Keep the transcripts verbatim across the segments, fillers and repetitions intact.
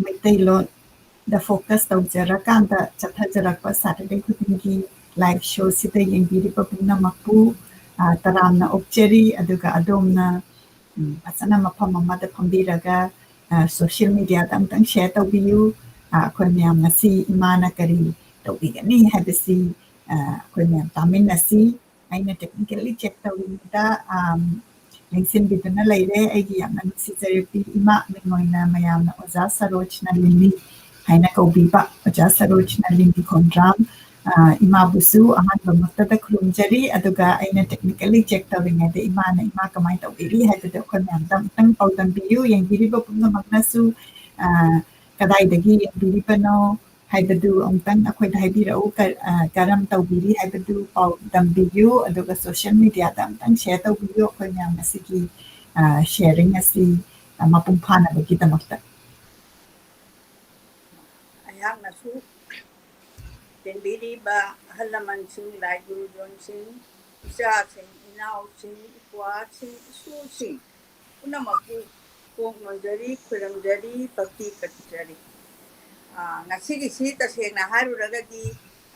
ꯃꯩꯇꯩꯂꯣꯟꯗ focus ꯇꯧꯖꯔꯀꯥꯟꯗ ꯆꯠꯊꯖꯔꯛꯄ Saturday ꯈꯨꯗꯤꯡꯒꯤ live showꯁꯤꯗ ꯌꯦꯡꯕꯤꯔꯤꯕ ꯄꯨꯝꯅꯃꯛꯄꯨ, ꯑ, ꯇꯔꯥꯝꯅ ꯑꯣꯛꯆꯔꯤ꯫ ꯑꯗꯨꯒ ꯑꯗꯣꯝꯅ, ꯎꯝ, ꯐꯖꯅ ꯃꯐꯝ ꯑꯃꯗ ꯐꯝꯕꯤꯔꯒ, ꯑ, social mediaꯗ ꯑꯃꯨꯛꯇꯪ share ꯇꯧꯕꯤꯌꯨ꯫ ꯑ, ꯑꯩꯈꯣꯏ ꯃꯌꯥꯝ ꯉꯁꯤ ꯏꯃꯥꯅ ꯀꯔꯤ ꯇꯧꯕꯤꯒꯅꯤ ꯍꯥꯏꯕꯁꯤ, ꯑ, ꯑꯩꯈꯣꯏ ꯃꯌꯥꯝ ꯇꯥꯃꯤꯟꯅꯁꯤ꯫ ꯑꯩꯅ technically check ꯇꯧꯔꯤꯉꯩꯗ, ꯑꯝ, ꯂꯦꯡꯁꯤꯟꯕꯤꯗꯨꯅ ꯂꯩꯔꯦ꯫ ꯑꯩꯒꯤ ꯌꯥꯝꯅ ꯅꯨꯡꯁꯤꯖꯔꯕꯤ ꯏꯃꯥ, ꯃꯤꯡ ꯑꯣꯏꯅ ꯃꯌꯥꯝꯅ ꯑꯣꯖꯥ ꯁꯔꯣꯖꯅ ꯂꯤꯂꯤ ꯍꯥꯏꯅ ꯀꯧꯕꯤꯕ ꯑꯣꯖꯥ ꯁꯔꯣꯖꯅ ꯂꯤꯂꯤ ꯈꯣꯡꯗ꯭ꯔꯥꯝ, ꯑ, ꯏꯃꯥꯕꯨꯁꯨ ꯑꯍꯥꯟꯕꯃꯛꯇꯗ ꯈꯨꯔꯨꯝꯖꯔꯤ꯫ ꯑꯗꯨꯒ ꯑꯩꯅ technically check ꯇꯧꯔꯤꯉꯩꯗ ꯏꯃꯥꯅ, "ꯏꯃꯥ ꯀꯃꯥꯏꯅ ꯇꯧꯕꯤꯔꯤ?" ꯍꯥꯏꯕꯗꯨ ꯑꯩꯈꯣꯏ ꯃꯌꯥꯝꯗ ꯑꯃꯨꯛꯇꯪ ꯄꯥꯎꯗꯝꯕꯤꯌꯨ꯫ ꯌꯦꯡꯕꯤꯔꯤꯕ ꯄꯨꯝꯅꯃꯛꯅꯁꯨ, ꯑ, ꯀꯗꯥꯏꯗꯒꯤ ꯌꯦꯡꯕꯤꯔꯤꯕꯅꯣ ꯍꯥꯏꯕꯗꯨ ꯑꯃꯨꯛꯇꯪ ꯑꯩꯈꯣꯏꯗ ꯍꯥꯏꯕꯤꯔꯛꯎ꯫ ꯀ-, ꯑ, ꯀꯔꯝ ꯇꯧꯕꯤꯔꯤ ꯍꯥꯏꯕꯗꯨ ꯄꯥꯎꯗꯝꯕꯤꯌꯨ꯫ ꯑꯗꯨꯒ social mediaꯗ ꯑꯃꯨꯛꯇꯪ share ꯇꯧꯕꯤꯌꯨ꯫ ꯑꯩꯈꯣꯏ ꯃꯌꯥꯝ ꯑꯁꯤꯒꯤ, ꯑ, sharing ꯑꯁꯤ, ꯑ, ꯃꯄꯨꯡ ꯐꯥꯅꯕꯒꯤꯗꯃꯛꯇ꯫ ꯑꯩꯍꯥꯛꯅꯁꯨ ꯆꯦꯟꯕꯤꯔꯤꯕ ꯑꯍꯜ ꯂꯃꯟꯁꯤꯡ, ꯂꯥꯏ ꯒꯨꯔꯨꯖꯣꯟꯁꯤꯡ, ꯏꯆꯥꯁꯤꯡ, ꯏꯅꯥꯎꯁꯤꯡ, ꯏꯄ꯭ꯋꯥꯁꯤꯡ, ꯏꯁꯨꯁꯤꯡ ꯄꯨꯝꯅꯃꯛꯄꯨ ꯀꯣꯛ ꯅꯣꯟꯖꯔꯤ, ꯈꯨꯔꯨꯝꯖꯔꯤ, ꯚꯛꯇꯤ ꯀꯠꯆꯔꯤ꯫ ꯑ, ꯉꯁꯤꯒꯤꯁꯤ ꯇꯁꯦꯡꯅ ꯍꯥꯏꯔꯨꯔꯒꯗꯤ,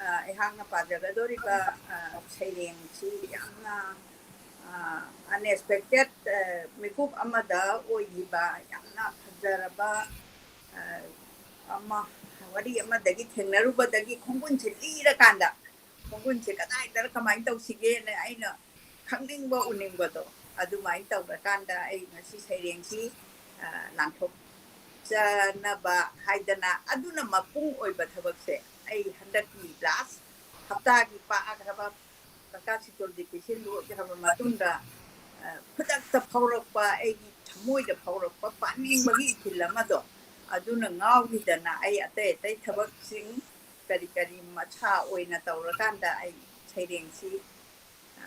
ꯑ, ꯑꯩꯍꯥꯛꯅ ꯄꯥꯖꯒꯗꯧꯔꯤꯕ, ꯑ, ꯁꯩꯔꯦꯡꯁꯤ ꯌꯥꯝꯅ, ꯑ, unexpected, ꯑ, ꯃꯤꯀꯨꯞ ꯑꯃꯗ ꯑꯣꯏꯈꯤꯕ ꯌꯥꯝꯅ ꯐꯖꯔꯕ, ꯑ, ꯑꯃ, ꯋꯥꯔꯤ ꯑꯃꯗꯒꯤ ꯊꯦꯡꯅꯔꯨꯕꯗꯒꯤ ꯈꯣꯡꯒꯨꯟꯁꯦ ꯂꯤꯔꯀꯥꯟꯗ, ꯈꯣꯡꯒꯨꯟꯁꯦ ꯀꯗꯥꯏꯗ ꯀꯃꯥꯏꯅ ꯇꯧꯁꯤꯒꯦꯅ ꯑꯩꯅ ꯈꯪꯅꯤꯡꯕ ꯎꯅꯤꯡꯕꯗꯣ ꯑꯗꯨꯃꯥꯏꯅ ꯇꯧꯔꯀꯥꯟꯗ ꯑꯩ ꯉꯁꯤ ꯁꯩꯔꯦꯡꯁꯤ, ꯑ, ꯂꯥꯟꯊꯣꯛꯆꯅꯕ ꯍꯥꯏꯗꯅ ꯑꯗꯨꯅ ꯃꯄꯨꯡ ꯑꯣꯏꯕ ꯊꯕꯛꯁꯦ ꯑꯩ ꯍꯟꯗꯛꯀꯤ last ꯍꯞꯇꯥꯒꯤ ꯄꯥꯈ꯭ꯔꯕ ꯀꯀꯥ ꯁꯤꯇꯣꯜꯗꯤ ꯄꯤꯁꯤꯜꯂꯨ ꯍꯥꯏꯔꯕ ꯃꯇꯨꯡꯗ, ꯑ, ꯈꯨꯗꯛꯇ ꯐꯥꯎꯔꯛꯄ, ꯑꯩꯒꯤ ꯊꯃꯣꯏꯗ ꯐꯥꯎꯔꯛꯄ ꯄꯥꯅꯤꯡꯕꯒꯤ ꯏꯊꯤꯜ ꯑꯃꯗꯣ, ꯑꯗꯨꯅ ꯉꯥꯎꯈꯤꯗꯅ ꯑꯩ ꯑꯇꯩ ꯑꯇꯩ ꯊꯕꯛꯁꯤꯡ ꯀꯔꯤ ꯀꯔꯤ ꯃꯁꯥ ꯑꯣꯏꯅ ꯇꯧꯔꯀꯥꯟꯗ ꯑꯩ ꯁꯩꯔꯦꯡꯁꯤ, ꯑ,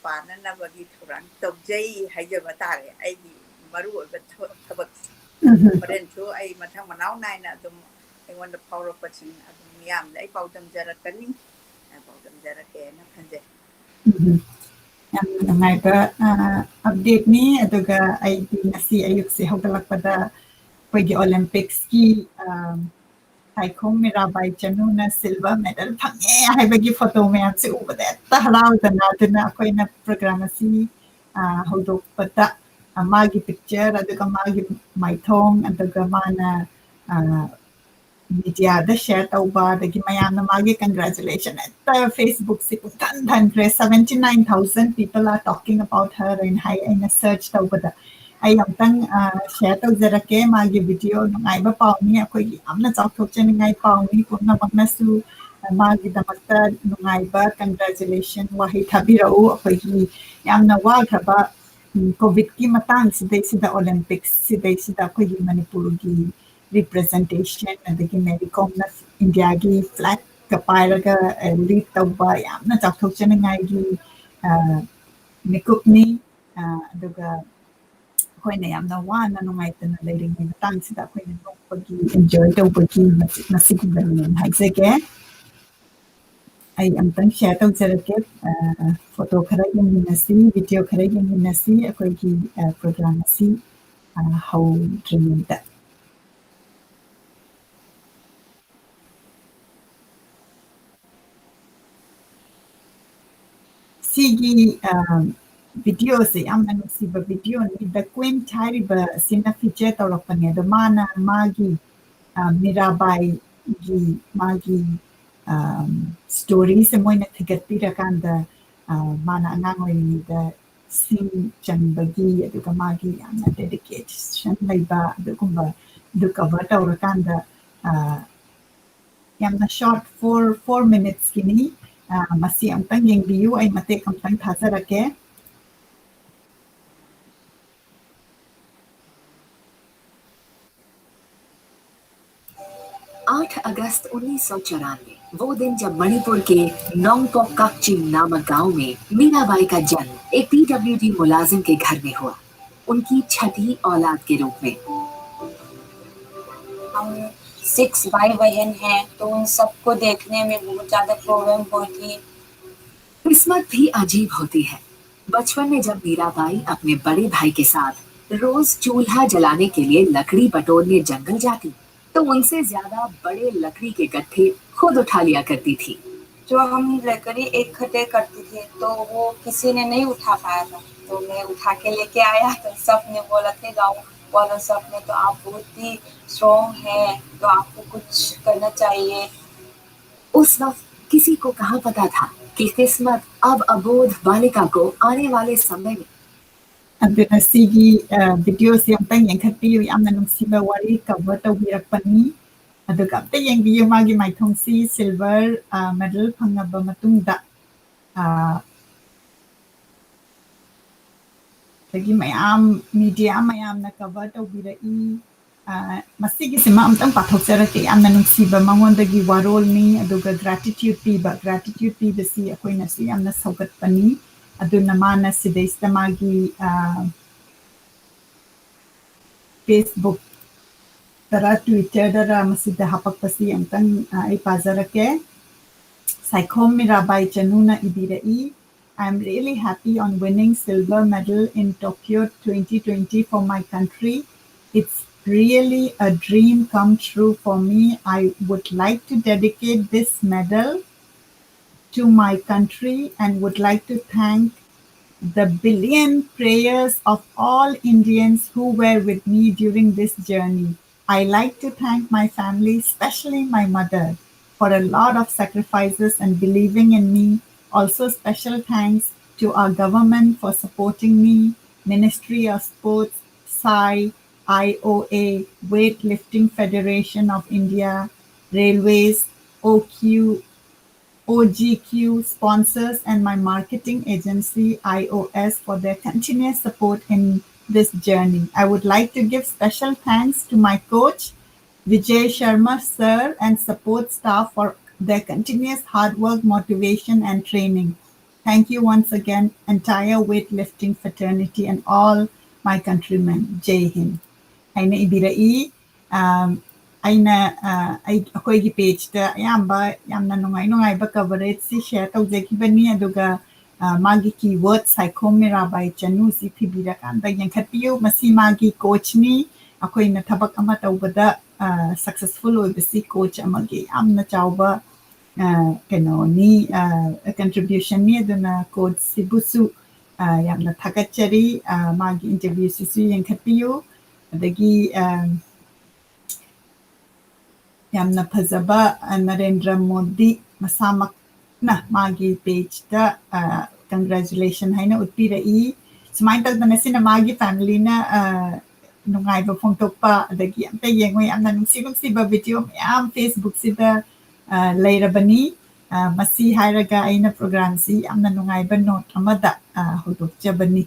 ꯄꯥꯅꯅꯕꯒꯤ ꯊꯧꯔꯥꯡ ꯇꯧꯖꯩ ꯍꯥꯏꯖꯕ ꯇꯥꯔꯦ꯫ ꯑꯩꯒꯤ ꯃꯔꯨꯑꯣꯏꯕ ꯊꯕꯛ, ꯊꯕꯛ ꯎꯝ꯫ ꯍꯣꯔꯦꯟꯁꯨ ꯑꯩ ꯃꯊꯪ ꯃꯅꯥꯎ ꯅꯥꯏꯅ ꯑꯗꯨꯝ ꯑꯩꯉꯣꯟꯗ ꯐꯥꯎꯔꯛꯄꯁꯤꯡ ꯑꯗꯨꯝ ꯃꯤꯌꯥꯝꯗ ꯑꯩ ꯄꯥꯎꯗꯝꯖꯔꯛꯀꯅꯤ꯫ ꯑ, ꯄꯥꯎꯗꯝꯖꯔꯛꯀꯦꯅ ꯈꯟꯖꯩ꯫ ꯎꯝ꯫ ꯌꯥꯝꯅ ꯅꯨꯡꯉꯥꯏꯕ, ꯑ, updateꯅꯤ꯫ ꯑꯗꯨꯒ ꯑꯩꯗꯤ ꯉꯁꯤ ꯑꯌꯨꯛꯁꯦ ꯍꯧꯒꯠꯂꯛꯄꯗ ꯑꯩꯈꯣꯏꯒꯤ Olympics ꯀꯤ ꯇꯥꯏꯈꯣꯡ ꯃꯤꯔꯥꯕꯥꯏ ꯆꯅꯨꯅ silver medal ꯐꯪꯉꯦ ꯍꯥꯏꯕꯒꯤ photo ꯃꯌꯥꯝꯁꯦ ꯎꯕꯗ ꯍꯦꯛꯇ ꯍꯔꯥꯎꯗꯅ, ꯑꯗꯨꯅ ꯑꯩꯈꯣꯏꯅ program ꯑꯁꯤ ꯍꯧꯗꯣꯛꯄꯗ ꯃꯥꯒꯤ picture, ꯑꯗꯨꯒ ꯃꯥꯒꯤ ꯃꯥꯏꯊꯣꯡ, ꯑꯗꯨꯒ ꯃꯥꯅ media ꯗ share ꯇꯧꯕ, ꯑꯗꯒꯤ ꯃꯌꯥꯝꯅ ꯃꯥꯒꯤ congratulation ꯍꯦꯛꯇ Facebook ꯁꯤ ꯄꯨꯡꯊꯟ ꯊꯟꯈ꯭ꯔꯦ꯫ Seventy nine thousand people are talking about her ꯍꯥꯏꯅ ꯍꯥꯏ ꯑꯩꯅ search ꯇꯧꯕꯗ꯫ ꯑꯩ ꯑꯃꯨꯛꯇꯪ share ꯇꯧꯖꯔꯛꯀꯦ ꯃꯥꯒꯤ video꯫ ꯅꯨꯡꯉꯥꯏꯕ ꯄꯥꯎꯅꯤ, ꯑꯩꯈꯣꯏꯒꯤ ꯌꯥꯝꯅ ꯆꯥꯎꯊꯣꯛꯆꯅꯤꯡꯉꯥꯏ ꯄꯥꯎꯅꯤ꯫ ꯄꯨꯝꯅꯃꯛꯅꯁꯨ ꯃꯥꯒꯤꯗꯃꯛꯇ ꯅꯨꯡꯉꯥꯏꯕ congratulation ꯋꯥꯍꯩ ꯊꯥꯕꯤꯔꯛꯎ꯫ ꯑꯩꯈꯣꯏꯒꯤ ꯌꯥꯝꯅ ꯋꯥꯈ꯭ꯔꯕ ꯀꯣꯚꯤꯗꯀꯤ ꯃꯇꯥꯡꯁꯤꯗꯩꯁꯤꯗ, Olympics ꯁꯤꯗꯩꯁꯤꯗ ꯑꯩꯈꯣꯏꯒꯤ ꯃꯅꯤꯄꯨꯔꯒꯤ representation, ꯑꯗꯒꯤ ꯃꯦꯔꯤ ꯀꯣꯝꯅ ꯏꯟꯗꯤꯌꯥꯒꯤ flag ꯀ ꯄꯥꯏꯔꯒ lead ꯇꯧꯕ ꯌꯥꯝꯅ ꯆꯥꯎꯊꯣꯛꯆꯅꯤꯡꯉꯥꯏꯒꯤ ꯃꯤꯀꯨꯞꯅꯤ꯫ ꯑꯗꯨꯒ ꯑꯩꯈꯣꯏꯅ ꯌꯥꯝꯅ ꯋꯥꯅ ꯅꯨꯡꯉꯥꯏꯇꯅ ꯂꯩꯔꯤꯉꯩ ꯃꯇꯥꯡꯁꯤꯗ ꯑꯩꯈꯣꯏꯅ ꯅꯣꯛꯄꯒꯤ, enjoy ꯇꯧꯕꯒꯤ ꯃꯁꯤꯒꯨꯝꯕꯅꯦꯅ ꯍꯥꯏꯖꯒꯦ꯫ ꯑꯩ ꯑꯝꯇꯪ share ꯇꯧꯖꯔꯛꯀꯦ꯫ Photo ꯈꯔ ꯌꯦꯡꯃꯤꯟꯅꯁꯤ, video ꯈꯔ ꯌꯦꯡꯃꯤꯟꯅꯁꯤ ꯑꯩꯈꯣꯏꯒꯤ program ꯑꯁꯤ ꯍꯧꯗ꯭ꯔꯤꯉꯩꯗ꯫ ꯁꯤꯒꯤ video ꯁꯦ ꯌꯥꯝꯅ ꯅꯨꯡꯁꯤꯕ video ꯅꯤ꯫ The Quint ꯍꯥꯏꯔꯤꯕ ꯑꯁꯤꯅ feature ꯇꯧꯔꯛꯄꯅꯦ꯫ ꯑꯗꯣ ꯃꯥꯅ ꯃꯥꯒꯤ ꯃꯤꯔꯥꯕꯥꯏꯒꯤ ꯃꯥꯒꯤ story ꯁꯦ ꯃꯣꯏꯅ ꯊꯤꯒꯠꯄꯤꯔꯀꯥꯟꯗ, ꯃꯥꯅ ꯑꯉꯥꯡ ꯑꯣꯏꯔꯤꯉꯩꯗ ꯁꯤꯡ ꯆꯟꯕꯒꯤ, ꯑꯗꯨꯒ ꯃꯥꯒꯤ ꯌꯥꯝꯅ dedication ꯂꯩꯕ ꯑꯗꯨꯒꯨꯝꯕ ꯑꯗꯨ cover ꯇꯧꯔꯀꯥꯟꯗ, ꯌꯥꯝꯅ short, four four minutes ꯀꯤꯅꯤ꯫ ꯃꯁꯤ ꯑꯝꯇꯪ ꯌꯦꯡꯕꯤꯌꯨ, ꯑꯩ ꯃꯇꯦꯛ ꯑꯝꯇꯪ ꯊꯥꯖꯔꯛꯀꯦ꯫ आठ अगस्त उन्नीस सौ चौरानवे, वो दिन जब मणिपुर के नोंगपोक काकचिंग नामक गांव में मीराबाई का जन्म एक पीडब्ल्यूडी मुलाजिम के घर में हुआ, उनकी छठी औलाद के रूप में। हम सिक्स भाई बहन हैं, तो उन सबको देखने में बहुत ज़्यादा प्रॉब्लम हुई थी। किस्मत भी अजीब होती है। बचपन में जब मीराबाई अपने बड़े भाई के साथ रोज चूल्हा जलाने के लिए लकड़ी बटोरने जंगल जाती, तो उनसे ज्यादा बड़े लकड़ी के गट्ठे खुद उठा लिया करती थी। जो हम लकड़ी इकट्ठे करते थे, तो वो किसी ने नहीं उठा पाया था, तो मैं उठा के लेके आया। तो सब ने बोला थे, गाँव वालों सब ने, तो आप बहुत ही स्ट्रॉन्ग हैं, तो आपको कुछ करना चाहिए। उस वक्त किसी को कहाँ पता था कि किस्मत अब अबोध बालिका को आने वाले समय में ꯑꯗꯨꯅ ꯁꯤꯒꯤ, ꯑ, videoꯁꯤ ꯑꯝꯇꯪ ꯌꯦꯡꯈꯠꯄꯤꯌꯨ꯫ ꯌꯥꯝꯅ ꯅꯨꯡꯁꯤꯕ ꯋꯥꯔꯤ cover ꯇꯧꯕꯤꯔꯛꯄꯅꯤ꯫ ꯑꯗꯨꯒ ꯑꯝꯇ ꯌꯦꯡꯕꯤꯌꯨ ꯃꯥꯒꯤ ꯃꯥꯏꯊꯣꯡꯁꯤ silver, ꯑ, medal ꯐꯪꯉꯕ ꯃꯇꯨꯡꯗ, ꯑ, ꯑꯗꯒꯤ ꯃꯌꯥꯝ media ꯃꯌꯥꯝꯅ cover ꯇꯧꯕꯤꯔꯛꯏ꯫ ꯑ, ꯃꯁꯤꯒꯤꯁꯤꯃ ꯑꯝꯇꯪ ꯄꯥꯊꯣꯛꯆꯔꯛꯀꯦ꯫ ꯌꯥꯝꯅ ꯅꯨꯡꯁꯤꯕ ꯃꯉꯣꯟꯗꯒꯤ ꯋꯥꯔꯣꯜꯅꯤ, ꯑꯗꯨꯒ gratitude ꯄꯤꯕ, gratitude ꯄꯤꯕꯁꯤ ꯑꯩꯈꯣꯏꯅꯁꯨ ꯌꯥꯝꯅ ꯁꯧꯒꯠꯄꯅꯤ꯫ ꯑꯗꯨꯅ ꯃꯥꯅ ꯁꯤꯗꯩꯁꯤꯗ ꯃꯥꯒꯤ, ꯑ, Facebook ꯇꯔꯥ, Twitter ꯗꯔꯥ ꯃꯁꯤꯗ ꯍꯥꯄꯛꯄꯁꯤ ꯑꯝꯇꯪ, ꯑ, ꯑꯩ ꯄꯥꯖꯔꯛꯀꯦ꯫ Saikhom Mirabai ꯆꯅꯨꯅ ꯏꯕꯤꯔꯛꯏ, "I'm really happy on winning silver medal in Tokyo twenty twenty for my country. It's really a dream come true for me. I would like to dedicate this medal to my country and would like to thank the billion prayers of all Indians who were with me during this journey. I like to thank my family, especially my mother, for a lot of sacrifices and believing in me. Also, special thanks to our government for supporting me, Ministry of Sports, sai, I O A, Weightlifting Federation of India, Railways, O Q, O G Q sponsors, and my marketing agency, I O S, for their continuous support in this journey. I would like to give special thanks to my coach, Vijay Sharma sir, and support staff for their continuous hard work, motivation, and training. Thank you once again, entire weightlifting fraternity and all my countrymen. Jai Hind." ꯍꯥꯏꯅ ꯏꯕꯤꯔꯛꯏ꯫ ꯑꯝ, ꯑꯩꯅ, ꯑ, ꯑꯩ, ꯑꯩꯈꯣꯏꯒꯤ pageꯇ ꯑꯌꯥꯝꯕ ꯌꯥꯝꯅ ꯅꯨꯡꯉꯥꯏ ꯅꯨꯡꯉꯥꯏꯕ coverageꯁꯤ share ꯇꯧꯖꯈꯤꯕꯅꯤ꯫ ꯑꯗꯨꯒ, ꯑ, ꯃꯥꯒꯤ keywords ꯁꯥꯏꯈꯣꯝ ꯃꯤꯔꯥꯕꯥꯏ ꯆꯅꯨꯁꯤ ꯊꯤꯕꯤꯔꯀꯥꯟꯗ ꯌꯦꯡꯈꯠꯄꯤꯌꯨ꯫ ꯃꯁꯤ ꯃꯥꯒꯤ coachꯅꯤ꯫ ꯑꯩꯈꯣꯏꯅ ꯊꯕꯛ ꯑꯃ ꯇꯧꯕꯗ, ꯑ, successful ꯑꯣꯏꯕꯁꯤ coach ꯑꯃꯒꯤ ꯌꯥꯝꯅ ꯆꯥꯎꯕ, ꯑ, ꯀꯩꯅꯣꯅꯤ, ꯑ, contributionꯅꯤ꯫ ꯑꯗꯨꯅ coachꯁꯤꯕꯨꯁꯨ, ꯑ, ꯌꯥꯝꯅ ꯊꯥꯒꯠꯆꯔꯤ꯫ ꯑ, ꯃꯥꯒꯤ interviewꯁꯤꯁꯨ ꯌꯦꯡꯈꯠꯄꯤꯌꯨ꯫ ꯑꯗꯒꯤ, ꯑ, ꯌꯥꯝꯅ ꯐꯖꯕ, ꯑ, ꯅꯔꯦꯟꯗ꯭ꯔ ꯃꯣꯗꯤ ꯃꯁꯥꯃꯛꯅ ꯃꯥꯒꯤ pageꯇ, ꯑ, congratulation ꯍꯥꯏꯅ ꯎꯠꯄꯤꯔꯛꯏ꯫ ꯁꯨꯃꯥꯏꯅ ꯇꯧꯗꯅ ꯁꯤꯅ ꯃꯥꯒꯤ familyꯅ, ꯑ, ꯅꯨꯡꯉꯥꯏꯕ ꯐꯣꯡꯗꯣꯛꯄ, ꯑꯗꯒꯤ ꯑꯝꯇ ꯌꯦꯡꯉꯣ, ꯌꯥꯝꯅ ꯅꯨꯡꯁꯤ ꯅꯨꯡꯁꯤꯕ video ꯃꯌꯥꯝ Facebookꯁꯤꯗ, ꯑ, ꯂꯩꯔꯕꯅꯤ꯫ ꯑ, ꯃꯁꯤ ꯍꯥꯏꯔꯒ ꯑꯩꯅ programꯁꯤ ꯌꯥꯝꯅ ꯅꯨꯡꯉꯥꯏꯕ note ꯑꯃꯗ, ꯑ, ꯍꯧꯗꯣꯛꯆꯕꯅꯤ꯫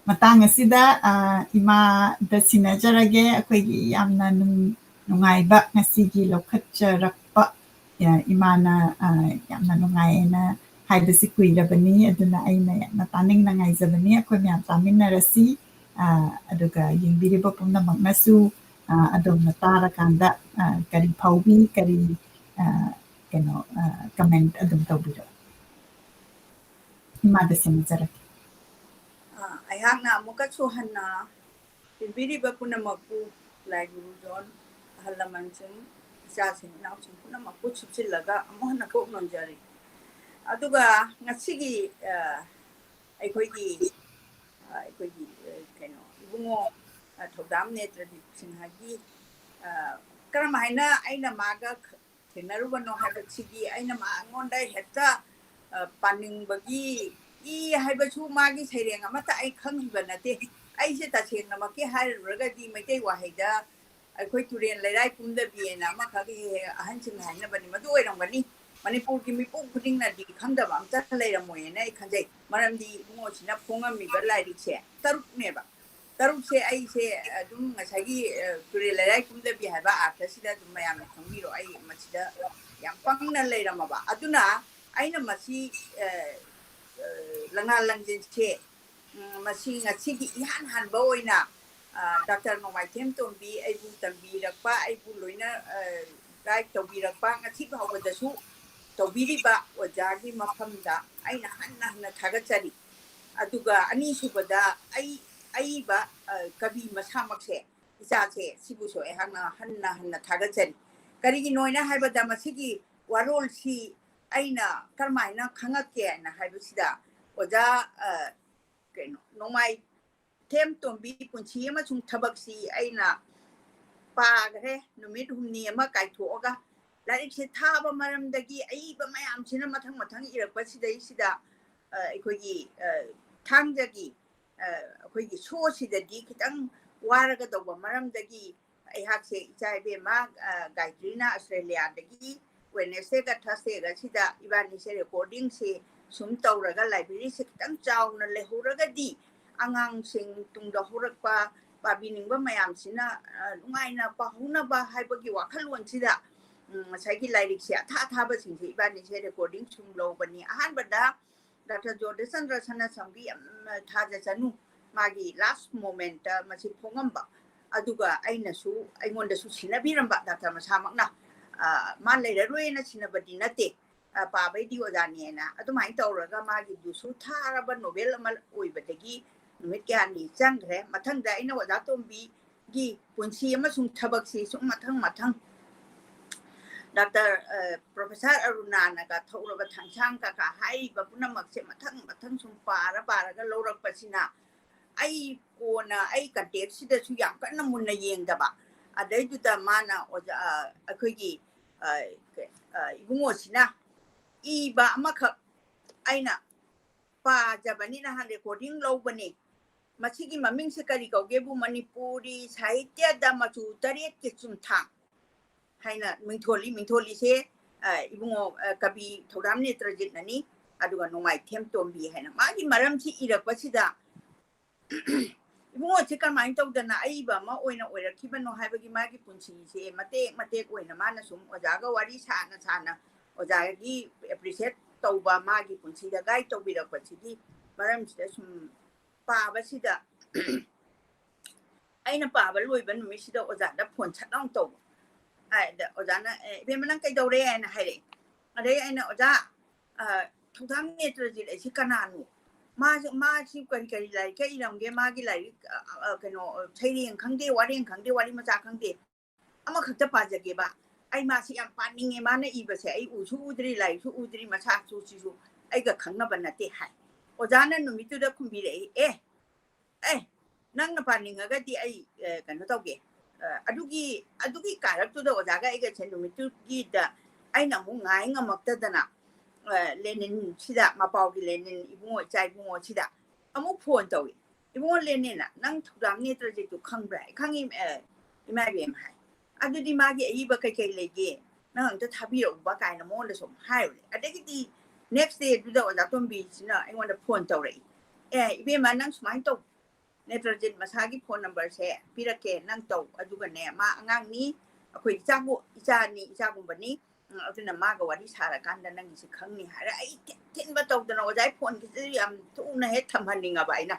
ꯃꯇꯥꯡ ꯑꯁꯤꯗ, ꯑ, ꯏꯃꯥꯗ ꯁꯤꯟꯅꯖꯔꯒꯦ꯫ ꯑꯩꯈꯣꯏꯒꯤ ꯌꯥꯝꯅ ꯅꯨꯡ-, ꯅꯨꯡꯉꯥꯏꯕ ꯉꯁꯤꯒꯤ ꯂꯧꯈꯠꯆꯔꯛꯄ, ꯑ, ꯏꯃꯥꯅ, ꯑ, ꯌꯥꯝꯅ ꯅꯨꯡꯉꯥꯏꯑꯅ ꯍꯥꯏꯕꯁꯤ ꯀꯨꯏꯔꯕꯅꯤ꯫ ꯑꯗꯨꯅ ꯑꯩꯅ ꯌꯥꯝꯅ ꯇꯥꯅꯤꯡꯅ ꯉꯥꯏꯖꯕꯅꯤ꯫ ꯑꯩꯈꯣꯏ ꯃꯌꯥꯝ ꯇꯥꯃꯤꯟꯅꯔꯁꯤ꯫ ꯑ, ꯑꯗꯨꯒ ꯌꯦꯡꯕꯤꯔꯤꯕ ꯄꯨꯝꯅꯃꯛꯅꯁꯨ, ꯑ, ꯑꯗꯣꯝꯅ ꯇꯥꯔꯀꯥꯟꯗ, ꯑ, ꯀꯔꯤ ꯐꯥꯎꯕꯤ, ꯀꯔꯤ, ꯑ, ꯀꯩꯅꯣ, ꯑ, comment ꯑꯗꯨꯝ ꯇꯧꯕꯤꯔꯛꯎ꯫ ꯏꯃꯥꯗ ꯁꯤꯟꯅꯖꯔꯛꯀꯦ꯫ ꯑ, ꯑꯩꯍꯥꯛꯅ ꯑꯃꯨꯛꯀꯁꯨ ꯍꯟꯅ ꯇꯤꯟꯕꯤꯔꯤꯕ ꯄꯨꯝꯅꯃꯛꯄꯨ, ꯂꯥꯏ ꯒꯨꯔꯨ ꯖꯣꯟ, ꯑꯍꯜ ꯂꯃꯟꯁꯤꯡ, ꯏꯆꯥꯁꯤꯡ ꯏꯅꯥꯎꯁꯤꯡ ꯄꯨꯝꯅꯃꯛꯄꯨ ꯁꯨꯞꯆꯤꯜꯂꯒ ꯑꯃꯨꯛ ꯍꯟꯅ ꯀꯣꯛ ꯅꯣꯟꯖꯔꯤ꯫ ꯑꯗꯨꯒ ꯉꯁꯤꯒꯤ, ꯑ, ꯑꯩꯈꯣꯏꯒꯤ, ꯑ, ꯑꯩꯈꯣꯏꯒꯤ, ꯑ, ꯀꯩꯅꯣ, ꯏꯕꯨꯡꯉꯣ, ꯑ, ꯊꯧꯗꯥꯝ ꯅꯦꯇ꯭ꯔꯗꯤꯞ ꯁꯤꯡꯍꯒꯤ, ꯑ, ꯀꯔꯝ ꯍꯥꯏꯅ ꯑꯩꯅ ꯃꯥꯒ ꯊꯦꯡꯅꯔꯨꯕꯅꯣ ꯍꯥꯏꯕꯁꯤꯗꯤ ꯑꯩꯅ ꯃꯉꯣꯟꯗ ꯍꯦꯛꯇ, ꯑ, ꯄꯥꯅꯤꯡꯕꯒꯤ ꯏ ꯍꯥꯏꯕꯁꯨ ꯃꯥꯒꯤ ꯁꯩꯔꯦꯡ ꯑꯃꯠꯇ ꯑꯩ ꯈꯪꯈꯤꯕ ꯅꯠꯇꯦ꯫ ꯑꯩꯁꯦ ꯇꯁꯦꯡꯅꯃꯛꯀꯤ ꯍꯥꯏꯔꯨꯔꯒꯗꯤ ꯃꯩꯇꯩ ꯋꯥꯍꯩꯗ ꯑꯩꯈꯣꯏ ꯇꯨꯔꯦꯟ ꯂꯩꯔꯥꯏ ꯀꯨꯝꯗꯕꯤꯅ ꯑꯃꯈꯛ ꯍꯦꯛ ꯍꯦꯛ ꯑꯍꯟꯁꯤꯡꯅ ꯍꯥꯏꯅꯕꯅꯤ, ꯃꯗꯨ ꯑꯣꯏꯔꯝꯒꯅꯤ꯫ ꯃꯅꯤꯄꯨꯔꯒꯤ ꯃꯤꯄꯨꯝ ꯈꯨꯗꯤꯡꯅꯗꯤ ꯈꯪꯗꯕ ꯑꯝꯇ ꯂꯩꯔꯝꯃꯣꯏꯅ ꯑꯩ ꯈꯟꯖꯩ꯫ ꯃꯔꯝꯗꯤ ꯏꯕꯨꯡꯉꯣꯁꯤꯅ ꯐꯣꯡꯉꯝꯃꯤꯕ ꯂꯥꯏꯔꯤꯛꯁꯦ ꯇꯔꯨꯛꯅꯦꯕ꯫ ꯇꯔꯨꯛꯁꯦ ꯑꯩꯁꯦ ꯑꯗꯨꯝ ꯉꯁꯥꯏꯒꯤ, ꯑ, ꯇꯨꯔꯦꯜ ꯂꯩꯔꯥꯏ ꯀꯨꯝꯗꯕꯤ ꯍꯥꯏꯕ ꯑꯥꯔꯊꯁꯤꯗ ꯑꯗꯨꯝ ꯃꯌꯥꯝꯅ ꯈꯪꯕꯤꯔꯣ꯫ ꯑꯩ ꯃꯁꯤꯗ ꯌꯥꯝ ꯄꯪꯅ ꯂꯩꯔꯝꯃꯕ꯫ ꯑꯗꯨꯅ ꯑꯩꯅ ꯃꯁꯤ, ꯑ, ꯑ, ꯂꯪꯂꯥ ꯂꯪꯖꯦꯟꯁꯦ, ꯎꯝ, ꯃꯁꯤ ꯉꯁꯤꯒꯤ ꯏꯍꯥꯟ ꯍꯥꯟꯕ ꯑꯣꯏꯅ, ꯑ, ꯗꯥꯛꯇꯔ ꯅꯣꯡꯃꯥꯏꯊꯦꯝ ꯇꯣꯝꯕꯤ ꯑꯩꯕꯨ ꯇꯝꯕꯤꯔꯛꯄ, ꯑꯩꯕꯨ ꯂꯣꯏꯅ, ꯑ, guide ꯇꯧꯕꯤꯔꯛꯄ, ꯉꯁꯤ ꯐꯥꯎꯕꯗꯁꯨ ꯇꯧꯕꯤꯔꯤꯕ ꯑꯣꯖꯥꯒꯤ ꯃꯐꯝꯗ ꯑꯩꯅ ꯍꯟꯅ ꯍꯟꯅ ꯊꯥꯒꯠꯆꯔꯤ꯫ ꯑꯗꯨꯒ ꯑꯅꯤꯁꯨꯕꯗ ꯑꯩ, ꯑꯏꯕ, ꯑ, ꯀꯕꯤ ꯃꯁꯥꯃꯛꯁꯦ, ꯏꯆꯥꯁꯦ, ꯁꯤꯕꯨꯁꯨ ꯑꯩꯍꯥꯛꯅ ꯍꯟꯅ ꯍꯟꯅ ꯊꯥꯒꯠꯆꯔꯤ꯫ ꯀꯔꯤꯒꯤꯅꯣꯅ ꯍꯥꯏꯕꯗ, ꯃꯁꯤꯒꯤ ꯋꯥꯔꯣꯜꯁꯤ ꯑꯩꯅ ꯀꯔꯝꯍꯥꯏꯅ ꯈꯪꯉꯛꯀꯦ ꯍꯥꯏꯅ ꯍꯥꯏꯕꯁꯤꯗ, ꯑꯣꯖꯥ, ꯑ, ꯀꯩꯅꯣ, ꯅꯣꯡꯃꯥꯏ ꯊꯦꯝꯇꯣꯝꯕꯤ ꯄꯨꯟꯁꯤ ꯑꯃꯁꯨꯡ ꯊꯕꯛꯁꯤ ꯑꯩꯅ ꯄꯥꯈ꯭ꯔꯦ, ꯅꯨꯃꯤꯠ ꯍꯨꯝꯅꯤ ꯑꯃ ꯀꯥꯏꯊꯣꯛꯑꯒ꯫ ꯂꯥꯏꯔꯤꯛꯁꯦ ꯊꯥꯕ ꯃꯔꯝꯗꯒꯤ ꯑꯏꯕ ꯃꯌꯥꯝꯁꯤꯅ ꯃꯊꯪ ꯃꯊꯪ ꯏꯔꯛꯄꯁꯤꯗꯩꯁꯤꯗ, ꯑ, ꯑꯩꯈꯣꯏꯒꯤ, ꯑ, ꯊꯥꯡꯖꯒꯤ, ꯑ, ꯑꯩꯈꯣꯏꯒꯤ ꯁꯣꯁꯤꯗꯗꯤ ꯈꯤꯇꯪ ꯋꯥꯔꯒꯗꯧꯕ ꯃꯔꯝꯗꯒꯤ ꯑꯩꯍꯥꯛꯁꯦ ꯏꯆꯥ ꯏꯕꯦꯝꯃ, ꯑ, ꯒꯥꯌꯇ꯭ꯔꯤꯅ ꯑꯁꯇ꯭ꯔꯦꯂꯤꯌꯥꯗꯒꯤ ꯋꯦꯅꯦꯁꯗꯦꯒ ꯊꯔꯁꯗꯦꯒ ꯁꯤꯗ ꯏꯕꯥꯅꯤꯁꯦ ꯔꯦꯀꯣꯔꯗꯤꯡꯁꯦ ꯁꯨꯝ ꯇꯧꯔꯒ ꯂꯥꯏꯕ꯭ꯔꯦꯔꯤꯁꯦ ꯈꯤꯇꯪ ꯆꯥꯎꯅ ꯂꯩꯍꯧꯔꯒꯗꯤ ꯑꯉꯥꯡꯁꯤꯡ ꯇꯨꯡꯗ ꯍꯧꯔꯛꯄ ꯄꯥꯕꯤꯅꯤꯡꯕ ꯃꯌꯥꯝꯁꯤꯅ, ꯑ, ꯅꯨꯡꯉꯥꯏꯅ ꯄꯥꯍꯧꯅꯕ ꯍꯥꯏꯕꯒꯤ ꯋꯥꯈꯜꯂꯣꯟꯁꯤꯗ, ꯎꯝ, ꯉꯁꯥꯏꯒꯤ ꯂꯥꯏꯔꯤꯛꯁꯦ ꯑꯊꯥ ꯑꯊꯥꯕꯁꯤꯡꯁꯦ ꯏꯕꯥꯅꯤꯁꯦ ꯔꯦꯀꯣꯔꯗꯤꯡ ꯁꯨꯝ ꯂꯧꯕꯅꯤ꯫ ꯑꯍꯥꯟꯕꯗ ꯗꯥꯛꯇꯔ ꯖꯣꯙꯆꯟꯗ꯭ꯔ ꯁꯅꯥꯁꯝꯒꯤ ꯌꯥꯝꯅ ꯊꯥꯖꯁꯅꯨ, ꯃꯥꯒꯤ ꯂꯥꯁ ꯃꯣꯃꯦꯟꯠꯇ ꯃꯁꯤ ꯐꯣꯡꯉꯝꯕ꯫ ꯑꯗꯨꯒ ꯑꯩꯅꯁꯨ, ꯑꯩꯉꯣꯟꯗꯁꯨ ꯁꯤꯟꯅꯕꯤꯔꯝꯕ ꯗꯥꯛꯇꯔ ꯃꯁꯥꯃꯛꯅ, ꯑ, ꯃꯥ ꯂꯩꯔꯔꯣꯏꯅ ꯁꯤꯟꯅꯕꯗꯤ ꯅꯠꯇꯦ, ꯑ, ꯄꯥꯕꯩꯗꯤ ꯑꯣꯖꯥꯅꯦꯅ꯫ ꯑꯗꯨꯃꯥꯏꯅ ꯇꯧꯔꯒ ꯃꯥꯒꯤꯗꯨꯁꯨ ꯊꯥꯔꯕ ꯅꯣꯕꯦꯜ ꯑꯃ ꯑꯣꯏꯕꯗꯒꯤ ꯅꯨꯃꯤꯠ ꯀꯌꯥꯅꯤ ꯆꯪꯈ꯭ꯔꯦ꯫ ꯃꯊꯪꯗ ꯑꯩꯅ ꯑꯣꯖꯥ ꯇꯣꯝꯕꯤꯒꯤ ꯄꯨꯟꯁꯤ ꯑꯃꯁꯨꯡ ꯊꯕꯛꯁꯤ ꯁꯨꯝ ꯃꯊꯪ ꯃꯊꯪ ꯗꯥꯛꯇꯔ, ꯑ, ꯄ꯭ꯔꯣꯐꯦꯁꯔ ꯑꯔꯨꯅꯥꯅꯒ ꯊꯧꯔꯕ ꯊꯥꯡꯁꯥꯡ ꯀꯀꯥ ꯍꯥꯏꯔꯤꯕ ꯄꯨꯝꯅꯃꯛꯁꯦ ꯃꯊꯪ ꯃꯊꯪ ꯁꯨꯝ ꯄꯥꯔ ꯄꯥꯔꯒ ꯂꯧꯔꯛꯄꯁꯤꯅ, ꯑꯩ ꯀꯣꯟꯅ ꯑꯩ ꯀꯟꯇꯦꯛꯁꯁꯤꯗꯁꯨ ꯌꯥꯝ ꯀꯟꯅ ꯃꯨꯟꯅ ꯌꯦꯡꯗꯕ, ꯑꯗꯩꯗꯨꯗ ꯃꯥꯅ ꯑꯣꯖꯥ, ꯑ, ꯑꯩꯈꯣꯏꯒꯤ, ꯑ, ꯑ, ꯏꯕꯨꯡꯉꯣꯁꯤꯅ ꯏꯕ ꯑꯃꯈꯛ ꯑꯩꯅ ꯄꯥꯖꯕꯅꯤ, ꯅꯍꯥꯟ ꯔꯦꯀꯣꯔꯗꯤꯡ ꯂꯧꯕꯅꯤ꯫ ꯃꯁꯤꯒꯤ ꯃꯃꯤꯡꯁꯦ ꯀꯔꯤ ꯀꯧꯒꯦꯕꯨ, ꯃꯅꯤꯄꯨꯔꯤ ꯁꯥꯍꯤꯇ꯭ꯌꯗ ꯃꯆꯨ ꯇꯔꯦꯠꯀꯤ ꯆꯨꯝꯊꯥꯡ ꯍꯥꯏꯅ ꯃꯤꯡꯊꯣꯜꯂꯤ꯫ ꯃꯤꯡꯊꯣꯜꯂꯤꯁꯦ, ꯑ, ꯏꯕꯨꯡꯉꯣ, ꯑ, ꯀꯕꯤ ꯊꯧꯗꯥꯝ ꯅꯦꯇ꯭ꯔꯖꯤꯠꯅꯅꯤ꯫ ꯑꯗꯨꯒ ꯅꯣꯡꯃꯥꯏ ꯊꯦꯝꯇꯣꯝꯕꯤ ꯍꯥꯏꯅ ꯃꯥꯒꯤ ꯃꯔꯝꯁꯤ ꯏꯔꯛꯄꯁꯤꯗ, ꯏꯕꯨꯡꯉꯣꯁꯦ ꯀꯃꯥꯏꯅ ꯇꯧꯗꯅ ꯑꯏꯕ ꯑꯃ ꯑꯣꯏꯅ ꯑꯣꯏꯔꯛꯈꯤꯕꯅꯣ ꯍꯥꯏꯕꯒꯤ ꯃꯥꯒꯤ ꯄꯨꯟꯁꯤꯁꯦ ꯃꯇꯦꯛ ꯃꯇꯦꯛ ꯑꯣꯏꯅ ꯃꯥꯅ ꯁꯨꯝ ꯑꯣꯖꯥꯒ ꯋꯥꯔꯤ ꯁꯥꯅ ꯁꯥꯅ ꯑꯣꯖꯥꯒꯤ ꯑꯦꯄ꯭ꯔꯤꯁꯤꯌꯦꯠ ꯇꯧꯕ, ꯃꯥꯒꯤ ꯄꯨꯟꯁꯤꯗ ꯒꯥꯏꯗ ꯇꯧꯕꯤꯔꯛꯄꯁꯤꯒꯤ ꯃꯔꯝꯁꯤꯗ ꯁꯨꯝ ꯄꯥꯕꯁꯤꯗ, ꯑꯩꯅ ꯄꯥꯕ ꯂꯣꯏꯕ ꯅꯨꯃꯤꯠꯁꯤꯗ ꯑꯣꯖꯥꯗ ꯐꯣꯟ ꯁꯠ ꯂꯥꯎ ꯇꯧꯕ꯫ ꯑꯗ ꯑꯣꯖꯥꯅ, "ꯑꯦ, ꯏꯕꯦꯝꯃ, ꯅꯪ ꯀꯩꯗꯧꯔꯦ?" ꯍꯥꯏꯅ ꯍꯥꯏꯔꯛꯑꯦ꯫ ꯑꯗꯩ ꯑꯩꯅ, "ꯑꯣꯖꯥ, ꯑ, ꯊꯧꯗꯥꯝ ꯅꯦꯇ꯭ꯔꯖꯤꯠ ꯑꯁꯤ ꯀꯅꯥꯅꯣ? ꯃꯥꯁꯨ, ꯃꯥꯁꯤ ꯀꯔꯤ ꯀꯔꯤ ꯂꯥꯏꯔꯤꯛꯀ ꯏꯔꯝꯒꯦ? ꯃꯥꯒꯤ ꯂꯥꯏꯔꯤꯛ, ꯑ, ꯑ, ꯀꯩꯅꯣ, ꯁꯩꯔꯦꯡ ꯈꯪꯗꯦ, ꯋꯥꯔꯦꯡ ꯈꯪꯗꯦ, ꯋꯥꯔꯤ ꯃꯆꯥ ꯈꯪꯗꯦ, ꯑꯃꯈꯛꯇ ꯄꯥꯖꯒꯦꯕ꯫ ꯑꯩ ꯃꯥꯁꯤ ꯌꯥꯝ ꯄꯥꯅꯤꯡꯉꯦ, ꯃꯥꯅ ꯏꯕꯁꯦ ꯑꯩ ꯎꯁꯨ ꯎꯗ꯭ꯔꯤ, ꯂꯥꯏꯔꯤꯛꯁꯨ ꯎꯗ꯭ꯔꯤ, ꯃꯁꯛꯁꯨ ꯁꯤꯁꯨ ꯑꯩꯒ ꯈꯪꯅꯕ ꯅꯠꯇꯦ" ꯍꯥꯏ꯫ ꯑꯣꯖꯥꯅ ꯅꯨꯃꯤꯠꯇꯨꯗ ꯈꯨꯝꯕꯤꯔꯛꯏ, "ꯑꯦ, ꯑꯦ, ꯅꯪꯅ ꯄꯥꯅꯤꯡꯉꯒꯗꯤ ꯑꯩ, ꯑ, ꯀꯩꯅꯣ ꯇꯧꯒꯦ"꯫ ꯑ, ꯑꯗꯨꯒꯤ, ꯑꯗꯨꯒꯤ ꯀꯥꯔꯛꯇꯨꯗ ꯑꯣꯖꯥꯒ ꯑꯩꯒꯁꯦ ꯅꯨꯃꯤꯠꯇꯨꯒꯤꯗ ꯑꯩꯅ ꯑꯃꯨꯛ ꯉꯥꯏ ꯉꯝꯃꯛꯇꯗꯅ, ꯑ, ꯂꯦꯅꯤꯟꯁꯤꯗ, ꯃꯄꯥꯎꯒꯤ ꯂꯦꯅꯤꯟ ꯏꯕꯨꯡꯉꯣ, ꯏꯆꯥ ꯏꯕꯨꯡꯉꯣꯁꯤꯗ ꯑꯃꯨꯛ ꯐꯣꯟ ꯇꯧꯏ꯫ "ꯏꯕꯨꯡꯉꯣ ꯂꯦꯅꯤꯟ, ꯅꯪ ꯊꯧꯗꯥꯝ ꯅꯦꯇ꯭ꯔꯖꯤꯠꯇꯨ ꯈꯪꯕ꯭ꯔꯥ?" "ꯈꯪꯉꯤ, ꯑ, ꯏꯃꯥ ꯏꯕꯦꯝ" ꯍꯥꯏ꯫ "ꯑꯗꯨꯗꯤ ꯃꯥꯒꯤ ꯑꯏꯕ ꯀꯩꯀꯩ ꯂꯩꯒꯦ? ꯅꯪ ꯑꯝꯇ ꯊꯥꯕꯤꯔꯛꯎꯕ" ꯀꯥꯏꯅ ꯃꯉꯣꯟꯗ ꯁꯨꯝ ꯍꯥꯏꯔꯨꯔꯦ꯫ ꯑꯗꯒꯤꯗꯤ next day ꯗꯨꯗ ꯑꯣꯖꯥ ꯇꯣꯝꯕꯤꯁꯤꯅ ꯑꯩꯉꯣꯟꯗ ꯐꯣꯟ ꯇꯧꯔꯛꯏ꯫ "ꯑꯦ, ꯏꯕꯦꯝꯃ, ꯅꯪ ꯁꯨꯃꯥꯏꯅ ꯇꯧ, ꯅꯦꯇ꯭ꯔꯖꯤꯠ ꯃꯁꯥꯒꯤ ꯐꯣꯟ ꯅꯝꯕꯔꯁꯦ ꯄꯤꯔꯛꯀꯦ, ꯅꯪ ꯇꯧ, ꯑꯗꯨꯒꯅꯦ, ꯃꯥ ꯑꯉꯥꯡꯅꯤ, ꯑꯩꯈꯣꯏ ꯏꯆꯥꯕꯨ-, ꯏꯆꯥꯅꯤ, ꯏꯆꯥꯒꯨꯝꯕꯅꯤ, ꯎꯝ, ꯑꯗꯨꯅ ꯃꯥꯒ ꯋꯥꯔꯤ ꯁꯥꯔꯀꯥꯟꯗ ꯅꯪꯒꯤꯁꯤ ꯈꯪꯅꯤ" ꯍꯥꯏꯔꯦ꯫ ꯑꯩ ꯊꯤꯟ ꯊꯤꯟꯕ ꯇꯧꯗꯅ ꯑꯣꯖꯥꯒꯤ ꯐꯣꯟꯒꯤꯁꯤꯁꯨ ꯌꯥꯝ ꯊꯨꯅ ꯍꯦꯛ ꯊꯝꯍꯟꯅꯤꯡꯉꯕ ꯑꯩꯅ꯫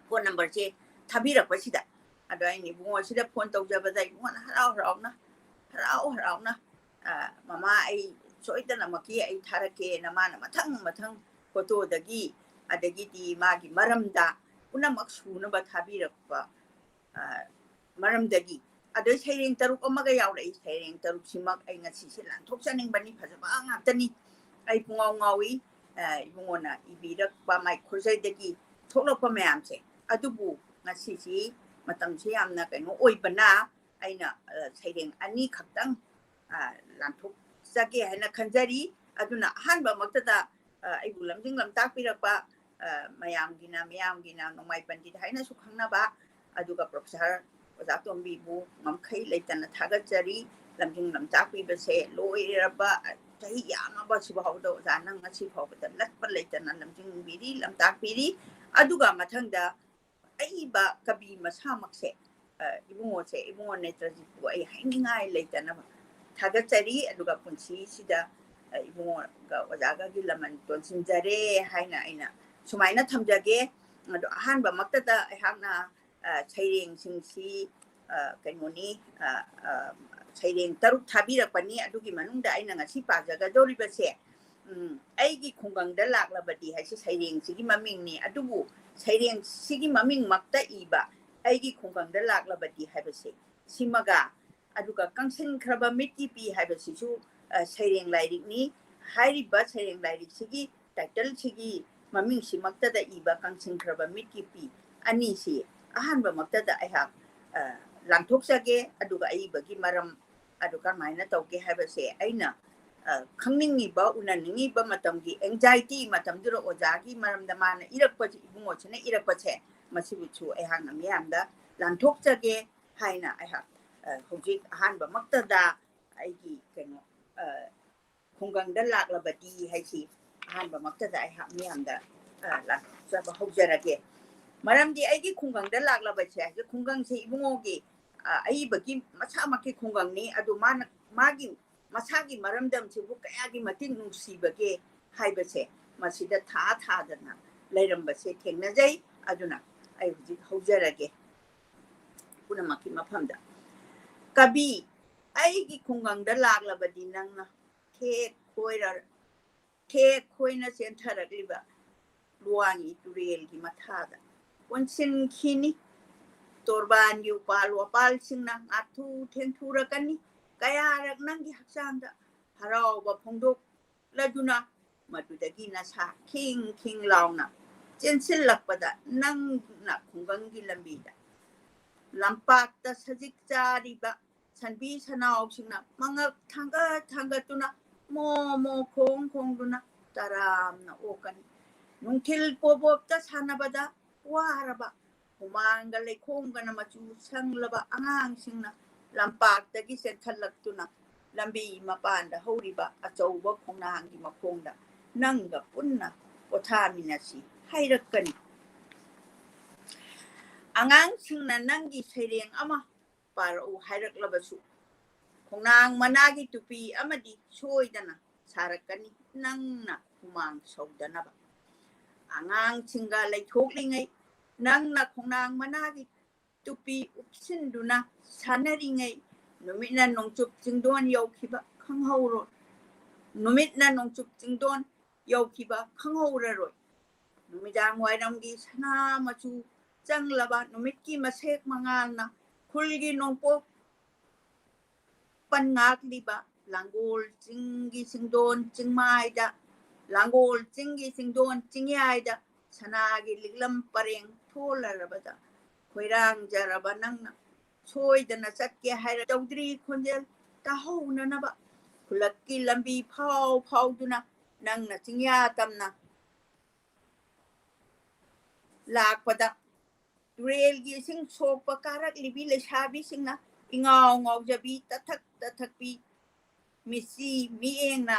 ꯐꯣꯟ ꯅꯝꯕꯔꯁꯦ ꯊꯥꯕꯤꯔꯛꯄꯁꯤꯗ꯫ ꯑꯗꯣ ꯑꯩꯅ ꯏꯕꯨꯡꯉꯣ ꯁꯤꯗ ꯐꯣꯟ ꯇꯧꯖꯕꯗ ꯏꯕꯨꯡꯉꯣꯅ ꯍꯔꯥꯎ ꯍꯔꯥꯎꯅ, ꯍꯔꯥꯎ ꯍꯔꯥꯎꯅ, ꯑ, "ꯃꯃꯥ, ꯑꯩ ꯁꯣꯏꯗꯅꯃꯛꯀꯤ ꯑꯩ ꯊꯥꯔꯛꯀꯦꯅ" ꯃꯥꯅ ꯃꯊꯪ ꯃꯊꯪ ꯐꯣꯇꯣꯗꯒꯤ, ꯑꯗꯒꯤꯗꯤ ꯃꯥꯒꯤ ꯃꯔꯝꯗ ꯄꯨꯝꯅꯃꯛ ꯁꯨꯅꯕ ꯊꯥꯕꯤꯔꯛꯄ, ꯑ, ꯃꯔꯝꯗꯒꯤ꯫ ꯑꯗꯩ ꯁꯩꯔꯦꯡ ꯇꯔꯨꯛ ꯑꯃꯒ ꯌꯥꯎꯔꯛꯏ꯫ ꯁꯩꯔꯦꯡ ꯇꯔꯨꯛꯁꯤꯃꯛ ꯑꯩ ꯉꯁꯤꯁꯦ ꯂꯥꯟꯊꯣꯛꯆꯅꯤꯡꯕꯅꯤ, ꯐꯖꯕ ꯉꯥꯛꯇꯅꯤ꯫ ꯑꯩ ꯄꯨꯡꯉꯥꯎ ꯉꯥꯎꯏ꯫ ꯑ, ꯏꯕꯨꯡꯉꯣꯅ ꯏꯕꯤꯔꯛꯄ ꯃꯥꯏ ꯈꯣꯔꯖꯩꯗꯒꯤ ꯊꯣꯛꯂꯛꯄ ꯃꯌꯥꯝꯁꯦ꯫ ꯑꯗꯨꯕꯨ ꯉꯁꯤꯁꯤ ꯃꯇꯝꯁꯦ ꯌꯥꯝꯅ ꯀꯩꯅꯣ ꯑꯣꯏꯕꯅ, ꯑꯩꯅ, ꯑ, ꯁꯩꯔꯦꯡ ꯑꯅꯤꯈꯛꯇꯪ, ꯑ, ꯂꯥꯟꯊꯣꯛꯆꯒꯦ ꯍꯥꯏꯅ ꯈꯟꯖꯔꯤ꯫ ꯑꯗꯨꯅ ꯑꯍꯥꯟꯕꯃꯛꯇꯗ, ꯑ, ꯑꯩꯕꯨ ꯂꯝꯖꯤꯡ ꯂꯝꯇꯥꯛꯄꯤꯔꯛꯄ, ꯑ, ꯃꯌꯥꯝꯒꯤꯅ, ꯃꯤꯌꯥꯝꯒꯤꯅ ꯅꯣꯡꯃꯥꯏ ꯄꯟꯗꯤꯠ ꯍꯥꯏꯅꯁꯨ ꯈꯪꯅꯕ, ꯑꯗꯨꯒ ꯄ꯭ꯔꯣꯐꯦꯁꯔ ꯑꯣꯖꯥ ꯇꯣꯝꯕꯤꯕꯨ ꯉꯝꯈꯩ ꯂꯩꯇꯅ ꯊꯥꯒꯠꯆꯔꯤ꯫ ꯂꯝꯖꯤꯡ ꯂꯝꯇꯥꯛꯄꯤꯕꯁꯦ ꯂꯣꯏꯔꯕ ꯆꯍꯤ ꯌꯥꯝꯃꯕ ꯁꯤꯐꯥꯎꯗ ꯑꯣꯖꯥꯅ ꯉꯁꯤ ꯐꯥꯎꯕꯗ ꯂꯠꯄ ꯂꯩꯇꯅ ꯂꯝꯖꯤꯡꯕꯤꯔꯤ, ꯂꯝꯇꯥꯛꯄꯤꯔꯤ꯫ ꯑꯗꯨꯒ ꯃꯊꯪꯗ ꯑꯏꯕ ꯀꯕꯤ ꯃꯁꯥꯃꯛꯁꯦ, ꯑ, ꯏꯕꯨꯡꯉꯣꯁꯦ, ꯏꯕꯨꯡꯉꯣ ꯅꯦꯇ꯭ꯔꯖꯤꯠꯄꯨ ꯑꯩ ꯍꯥꯏꯅꯤꯡꯉꯥꯏ ꯂꯩꯇꯅꯕ ꯊꯥꯒꯠꯆꯔꯤ꯫ ꯑꯗꯨꯒ ꯄꯨꯟꯁꯤꯁꯤꯗ, ꯑ, ꯏꯕꯨꯡꯉꯣꯒ ꯑꯣꯖꯥꯒꯒꯤ ꯂꯃꯟ ꯇꯣꯟꯁꯤꯟꯖꯔꯦ ꯍꯥꯏꯅ ꯑꯩꯅ ꯁꯨꯃꯥꯏꯅ ꯊꯝꯖꯒꯦ꯫ ꯑꯗꯣ ꯑꯍꯥꯟꯕꯃꯛꯇꯗ ꯑꯩꯍꯥꯛꯅ, ꯑ, ꯁꯩꯔꯦꯡꯁꯤꯡꯁꯤ, ꯑ, ꯀꯩꯅꯣꯅꯤ, ꯑ, ꯑ, ꯁꯩꯔꯦꯡ ꯇꯔꯨꯛ ꯊꯥꯕꯤꯔꯛꯄꯅꯤ꯫ ꯑꯗꯨꯒꯤ ꯃꯅꯨꯡꯗ ꯑꯩꯅ ꯉꯁꯤ ꯄꯥꯖꯒꯗꯧꯔꯤꯕꯁꯦ, ꯎꯝ, "ꯑꯩꯒꯤ ꯈꯨꯡꯒꯪꯗ ꯂꯥꯛꯂꯕꯗꯤ" ꯍꯥꯏꯁꯤ ꯁꯩꯔꯦꯡꯁꯤꯒꯤ ꯃꯃꯤꯡꯅꯤ꯫ ꯑꯗꯨꯕꯨ ꯁꯩꯔꯦꯡꯁꯤꯒꯤ ꯃꯃꯤꯡꯃꯛꯇ ꯏꯕ "ꯑꯩꯒꯤ ꯈꯨꯡꯒꯪꯗ ꯂꯥꯛꯂꯕꯗꯤ" ꯍꯥꯏꯕꯁꯦ ꯁꯤꯃꯒ, ꯑꯗꯨꯒ "ꯀꯪꯁꯤꯟꯈ꯭ꯔꯕ ꯃꯤꯠꯀꯤ ꯄꯤ" ꯍꯥꯏꯕꯁꯤꯁꯨ, ꯑ, ꯁꯩꯔꯦꯡ ꯂꯥꯏꯔꯤꯛꯅꯤ꯫ ꯍꯥꯏꯔꯤꯕ ꯁꯩꯔꯦꯡ ꯂꯥꯏꯔꯤꯛꯁꯤꯒꯤ ꯇꯥꯏꯇꯜꯁꯤꯒꯤ ꯃꯃꯤꯡꯁꯤꯃꯛꯇꯗ ꯏꯕ "ꯀꯪꯁꯤꯟꯈ꯭ꯔꯕ ꯃꯤꯠꯀꯤ ꯄꯤ" ꯑꯅꯤꯁꯤ ꯑꯍꯥꯟꯕꯃꯛꯇꯗ ꯑꯩꯍꯥꯛ, ꯑ, ꯂꯥꯟꯊꯣꯛꯆꯒꯦ꯫ ꯑꯗꯨꯒ ꯑꯏꯕꯒꯤ ꯃꯔꯝ ꯑꯗꯨ ꯀꯔꯝꯍꯥꯏꯅ ꯇꯧꯒꯦ ꯍꯥꯏꯕꯁꯦ ꯑꯩꯅ, ꯑ, ꯈꯪꯅꯤꯡꯉꯤꯕ, ꯎꯅꯅꯤꯡꯉꯤꯕ ꯃꯇꯝꯒꯤ anxiety ꯃꯇꯝꯗꯨꯗ ꯑꯣꯖꯥꯒꯤ ꯃꯔꯝꯗ ꯃꯥꯅ ꯏꯔꯛꯄꯁꯦ, ꯏꯕꯨꯡꯉꯣꯁꯤꯅ ꯏꯔꯛꯄꯁꯦ, ꯃꯁꯤꯕꯨꯁꯨ ꯑꯩꯍꯥꯛꯅ ꯃꯤꯌꯥꯝꯗ ꯂꯥꯟꯊꯣꯛꯆꯒꯦ ꯍꯥꯏꯅ ꯑꯩꯍꯥꯛ, ꯑ, ꯍꯧꯖꯤꯛ ꯑꯍꯥꯟꯕꯃꯛꯇꯗ ꯑꯩꯒꯤ ꯀꯩꯅꯣ, ꯑ, "ꯈꯨꯡꯒꯪꯗ ꯂꯥꯛꯂꯕꯗꯤ" ꯍꯥꯏꯁꯤ ꯑꯍꯥꯟꯕꯃꯛꯇꯗ ꯑꯩꯍꯥꯛ ꯃꯤꯌꯥꯝꯗ, ꯑ, ꯂꯥꯟꯊꯣꯛꯆꯕ ꯍꯧꯖꯔꯒꯦ꯫ ꯃꯔꯝꯗꯤ "ꯑꯩꯒꯤ ꯈꯨꯡꯒꯪꯗ ꯂꯥꯛꯂꯕꯁꯦ" ꯍꯥꯏꯁꯦ ꯈꯨꯡꯒꯪꯁꯦ ꯏꯕꯨꯡꯉꯣꯒꯤ, ꯑ, ꯑꯏꯕꯒꯤ ꯃꯁꯥꯃꯛꯀꯤ ꯈꯨꯡꯒꯪꯅꯤ꯫ ꯑꯗꯨ ꯃꯥꯅ, ꯃꯥꯒꯤ ꯃꯁꯥꯒꯤ ꯃꯔꯝꯗꯝꯁꯤꯕꯨ ꯀꯌꯥꯒꯤ ꯃꯇꯤꯛ ꯅꯨꯡꯁꯤꯕꯒꯦ ꯍꯥꯏꯕꯁꯦ ꯃꯁꯤꯗ ꯊꯥ ꯊꯥꯗꯅ ꯂꯩꯔꯝꯕꯁꯦ ꯊꯦꯡꯅꯖꯩ꯫ ꯑꯗꯨꯅ ꯑꯩ ꯍꯧꯖꯤꯛ ꯍꯧꯖꯔꯒꯦ ꯄꯨꯝꯅꯃꯛꯀꯤ ꯃꯐꯝꯗ꯫ ꯀꯕꯤ, "ꯑꯩꯒꯤ ꯈꯨꯡꯒꯪꯗ ꯂꯥꯛꯂꯕꯗꯤ ꯅꯪꯅ ꯊꯦꯛ ꯈꯣꯏꯔ-, ꯊꯦꯛ ꯈꯣꯏꯅ ꯆꯦꯟꯊꯔꯛꯂꯤꯕ ꯂꯨꯋꯥꯡꯒꯤ ꯇꯨꯔꯦꯜꯒꯤ ꯃꯊꯥꯗ ꯀꯣꯟꯁꯤꯟꯈꯤꯅꯤ꯫ ꯇꯣꯔꯕꯥꯟꯒꯤ ꯎꯄꯥꯜ ꯋꯥꯄꯥꯜꯁꯤꯡꯅ ꯉꯥꯊꯨ ꯊꯦꯡꯊꯨꯔꯛꯀꯅꯤ꯫ ꯀꯌꯥꯔꯛ ꯅꯪꯒꯤ ꯍꯛꯆꯥꯡꯗ ꯍꯔꯥꯎꯕ ꯐꯣꯡꯗꯣꯛꯂꯗꯨꯅ ꯃꯗꯨꯗꯒꯤ ꯅꯁꯥ ꯈꯤꯡ ꯈꯤꯡ ꯂꯥꯎꯅ ꯆꯦꯟꯁꯤꯜꯂꯛꯄꯗ ꯅꯪꯅ ꯈꯨꯡꯒꯪꯒꯤ ꯂꯝꯕꯤꯗ ꯂꯝꯄꯥꯛꯇ ꯁꯖꯤꯛ ꯆꯥꯔꯤꯕ ꯁꯟꯕꯤ ꯁꯅꯥꯎꯁꯤꯡꯅ ꯃꯉꯛ ꯊꯥꯡꯒꯠ ꯊꯥꯡꯒꯠꯇꯨꯅ ꯃꯣ ꯃꯣ ꯈꯣꯡ ꯈꯣꯡꯗꯨꯅ ꯇꯔꯥꯝꯅ ꯑꯣꯛꯀꯅꯤ꯫ ꯅꯨꯡꯊꯤꯜ ꯄꯣꯕꯣꯞꯇ ꯁꯥꯟꯅꯕꯗ ꯋꯥꯔꯕ ꯍꯨꯃꯥꯡꯒ ꯂꯩꯈꯣꯝꯒꯅ ꯃꯆꯨ ꯁꯪꯂꯕ ꯑꯉꯥꯡꯁꯤꯡꯅ ꯂꯝꯄꯥꯛꯇꯒꯤ ꯆꯦꯟꯈꯠꯂꯛꯇꯨꯅ ꯂꯝꯕꯤ ꯃꯄꯥꯟꯗ ꯍꯧꯔꯤꯕ ꯑꯆꯧꯕ ꯈꯣꯡꯅꯥꯡꯒꯤ ꯃꯈꯣꯡꯗ ꯅꯪꯒ ꯄꯨꯟꯅ ꯄꯣꯊꯥꯃꯤꯟꯅꯁꯤ ꯍꯥꯏꯔꯛꯀꯅꯤ꯫ ꯑꯉꯥꯡꯁꯤꯡꯅ ꯅꯪꯒꯤ ꯁꯩꯔꯦꯡ ꯑꯃ ꯄꯥꯔꯛꯎ ꯍꯥꯏꯔꯛꯂꯕꯁꯨ ꯈꯣꯡꯅꯥꯡ ꯃꯅꯥꯒꯤ ꯇꯨꯄꯤ ꯑꯃꯗꯤ ꯁꯣꯏꯗꯅ ꯁꯥꯔꯛꯀꯅꯤ, ꯅꯪꯅ ꯍꯨꯃꯥꯡ ꯁꯧꯗꯅꯕ꯫ ꯑꯉꯥꯡꯁꯤꯡꯒ ꯂꯩꯊꯣꯛꯂꯤꯉꯩ ꯅꯪꯅ ꯈꯣꯡꯅꯥꯡ ꯃꯅꯥꯒꯤ ꯇꯨꯄꯤ ꯎꯞꯁꯤꯟꯗꯨꯅ ꯁꯥꯟꯅꯔꯤꯉꯩ ꯅꯨꯃꯤꯠꯅ ꯅꯣꯡꯆꯨꯞ ꯆꯤꯡꯗꯣꯟ ꯌꯧꯈꯤꯕ ꯈꯪꯍꯧꯔꯣꯏ꯫ ꯅꯨꯃꯤꯠꯅ ꯅꯣꯡꯆꯨꯞ ꯆꯤꯡꯗꯣꯟ ꯌꯧꯈꯤꯕ ꯈꯪꯍꯧꯔꯔꯣꯏ꯫ ꯅꯨꯃꯤꯗꯥꯡ ꯋꯥꯏꯔꯝꯒꯤ ꯁꯅꯥ ꯃꯆꯨ ꯆꯪꯂꯕ ꯅꯨꯃꯤꯠꯀꯤ ꯃꯁꯦꯛ ꯃꯉꯥꯜꯅ ꯈꯨꯜꯒꯤ ꯅꯣꯡꯄꯣꯛ ꯄꯟ ꯉꯥꯛꯂꯤꯕ ꯂꯥꯡꯒꯣꯜ ꯆꯤꯡꯒꯤ ꯆꯤꯡꯗꯣꯟ ꯆꯤꯡꯃꯥꯏꯗ, ꯂꯥꯡꯒꯣꯜ ꯆꯤꯡꯒꯤ ꯆꯤꯡꯗꯣꯟ ꯆꯤꯡꯌꯥꯏꯗ ꯁꯅꯥꯒꯤ ꯂꯤꯛꯂꯝ ꯄꯔꯦꯡ ꯊꯣꯜꯂꯔꯕꯗ ꯈꯣꯏꯔꯥꯡꯖꯔꯕ ꯅꯪꯅ ꯁꯣꯏꯗꯅ ꯆꯠꯀꯦ ꯍꯥꯏꯔ ꯇꯧꯗ꯭ꯔꯤ ꯈꯣꯟꯖꯦꯜ ꯇꯥꯍꯧꯅꯅꯕ ꯈꯨꯜꯂꯛꯀꯤ ꯂꯝꯕꯤ ꯐꯥꯎ ꯐꯥꯎꯗꯨꯅ ꯅꯪꯅ ꯆꯤꯡꯌꯥ ꯇꯝꯅ ꯂꯥꯛꯄꯗ ꯇꯨꯔꯦꯜꯒꯤ ꯏꯁꯤꯡ ꯁꯣꯛꯄ ꯀꯥꯔꯛꯂꯤꯕꯤ ꯂꯩꯁꯥꯕꯤꯁꯤꯡꯅ ꯏꯉꯥꯎ ꯉꯥꯎꯖꯕꯤ ꯇꯊꯛ ꯇꯊꯛꯄꯤ ꯃꯤꯠꯁꯤ ꯃꯤꯠꯌꯦꯡꯅ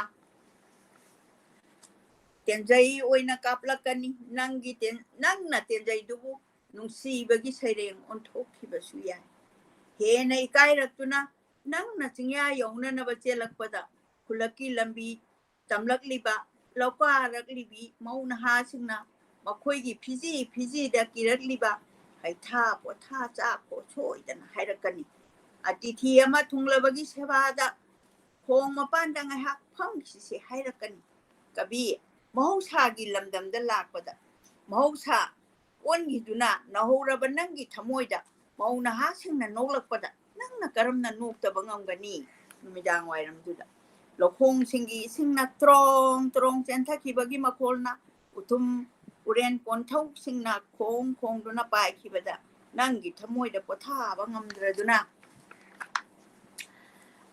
ꯇꯦꯟꯖꯩ ꯑꯣꯏꯅ ꯀꯥꯞꯂꯛꯀꯅꯤ꯫ ꯅꯪꯒꯤ ꯇꯦꯟ-, ꯅꯪꯅ ꯇꯦꯟꯖꯩꯗꯨꯕꯨ ꯅꯨꯡꯁꯤꯕꯒꯤ ꯁꯩꯔꯦꯡ ꯑꯣꯟꯊꯣꯛꯈꯤꯕꯁꯨ ꯌꯥꯏ꯫ ꯍꯦꯟꯅ ꯏꯀꯥꯏꯔꯛꯇꯨꯅ ꯅꯪꯅ ꯆꯤꯡꯌꯥ ꯌꯧꯅꯅꯕ ꯆꯦꯜꯂꯛꯄꯗ ꯈꯨꯜꯂꯛꯀꯤ ꯂꯝꯕꯤ ꯇꯝꯂꯛꯂꯤꯕ ꯂꯧꯀꯥꯔꯛꯂꯤꯕꯤ ꯃꯧ ꯅꯍꯥꯁꯤꯡꯅ ꯃꯈꯣꯏꯒꯤ ꯐꯤꯖꯤ ꯐꯤꯖꯤꯗ ꯀꯤꯔꯛꯂꯤꯕ ꯍꯩꯊꯥ ꯄꯣꯊꯥ ꯆꯥꯈꯣ ꯁꯣꯏꯗꯅ ꯍꯥꯏꯔꯛꯀꯅꯤ꯫ ꯑꯇꯤꯊꯤ ꯑꯃ ꯊꯨꯡꯂꯕꯒꯤ ꯁꯦꯕꯥꯗ ꯈꯣꯡ ꯃꯄꯥꯟꯗ ꯉꯥꯏꯍꯥꯛ ꯐꯝꯈꯤꯁꯤ ꯍꯥꯏꯔꯛꯀꯅꯤ꯫ ꯀꯕꯤ, ꯃꯍꯧꯁꯥꯒꯤ ꯂꯝꯗꯝꯗ ꯂꯥꯛꯄꯗ ꯃꯍꯧꯁꯥ ꯑꯣꯟꯈꯤꯗꯨꯅ ꯅꯧꯍꯧꯔꯕ ꯅꯪꯒꯤ ꯊꯃꯣꯏꯗ ꯃꯧ ꯅꯍꯥꯁꯤꯡꯅ ꯅꯣꯛꯂꯛꯄꯗ ꯅꯪꯅ ꯀꯔꯝꯅ ꯅꯣꯛꯇꯕ ꯉꯝꯒꯅꯤ? ꯅꯨꯃꯤꯗꯥꯡ ꯋꯥꯏꯔꯝꯗꯨꯗ ꯂꯧꯈꯣꯡꯁꯤꯡꯒꯤ ꯏꯁꯤꯡꯅ ꯇ꯭ꯔꯣꯡ ꯇ꯭ꯔꯣꯡ ꯆꯦꯟꯊꯈꯤꯕꯒꯤ ꯃꯈꯣꯜꯅ ꯎꯊꯨꯝ ꯎꯔꯦꯟ ꯀꯣꯟꯊꯧꯁꯤꯡꯅ ꯈꯣꯡ ꯈꯣꯡꯗꯨꯅ ꯄꯥꯏꯈꯤꯕꯗ ꯅꯪꯒꯤ ꯊꯃꯣꯏꯗ ꯄꯣꯊꯥꯕ ꯉꯝꯗ꯭ꯔꯗꯨꯅ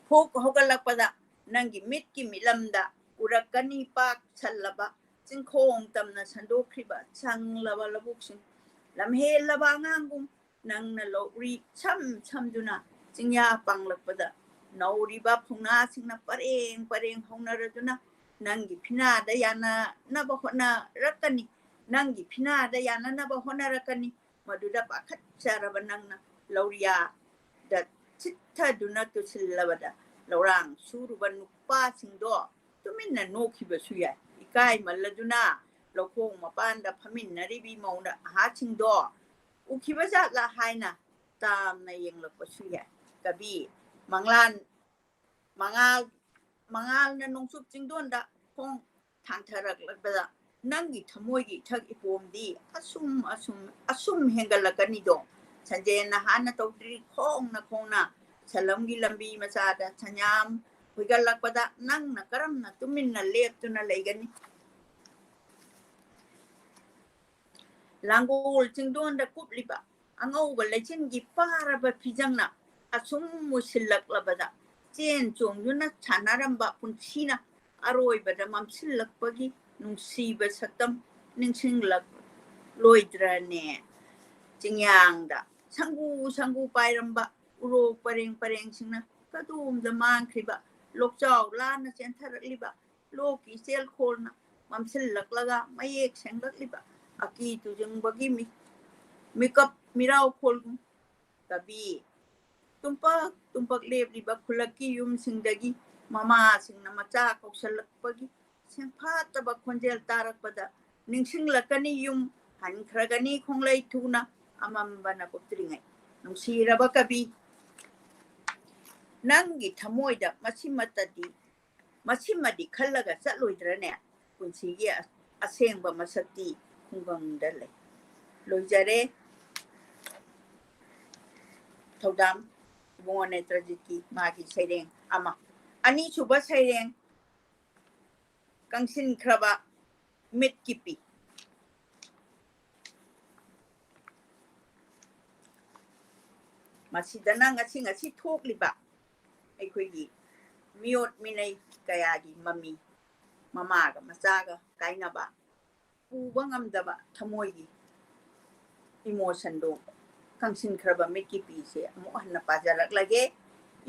ꯐꯨꯛ ꯍꯧꯒꯠꯂꯛꯄꯗ ꯅꯪꯒꯤ ꯃꯤꯠꯀꯤ ꯃꯤꯠꯂꯝꯗ ꯎꯔꯛꯀꯅꯤ ꯄꯥꯛ ꯁꯜꯂꯕ ꯆꯤꯡꯈꯣꯡ ꯇꯝꯅ ꯁꯟꯗꯣꯛꯈ꯭ꯔꯤꯕ ꯁꯪꯂꯕ ꯂꯧꯕꯨꯛꯁꯤꯡ꯫ ꯂꯝꯍꯦꯜꯂꯕ ꯑꯉꯥꯡꯒꯨꯝ ꯅꯪꯅ ꯂꯧꯔꯤ ꯁꯝ ꯁꯝꯗꯨꯅ ꯆꯤꯡꯌꯥ ꯄꯥꯡꯂꯛꯄꯗ ꯅꯧꯔꯤꯕ ꯐꯧꯅꯥꯁꯤꯡꯅ ꯄꯔꯦꯡ ꯄꯔꯦꯡ ꯍꯧꯅꯔꯗꯨꯅ ꯅꯪꯒꯤ ꯐꯤꯅꯥꯗ ꯌꯥꯅꯅꯕ ꯍꯣꯠꯅꯔꯛꯀꯅꯤ꯫ ꯅꯪꯒꯤ ꯐꯤꯅꯥꯗ ꯌꯥꯅꯅꯕ ꯍꯣꯠꯅꯔꯛꯀꯅꯤ꯫ ꯃꯗꯨꯗ ꯄꯥꯈꯠꯆꯔꯕ ꯅꯪꯅ ꯂꯧꯔꯤꯌꯥꯗ ꯆꯤꯠꯊꯗꯨꯅ ꯇꯨꯁꯤꯜꯂꯕꯗ ꯂꯧꯔꯥꯡ ꯁꯨꯔꯨꯕ ꯅꯨꯄꯥꯁꯤꯡꯗꯣ ꯇꯨꯃꯤꯟꯅ ꯅꯣꯛꯈꯤꯕꯁꯨ ꯌꯥꯏ꯫ ꯏꯀꯥꯏꯃꯜꯂꯗꯨꯅ ꯂꯧꯈꯣꯡ ꯃꯄꯥꯟꯗ ꯐꯝꯃꯤꯟꯅꯔꯤꯕꯤ ꯃꯧ ꯅꯍꯥꯁꯤꯡꯗꯣ ꯎꯈꯤꯕ ꯖꯥꯠꯂ ꯍꯥꯏꯅ ꯇꯥꯝꯅ ꯌꯦꯡꯂꯛꯄꯁꯨ ꯌꯥꯏ꯫ ꯀꯕꯤ, ꯃꯉꯥꯜ, ꯃꯉꯥꯜ, ꯃꯉꯥꯜꯅ ꯅꯣꯡꯆꯨꯞ ꯆꯤꯡꯗꯣꯟꯗ ꯈꯣꯡ ꯊꯥꯡꯊꯔꯛꯂꯕꯗ ꯅꯪꯒꯤ ꯊꯃꯣꯏꯒꯤ ꯏꯊꯛ ꯏꯄꯣꯝꯗꯤ ꯑꯁꯨꯝ, ꯑꯁꯨꯝ, ꯑꯁꯨꯝ ꯍꯦꯟꯒꯠꯂꯛꯀꯅꯤꯗꯣ꯫ ꯁꯟꯖꯦꯟꯅ ꯍꯥꯟꯅ ꯇꯧꯗ꯭ꯔꯤ ꯈꯣꯡꯅ ꯈꯣꯡꯅ ꯁꯂꯝꯒꯤ ꯂꯝꯕꯤ ꯃꯆꯥꯗ ꯁꯟꯌꯥꯝ ꯍꯨꯏꯒꯠꯂꯛꯄꯗ ꯅꯪꯅ ꯀꯔꯝꯅ ꯇꯨꯃꯤꯟꯅ ꯂꯦꯞꯇꯨꯅ ꯂꯩꯒꯅꯤ? ꯂꯥꯡꯒꯣꯜ ꯆꯤꯡꯗꯣꯟꯗ ꯀꯨꯞꯂꯤꯕ ꯑꯉꯧꯕ ꯂꯩꯆꯤꯟꯒꯤ ꯄꯥꯔꯕ ꯐꯤꯖꯪꯅ ꯑꯁꯨꯝ ꯃꯨꯁꯤꯜꯂꯛꯂꯕꯗ ꯆꯦꯟ ꯆꯣꯡꯗꯨꯅ ꯁꯥꯟꯅꯔꯝꯕ ꯄꯨꯟꯁꯤꯅ ꯑꯔꯣꯏꯕꯗ ꯃꯝꯁꯤꯜꯂꯛꯄꯒꯤ ꯅꯨꯡꯁꯤꯕ ꯁꯛꯇꯝ ꯅꯤꯡꯁꯤꯡꯂꯛꯂꯣꯏꯗ꯭ꯔꯅꯦ? ꯆꯤꯡꯌꯥꯡꯗ ꯁꯪꯒꯨ ꯁꯪꯒꯨ ꯄꯥꯏꯔꯝꯕ ꯎꯔꯣꯛ ꯄꯔꯦꯡ ꯄꯔꯦꯡꯁꯤꯡꯅ ꯀꯗꯣꯝꯗ ꯃꯥꯡꯈ꯭ꯔꯤꯕ? ꯂꯣꯛꯆꯥꯎ ꯂꯥꯅ ꯆꯦꯟꯊꯔꯛꯂꯤꯕ ꯂꯣꯛꯀꯤ ꯏꯆꯦꯜꯈꯣꯜꯅ ꯃꯝꯁꯤꯜꯂꯛꯂꯒ ꯃꯌꯦꯛ ꯁꯦꯡꯂꯛꯂꯤꯕ ꯑꯀꯤ ꯇꯨꯖꯨꯡꯕꯒꯤ ꯃꯤ-, ꯃꯤꯀꯞ ꯃꯤꯔꯥꯎꯈꯣꯜꯒꯨꯝ꯫ ꯀꯕꯤ, ꯇꯨꯝꯄꯛ ꯇꯨꯝꯄꯛ ꯂꯦꯞꯂꯤꯕ ꯈꯨꯜꯂꯛꯀꯤ ꯌꯨꯝꯁꯤꯡꯗꯒꯤ ꯃꯃꯥꯁꯤꯡꯅ ꯃꯆꯥ ꯀꯧꯁꯜꯂꯛꯄꯒꯤ ꯁꯦꯡꯐꯥꯠꯇꯕ ꯈꯣꯟꯖꯦꯜ ꯇꯥꯔꯛꯄꯗ ꯅꯤꯡꯁꯤꯡꯂꯛꯀꯅꯤ ꯌꯨꯝ, ꯍꯟꯈ꯭ꯔꯒꯅꯤ ꯈꯣꯡꯂꯩ ꯊꯨꯅ ꯑꯃꯝꯕꯅ ꯀꯨꯞꯇ꯭ꯔꯤꯉꯩ꯫ ꯅꯨꯡꯁꯤꯔꯕ ꯀꯕꯤ, ꯅꯪꯒꯤ ꯊꯃꯣꯏꯗ ꯃꯁꯤꯃꯇꯗꯤ, ꯃꯁꯤꯃꯗꯤ ꯈꯜꯂꯒ ꯆꯠꯂꯣꯏꯗ꯭ꯔꯅꯦ? ꯄꯨꯟꯁꯤꯒꯤ ꯑ-, ꯑꯁꯦꯡꯕ ꯃꯁꯛꯇꯤ ꯈꯨꯡꯒꯪꯗ ꯂꯩ꯫ ꯂꯣꯏꯖꯔꯦ꯫ ꯊꯧꯗꯥꯝ ꯏꯕꯨꯡꯉꯣ ꯅꯦꯇ꯭ꯔꯖꯤꯠꯀꯤ ꯃꯥꯒꯤ ꯁꯩꯔꯦꯡ ꯑꯃ꯫ ꯑꯅꯤꯁꯨꯕ ꯁꯩꯔꯦꯡ, ꯀꯪꯁꯤꯟꯈ꯭ꯔꯕ ꯃꯤꯠꯀꯤ ꯄꯤ꯫ ꯃꯁꯤꯗꯅ ꯉꯁꯤ ꯉꯁꯤ ꯊꯣꯛꯂꯤꯕ ꯑꯩꯈꯣꯏꯒꯤ ꯃꯤꯑꯣꯠ ꯃꯤꯅꯩ ꯀꯌꯥꯒꯤ ꯃꯃꯤ, ꯃꯃꯥꯒ ꯃꯆꯥꯒ ꯀꯥꯏꯅꯕ, ꯄꯨꯕ ꯉꯝꯗꯕ ꯊꯃꯣꯏꯒꯤ emotionꯗꯣ ꯀꯪꯁꯤꯟꯈ꯭ꯔꯕ ꯃꯤꯠꯀꯤ ꯄꯤꯁꯦ ꯑꯃꯨꯛ ꯍꯟꯅ ꯄꯥꯖꯔꯛꯂꯒꯦ꯫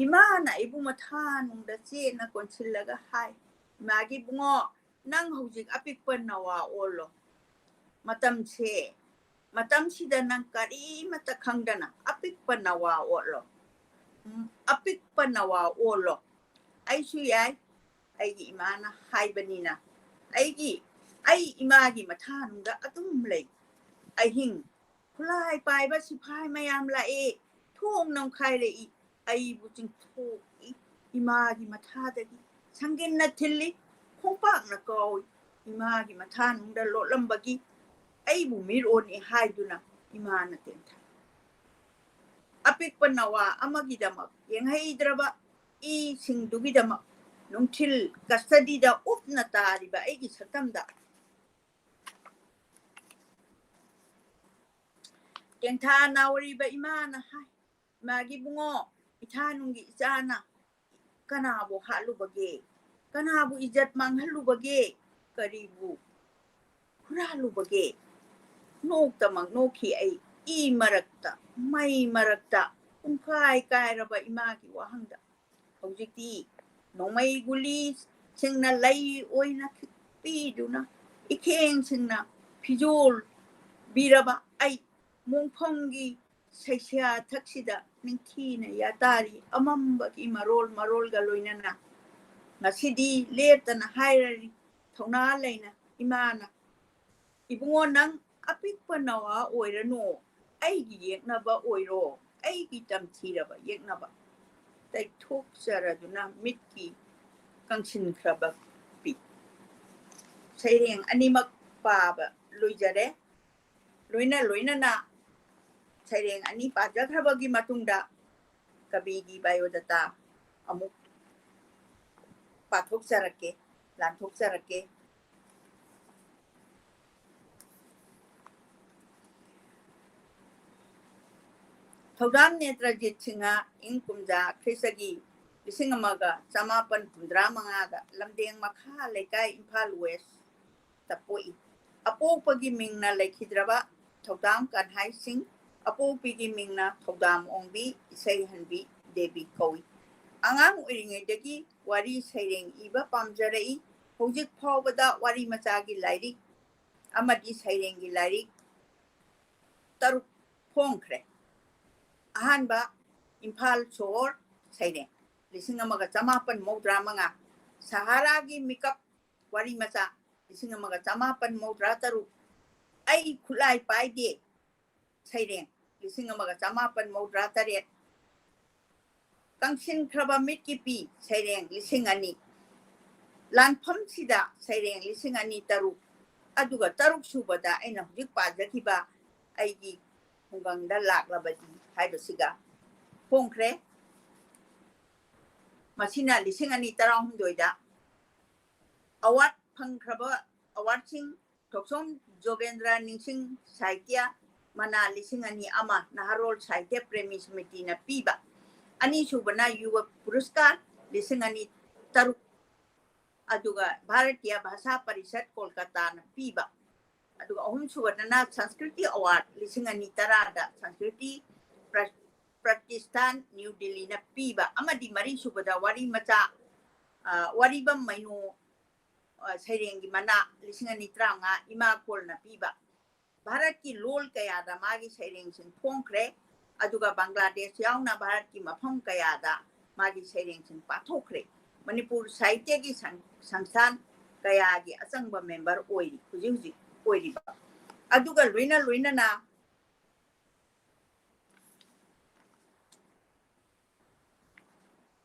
ꯏꯃꯥꯅ ꯏꯕꯨꯡ ꯃꯊꯥꯅꯨꯡꯗ ꯆꯦꯠꯅ ꯀꯣꯟꯁꯤꯜꯂꯒ ꯍꯥꯏ, "ꯏꯃꯥꯒꯤ ꯏꯕꯨꯡꯉꯣ, ꯅꯪ ꯍꯧꯖꯤꯛ ꯑꯄꯤꯛꯄ ꯅꯋꯥ ꯑꯣꯜꯂꯣ꯫ ꯃꯇꯝꯁꯦ, ꯃꯇꯝꯁꯤꯗ ꯅꯪ ꯀꯔꯤꯃꯠꯇ ꯈꯪꯗꯅ ꯑꯄꯤꯛꯄ ꯅꯋꯥ ꯑꯣꯠꯂꯣ꯫ ꯎꯝ, ꯑꯄꯤꯛꯄ ꯅꯋꯥ ꯑꯣꯜꯂꯣ꯫ ꯑꯩꯁꯨ ꯌꯥꯏ, ꯑꯩꯒꯤ ꯏꯃꯥꯅ ꯍꯥꯏꯕꯅꯤꯅ꯫ ꯑꯩꯒꯤ, ꯑꯩ ꯏꯃꯥꯒꯤ ꯃꯊꯥꯅꯨꯡꯗ ꯑꯗꯨꯝ ꯂꯩ꯫ ꯑꯍꯤꯡ, ꯈꯨꯠꯂꯥꯏ ꯄꯥꯏꯕ ꯁꯤꯐꯥꯏ ꯃꯌꯥꯝ ꯂꯥꯛꯏ, ꯊꯣꯡ ꯅꯝꯈꯥꯏꯔꯛꯏ꯫ ꯑꯩꯕꯨ ꯆꯤꯡꯊꯣꯛꯏ꯫ ꯏꯃꯥꯒꯤ ꯃꯊꯥꯗꯒꯤ ꯁꯪꯒꯤꯟꯅ ꯊꯤꯜꯂꯤ, ꯈꯣꯡꯄꯥꯛꯅ ꯀꯥꯎꯏ꯫ ꯏꯃꯥꯒꯤ ꯃꯊꯥꯅꯨꯡꯗ ꯂꯣꯠꯂꯝꯕꯒꯤ ꯑꯩꯕꯨ ꯃꯤꯔꯣꯟꯅꯤ ꯍꯥꯏꯗꯨꯅ ꯏꯃꯥꯅ ꯇꯦꯟꯊꯥꯏ꯫ ꯑꯄꯤꯛꯄ ꯅꯋꯥ ꯑꯃꯒꯤꯗꯃꯛ ꯌꯦꯡꯍꯩꯗ꯭ꯔꯕ ꯏꯁꯤꯡꯗꯨꯒꯤꯗꯃꯛ ꯅꯨꯡꯊꯤꯜ ꯀꯁꯇꯗꯤꯗ ꯎꯞꯅ ꯇꯥꯔꯤꯕ ꯑꯩꯒꯤ ꯁꯛꯇꯝꯗ ꯇꯦꯡꯊꯥ ꯅꯥꯎꯔꯤꯕ ꯏꯃꯥꯅ ꯍꯥꯏ, "ꯏꯃꯥꯒꯤ ꯏꯕꯨꯡꯉꯣ, ꯏꯊꯥꯅꯨꯡꯒꯤ ꯏꯆꯥꯅ ꯀꯅꯥꯕꯨ ꯍꯥꯠꯂꯨꯕꯒꯦ? ꯀꯅꯥꯕꯨ ꯏꯖꯠ ꯃꯥꯡꯍꯜꯂꯨꯕꯒꯦ? ꯀꯔꯤꯕꯨ ꯍꯨꯔꯥꯜꯂꯨꯕꯒꯦ?" ꯅꯣꯛꯇꯃꯛ ꯅꯣꯛꯈꯤ ꯑꯩ, ꯏ ꯃꯔꯛꯇ, ꯃꯩ ꯃꯔꯛꯇ, ꯄꯨꯡꯀꯥꯏ ꯀꯥꯏꯔꯕ ꯏꯃꯥꯒꯤ ꯋꯥꯍꯪꯗ꯫ ꯍꯧꯖꯤꯛꯇꯤ ꯅꯣꯡꯃꯩ ꯒꯨꯂꯤꯁꯤꯡꯅ ꯂꯩ ꯑꯣꯏꯅ ꯄꯤꯗꯨꯅ, ꯏꯈꯦꯡꯁꯤꯡꯅ ꯐꯤꯖꯣꯜ ꯕꯤꯔꯕ ꯑꯩ ꯃꯣꯡꯐꯝꯒꯤ ꯁꯩꯁ꯭ꯌꯥ ꯊꯛꯁꯤꯗ ꯅꯤꯡꯊꯤꯅ ꯌꯥꯇꯥꯔꯤ ꯑꯃꯝꯕꯒꯤ ꯃꯔꯣꯜ ꯃꯔꯣꯜꯒ ꯂꯣꯏꯅꯅ꯫ ꯉꯁꯤꯗꯤ ꯂꯦꯞꯇꯅ ꯍꯥꯏꯔꯔꯤ ꯊꯧꯅꯥ ꯂꯩꯅ ꯏꯃꯥꯅ, "ꯏꯕꯨꯡꯉꯣ, ꯅꯪ ꯑꯄꯤꯛꯄ ꯅꯋꯥ ꯑꯣꯏꯔꯅꯨ, ꯑꯩꯒꯤ ꯌꯦꯛꯅꯕ ꯑꯣꯏꯔꯣ, ꯑꯩꯒꯤ ꯇꯝꯊꯤꯔꯕ ꯌꯦꯛꯅꯕ"꯫ ꯇꯩꯊꯣꯛꯆꯔꯗꯨꯅ ꯃꯤꯠꯀꯤ ꯀꯪꯁꯤꯟꯈ꯭ꯔꯕ ꯄꯤ꯫ ꯁꯩꯔꯦꯡ ꯑꯅꯤꯃꯛ ꯄꯥꯕ ꯂꯣꯏꯖꯔꯦ꯫ ꯂꯣꯏꯅ ꯂꯣꯏꯅꯅ ꯁꯩꯔꯦꯡ ꯑꯅꯤ ꯄꯥꯖꯈ꯭ꯔꯕꯒꯤ ꯃꯇꯨꯡꯗ ꯀꯕꯤꯒꯤ biodata ꯑꯃꯨꯛ ꯄꯥꯊꯣꯛꯆꯔꯛꯀꯦ, ꯂꯥꯟꯊꯣꯛꯆꯔꯛꯀꯦ꯫ ꯊꯧꯗꯥꯝ ꯅꯦꯇ꯭ꯔꯖꯤꯠ ꯁꯤꯡꯍ, ꯏꯪ ꯀꯨꯝꯖꯥ ꯈ꯭ꯔꯤꯁꯇꯒꯤ ꯂꯤꯁꯤꯡ ꯑꯃꯒ ꯆꯃꯥꯄꯟ ꯍꯨꯝꯗ꯭ꯔꯥ ꯃꯉꯥꯗ ꯂꯝꯗꯦꯡ ꯃꯈꯥ ꯂꯩꯀꯥꯏ, ꯏꯝꯐꯥꯜ ꯋꯦꯁꯇ ꯄꯣꯛꯏ꯫ ꯑꯄꯣꯛꯄꯒꯤ ꯃꯤꯡꯅ ꯂꯩꯈꯤꯗ꯭ꯔꯕ ꯊꯧꯗꯥꯝ ꯀꯟꯍꯥꯏ ꯁꯤꯡ, ꯑꯄꯣꯛꯄꯤꯒꯤ ꯃꯤꯡꯅ ꯊꯧꯗꯥꯝ ꯑꯣꯡꯕꯤ ꯏꯁꯩꯍꯟꯕꯤ ꯗꯦꯕꯤ ꯀꯧꯏ꯫ ꯑꯉꯥꯡ ꯑꯣꯏꯔꯤꯉꯩꯗꯒꯤ ꯋꯥꯔꯤ ꯁꯩꯔꯦꯡ ꯏꯕ ꯄꯥꯝꯖꯔꯛꯏ꯫ ꯍꯧꯖꯤꯛ ꯐꯥꯎꯕꯗ ꯋꯥꯔꯤ ꯃꯆꯥꯒꯤ ꯂꯥꯏꯔꯤꯛ ꯑꯃꯗꯤ ꯁꯩꯔꯦꯡꯒꯤ ꯂꯥꯏꯔꯤꯛ ꯇꯔꯨꯛ ꯐꯣꯡꯈ꯭ꯔꯦ꯫ ꯑꯍꯥꯟꯕ, ꯏꯝꯐꯥꯜ ꯁꯣꯍꯣꯔ ꯁꯩꯔꯦꯡ, ꯂꯤꯁꯤꯡ ꯑꯃꯒ ꯆꯃꯥꯄꯟ ꯃꯧꯗ꯭ꯔꯥ ꯃꯉꯥ, ꯁꯍꯥꯔꯥꯒꯤ ꯃꯤꯀꯞ ꯋꯥꯔꯤ ꯃꯆꯥ, ꯂꯤꯁꯤꯡ ꯑꯃꯒ ꯆꯃꯥꯄꯟ ꯃꯧꯗ꯭ꯔꯥ ꯇꯔꯨꯛ, ꯑꯩ ꯈꯨꯠꯂꯥꯏ ꯄꯥꯏꯗꯦ ꯁꯩꯔꯦꯡ, ꯂꯤꯁꯤꯡ ꯑꯃꯒ ꯆꯃꯥꯄꯟ ꯃꯧꯗ꯭ꯔꯥ ꯇꯔꯦꯠ, ꯂꯥꯡꯁꯤꯟꯈ꯭ꯔꯕ ꯃꯤꯠꯀꯤ ꯄꯤ ꯁꯩꯔꯦꯡ ꯂꯤꯁꯤꯡ ꯑꯅꯤ, ꯂꯥꯟꯐꯝꯁꯤꯗ ꯁꯩꯔꯦꯡ ꯂꯤꯁꯤꯡ ꯑꯅꯤ ꯇꯔꯨꯛ, ꯑꯗꯨꯒ ꯇꯔꯨꯛ ꯁꯨꯕꯗ ꯑꯩꯅ ꯍꯧꯖꯤꯛ ꯄꯥꯖꯈꯤꯕ ꯑꯩꯒꯤ ꯈꯨꯡꯒꯪꯗ ꯂꯥꯛꯂꯕꯗꯤ ꯍꯥꯏꯕꯁꯤꯒ ꯐꯣꯡꯈ꯭ꯔꯦ꯫ ꯃꯁꯤꯅ ꯂꯤꯁꯤꯡ ꯑꯅꯤ ꯇꯔꯥꯍꯨꯝꯗꯣꯏꯗ ꯑꯦꯋꯥꯔꯗ ꯐꯪꯈ꯭ꯔꯕ ꯑꯦꯋꯥꯔꯗꯁꯤꯡ: ꯊꯣꯛꯆꯣꯝ ꯖꯣꯒꯦꯟꯗ꯭ꯔ ꯅꯤꯡꯁꯤꯡ ꯁꯥꯍꯤꯇ꯭ꯌ ꯃꯅꯥ ꯂꯤꯁꯤꯡ ꯑꯅꯤ ꯑꯃ, ꯅꯍꯥꯔꯣꯜ ꯁꯥꯍꯤꯇ꯭ꯌ ꯄ꯭ꯔꯦꯃꯤ ꯁꯃꯤꯇꯤꯅ ꯄꯤꯕ꯫ ꯑꯅꯤꯁꯨꯕꯅ ꯌꯨꯕ ꯄꯨꯔꯁꯀꯥꯔ ꯂꯤꯁꯤꯡ ꯑꯅꯤ ꯇꯔꯨꯛ, ꯑꯗꯨꯒ ꯚꯥꯔꯇꯤꯌ ꯚꯥꯁꯥ ꯄꯔꯤꯁꯠ ꯀꯣꯜꯀꯇꯥꯅ ꯄꯤꯕ꯫ ꯑꯗꯨꯒ ꯑꯍꯨꯝꯁꯨꯕꯗꯅ ꯁꯪꯁꯀ꯭ꯔꯤꯇꯤ ꯑꯦꯋꯥꯔꯗ ꯂꯤꯁꯤꯡ ꯑꯅꯤ ꯇꯔꯥꯗ ꯁꯪꯁꯀ꯭ꯔꯤꯇꯤ ꯄ꯭ꯔ-, ꯄ꯭ꯔꯇꯤꯁꯊꯥꯟ ꯅ꯭ꯌꯨ ꯗꯤꯜꯂꯤꯅ ꯄꯤꯕ꯫ ꯑꯃꯗꯤ ꯃꯔꯤꯁꯨꯕꯗ ꯋꯥꯔꯤ ꯃꯆꯥ, ꯑ, ꯋꯥꯔꯤꯕꯝ ꯃꯩꯅꯣ, ꯑ, ꯁꯩꯔꯦꯡꯒꯤ ꯃꯅꯥ ꯂꯤꯁꯤꯡ ꯑꯅꯤ ꯇꯔꯥꯃꯉꯥ ꯏꯃꯥ ꯀꯣꯜꯅ ꯄꯤꯕ꯫ ꯚꯥꯔꯠꯀꯤ ꯂꯣꯜ ꯀꯌꯥꯗ ꯃꯥꯒꯤ ꯁꯩꯔꯦꯡꯁꯤꯡ ꯐꯣꯡꯈ꯭ꯔꯦ, ꯑꯗꯨꯒ ꯕꯪꯒ꯭ꯂꯥꯗꯦꯁ ꯌꯥꯎꯅ ꯚꯥꯔꯠꯀꯤ ꯃꯐꯝ ꯀꯌꯥꯗ ꯃꯥꯒꯤ ꯁꯩꯔꯦꯡꯁꯤꯡ ꯄꯥꯊꯣꯛꯈ꯭ꯔꯦ꯫ ꯃꯅꯤꯄꯨꯔ ꯁꯥꯍꯤꯇ꯭ꯌꯒꯤ ꯁꯪ-, ꯁꯪꯁꯊꯥꯟ ꯀꯌꯥꯒꯤ ꯑꯆꯪꯕ ꯃꯦꯝꯕꯔ ꯑꯣꯏꯔꯤ, ꯍꯧꯖꯤꯛ ꯍꯧꯖꯤꯛ ꯑꯣꯏꯔꯤꯕ꯫ ꯑꯗꯨꯒ ꯂꯣꯏꯅ ꯂꯣꯏꯅꯅ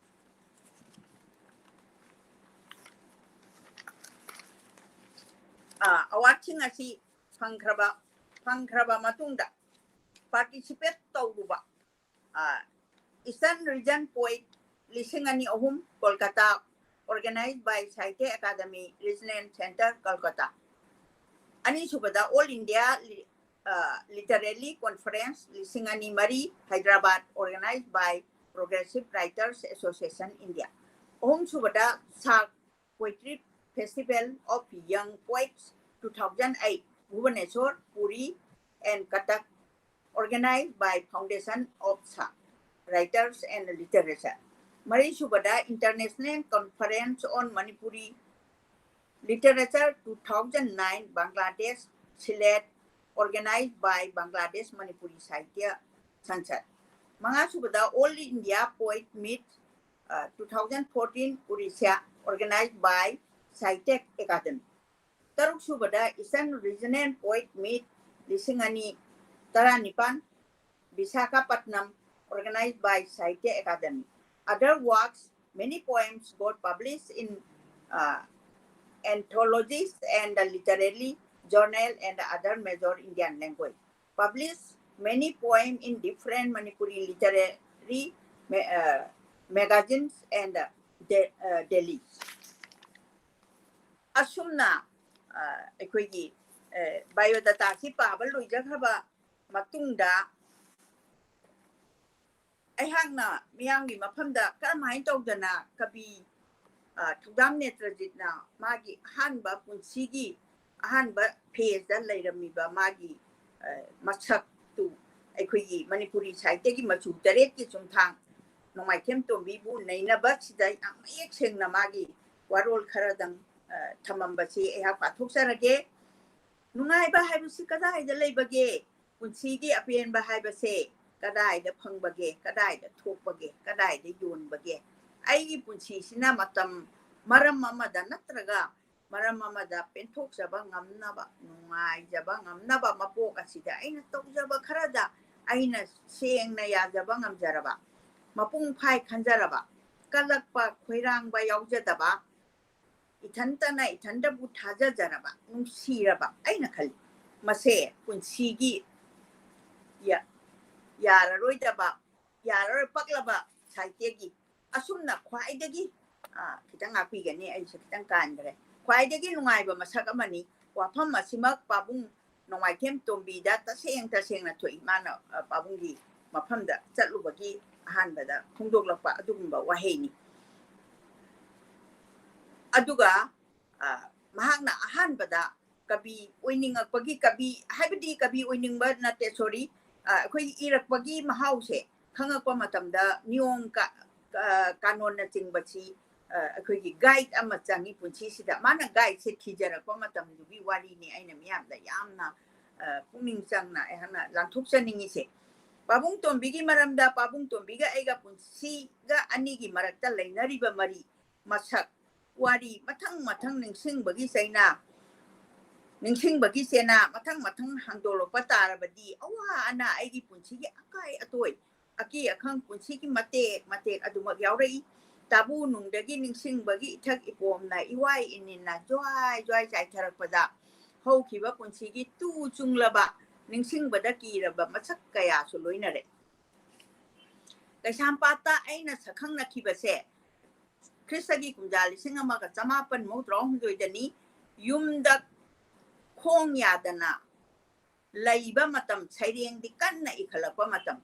ꯑ, ꯑꯦꯋꯥꯔꯗꯁꯤꯡ ꯑꯁꯤ ꯐꯪꯈ꯭ꯔꯕ, ꯐꯪꯈ꯭ꯔꯕ ꯃꯇꯨꯡꯗ ꯄꯥꯔꯇꯤꯁꯤꯄꯦꯠ ꯇꯧꯔꯨꯕ, ꯑ, Eastern Region Poet ꯂꯤꯁꯤꯡ ꯑꯅꯤ ꯑꯍꯨꯝ, Kolkata, organized by Sahitya Academy Regional Center, Kolkata꯫ ꯑꯅꯤꯁꯨꯕꯗ All India Li-, ꯑ, Literary Conference ꯂꯤꯁꯤꯡ ꯑꯅꯤ ꯃꯔꯤ, Hyderabad, organized by Progressive Writers Association, India꯫ ꯑꯍꯨꯝꯁꯨꯕꯗ ꯁꯥꯛ Poetry Festival of Young Poets two thousand eight, Bhubaneswar, Puri and Cuttack, organized by Foundation of Sa-, Writers and Literature꯫ ꯃꯔꯤꯁꯨꯕꯗ International Conference on Manipuri Literature two thousand nine, Bangladesh, Sylhet, organized by Bangladesh Manipuri Sahitya Sansad꯫ ꯃꯉꯥꯁꯨꯕꯗ All India Poet Meet, ꯑ, two thousand fourteen, Orissa, organized by Sahitya Academy꯫ ꯇꯔꯨꯛꯁꯨꯕꯗ Eastern Regional Poet Meet ꯂꯤꯁꯤꯡ ꯑꯅꯤ ꯇꯔꯥꯅꯤꯄꯥꯟ, Visakhapatnam, organized by Sahitya Academy꯫ other works, many poems got published in uh, anthologies and the literary journal and the other major Indian language. Published many poems in different Manipuri literary ma- uh, magazines and uh, de- uh, dailies. ꯑꯁꯨꯝꯅ ꯑ, ꯑꯩꯈꯣꯏꯒꯤ ꯕꯥꯏꯑꯣꯗꯥꯇꯥꯁꯤ ꯄꯥꯕ ꯂꯣꯏꯖꯈ꯭ꯔꯕ ꯃꯇꯨꯡꯗ ꯑꯩꯍꯥꯛꯅ ꯃꯤꯌꯥꯝꯒꯤ ꯃꯐꯝꯗ ꯀꯔꯝꯍꯥꯏꯅ ꯇꯧꯗꯅ ꯀꯕꯤ ꯑ, ꯊꯧꯗꯥꯝ ꯅꯦꯇ꯭ꯔꯖꯤꯠꯅ ꯃꯥꯒꯤ ꯑꯍꯥꯟꯕ ꯄꯨꯟꯁꯤꯒꯤ ꯑꯍꯥꯟꯕ ꯐꯦꯖꯇ ꯂꯩꯔꯝꯃꯤꯕ ꯃꯥꯒꯤ ꯑ, ꯃꯁꯛꯇꯨ ꯑꯩꯈꯣꯏꯒꯤ ꯃꯅꯤꯄꯨꯔꯤ ꯁꯥꯍꯤꯇ꯭ꯌꯒꯤ ꯃꯆꯨ ꯇꯔꯦꯠꯀꯤ ꯆꯨꯝꯊꯥꯡ ꯅꯣꯡꯃꯥꯏꯊꯦꯝ ꯇꯣꯝꯕꯤꯕꯨ ꯅꯩꯅꯕꯁꯤꯗ ꯌꯥꯝ ꯃꯌꯦꯛ ꯁꯦꯡꯅ ꯃꯥꯒꯤ ꯋꯥꯔꯣꯜ ꯈꯔꯗꯪ ꯑ, ꯊꯝꯃꯝꯕꯁꯤ ꯑꯩꯍꯥꯛ ꯄꯥꯊꯣꯛꯆꯔꯒꯦ꯫ ꯅꯨꯡꯉꯥꯏꯕ ꯍꯥꯏꯕꯁꯤ ꯀꯗꯥꯏꯗ ꯂꯩꯕꯒꯦ? ꯄꯨꯟꯁꯤꯒꯤ ꯑꯄꯦꯟꯕ ꯍꯥꯏꯕꯁꯦ ꯀꯗꯥꯏꯗ ꯐꯪꯕꯒꯦ? ꯀꯗꯥꯏꯗ ꯊꯣꯛꯄꯒꯦ? ꯀꯗꯥꯏꯗ ꯌꯣꯟꯕꯒꯦ? ꯑꯩꯒꯤ ꯄꯨꯟꯁꯤꯁꯤꯅ ꯃꯇꯝ ꯃꯔꯝ ꯑꯃꯗ ꯅꯠꯇ꯭ꯔꯒ ꯃꯔꯝ ꯑꯃꯗ ꯄꯦꯟꯊꯣꯛꯆꯕ ꯉꯝꯅꯕ, ꯅꯨꯡꯉꯥꯏꯖꯕ ꯉꯝꯅꯕ ꯃꯄꯣꯛ ꯑꯁꯤꯗ ꯑꯩꯅ ꯇꯧꯖꯕ ꯈꯔꯗ ꯑꯩꯅ ꯁꯦꯡꯅ ꯌꯥꯖꯕ ꯉꯝꯖꯔꯕ, ꯃꯄꯨꯡ ꯐꯥꯏ ꯈꯟꯖꯔꯕ, ꯀꯜꯂꯛꯄ ꯈꯣꯏꯔꯥꯡꯕ ꯌꯥꯎꯖꯗꯕ, ꯏꯊꯟꯇꯅ ꯏꯊꯟꯇꯕꯨ ꯊꯥꯖꯖꯔꯕ, ꯅꯨꯡꯁꯤꯔꯕ ꯑꯩꯅ ꯈꯜꯂꯤ꯫ ꯃꯁꯦ ꯄꯨꯟꯁꯤꯒꯤ ꯌꯥ- ꯌꯥꯔꯔꯣꯏꯗꯕ, ꯌꯥꯔꯔꯣꯏ ꯄꯛꯂꯕ ꯁꯥꯍꯤꯇ꯭ꯌꯒꯤ ꯑꯁꯨꯝꯅ ꯈ꯭ꯋꯥꯏꯗꯒꯤ ꯑ, ꯈꯤꯇꯪ ꯉꯥꯛꯄꯤꯒꯅꯤ, ꯑꯩꯁꯨ ꯈꯤꯇꯪ ꯀꯥꯟꯈ꯭ꯔꯦ꯫ ꯈ꯭ꯋꯥꯏꯗꯒꯤ ꯅꯨꯡꯉꯥꯏꯕ ꯃꯁꯛ ꯑꯃꯅꯤ꯫ ꯋꯥꯐꯝ ꯑꯁꯤꯃꯛ ꯄꯥꯕꯨꯡ ꯅꯣꯡꯃꯥꯏꯊꯦꯝ ꯇꯣꯝꯕꯤꯗ ꯇꯁꯦꯡ ꯇꯁꯦꯡꯅ ꯊꯣꯛꯏ꯫ ꯃꯥꯅ ꯑ, ꯄꯥꯕꯨꯡꯒꯤ ꯃꯐꯝꯗ ꯆꯠꯂꯨꯕꯒꯤ ꯑꯍꯥꯟꯕꯗ ꯐꯣꯡꯗꯣꯛꯂꯛꯄ ꯑꯗꯨꯒꯨꯝꯕ ꯋꯥꯍꯩꯅꯤ꯫ ꯑꯗꯨꯒ ꯑ, ꯃꯍꯥꯛꯅ ꯑꯍꯥꯟꯕꯗ ꯀꯕꯤ ꯑꯣꯏꯅꯤꯡꯉꯛꯄꯒꯤ, ꯀꯕꯤ ꯍꯥꯏꯕꯗꯤ ꯀꯕꯤ ꯑꯣꯏꯅꯤꯡꯕ ꯅꯠꯇꯦ, ꯁꯣꯔꯤ, ꯑ, ꯑꯩꯈꯣꯏꯒꯤ ꯏꯔꯛꯄꯒꯤ ꯃꯍꯥꯎꯁꯦ ꯈꯪꯉꯛꯄ ꯃꯇꯝꯗ ꯅꯤꯌꯣꯝ ꯀ- ꯑ, ꯀꯥꯅꯣꯟꯅꯆꯤꯡꯕꯁꯤ ꯑ, ꯑꯩꯈꯣꯏꯒꯤ ꯒꯥꯏꯗ ꯑꯃ ꯆꯪꯉꯤ ꯄꯨꯟꯁꯤꯁꯤꯗ꯫ ꯃꯥꯅ ꯒꯥꯏꯗꯁꯦ ꯊꯤꯖꯔꯛꯄ ꯃꯇꯝꯗꯨꯒꯤ ꯋꯥꯔꯤꯅꯤ ꯑꯩꯅ ꯃꯤꯌꯥꯝꯗ ꯌꯥꯝꯅ ꯑ, ꯄꯨꯛꯅꯤꯡ ꯆꯪꯅ ꯑꯩꯍꯥꯛꯅ ꯂꯥꯟꯊꯣꯛꯆꯅꯤꯡꯉꯤꯁꯦ꯫ ꯄꯥꯕꯨꯡ ꯇꯣꯝꯕꯤꯒꯤ ꯃꯔꯝꯗ, ꯄꯥꯕꯨꯡ ꯇꯣꯝꯕꯤꯒ ꯑꯩꯒ ꯄꯨꯟꯁꯤꯒ ꯑꯅꯤꯒꯤ ꯃꯔꯛꯇ ꯂꯩꯅꯔꯤꯕ ꯃꯔꯤ, ꯃꯁꯛ, ꯋꯥꯔꯤ ꯃꯊꯪ ꯃꯊꯪ ꯅꯤꯡꯁꯤꯡꯕꯒꯤ ꯆꯩꯅꯥ, ꯅꯤꯡꯁꯤꯡꯕꯒꯤ ꯆꯦꯅꯥ ꯃꯊꯪ ꯃꯊꯪ ꯍꯥꯡꯗꯣꯛꯂꯛꯄ ꯇꯥꯔꯕꯗꯤ, ꯑꯋꯥ ꯑꯅꯥ, ꯑꯩꯒꯤ ꯄꯨꯟꯁꯤꯒꯤ ꯑꯀꯥꯏ ꯑꯇꯣꯏ ꯑꯀꯤ ꯑꯈꯪ ꯄꯨꯟꯁꯤꯒꯤ ꯃꯇꯦꯛ ꯃꯇꯦꯛ ꯑꯗꯨꯃꯛ ꯌꯥꯎꯔꯛꯏ꯫ ꯇꯥꯕꯨ ꯅꯨꯡꯗꯒꯤ ꯅꯤꯡꯁꯤꯡꯕꯒꯤ ꯏꯊꯛ ꯏꯄꯣꯝꯅ ꯏꯋꯥꯏ ꯏꯅꯤꯟꯅ ꯖ꯭ꯋꯥꯏ ꯖ꯭ꯋꯥꯏ ꯆꯥꯏꯊꯔꯛꯄꯗ ꯍꯧꯈꯤꯕ ꯄꯨꯟꯁꯤꯒꯤ ꯇꯨ ꯆꯨꯡꯂꯕ, ꯅꯤꯡꯁꯤꯡꯕꯗ ꯀꯤꯔꯕ ꯃꯁꯛ ꯀꯌꯥꯁꯨ ꯂꯣꯏꯅꯔꯦ꯫ ꯀꯩꯁꯥꯝꯄꯥꯠꯇ ꯑꯩꯅ ꯁꯛꯈꯪꯅꯈꯤꯕꯁꯦ ꯈ꯭ꯔꯤꯁꯇꯒꯤ ꯀꯨꯝꯖꯥ ꯂꯤꯁꯤꯡ ꯑꯃꯒ ꯆꯃꯥꯄꯟ ꯃꯧꯗ꯭ꯔꯥ ꯍꯨꯝꯗꯣꯏꯗꯅꯤ꯫ ꯌꯨꯝꯗ ꯈꯣꯡ ꯌꯥꯗꯅ ꯂꯩꯕ ꯃꯇꯝ, ꯁꯩꯔꯦꯡꯗꯤ ꯀꯟꯅ ꯏꯈꯠꯂꯛꯄ ꯃꯇꯝ꯫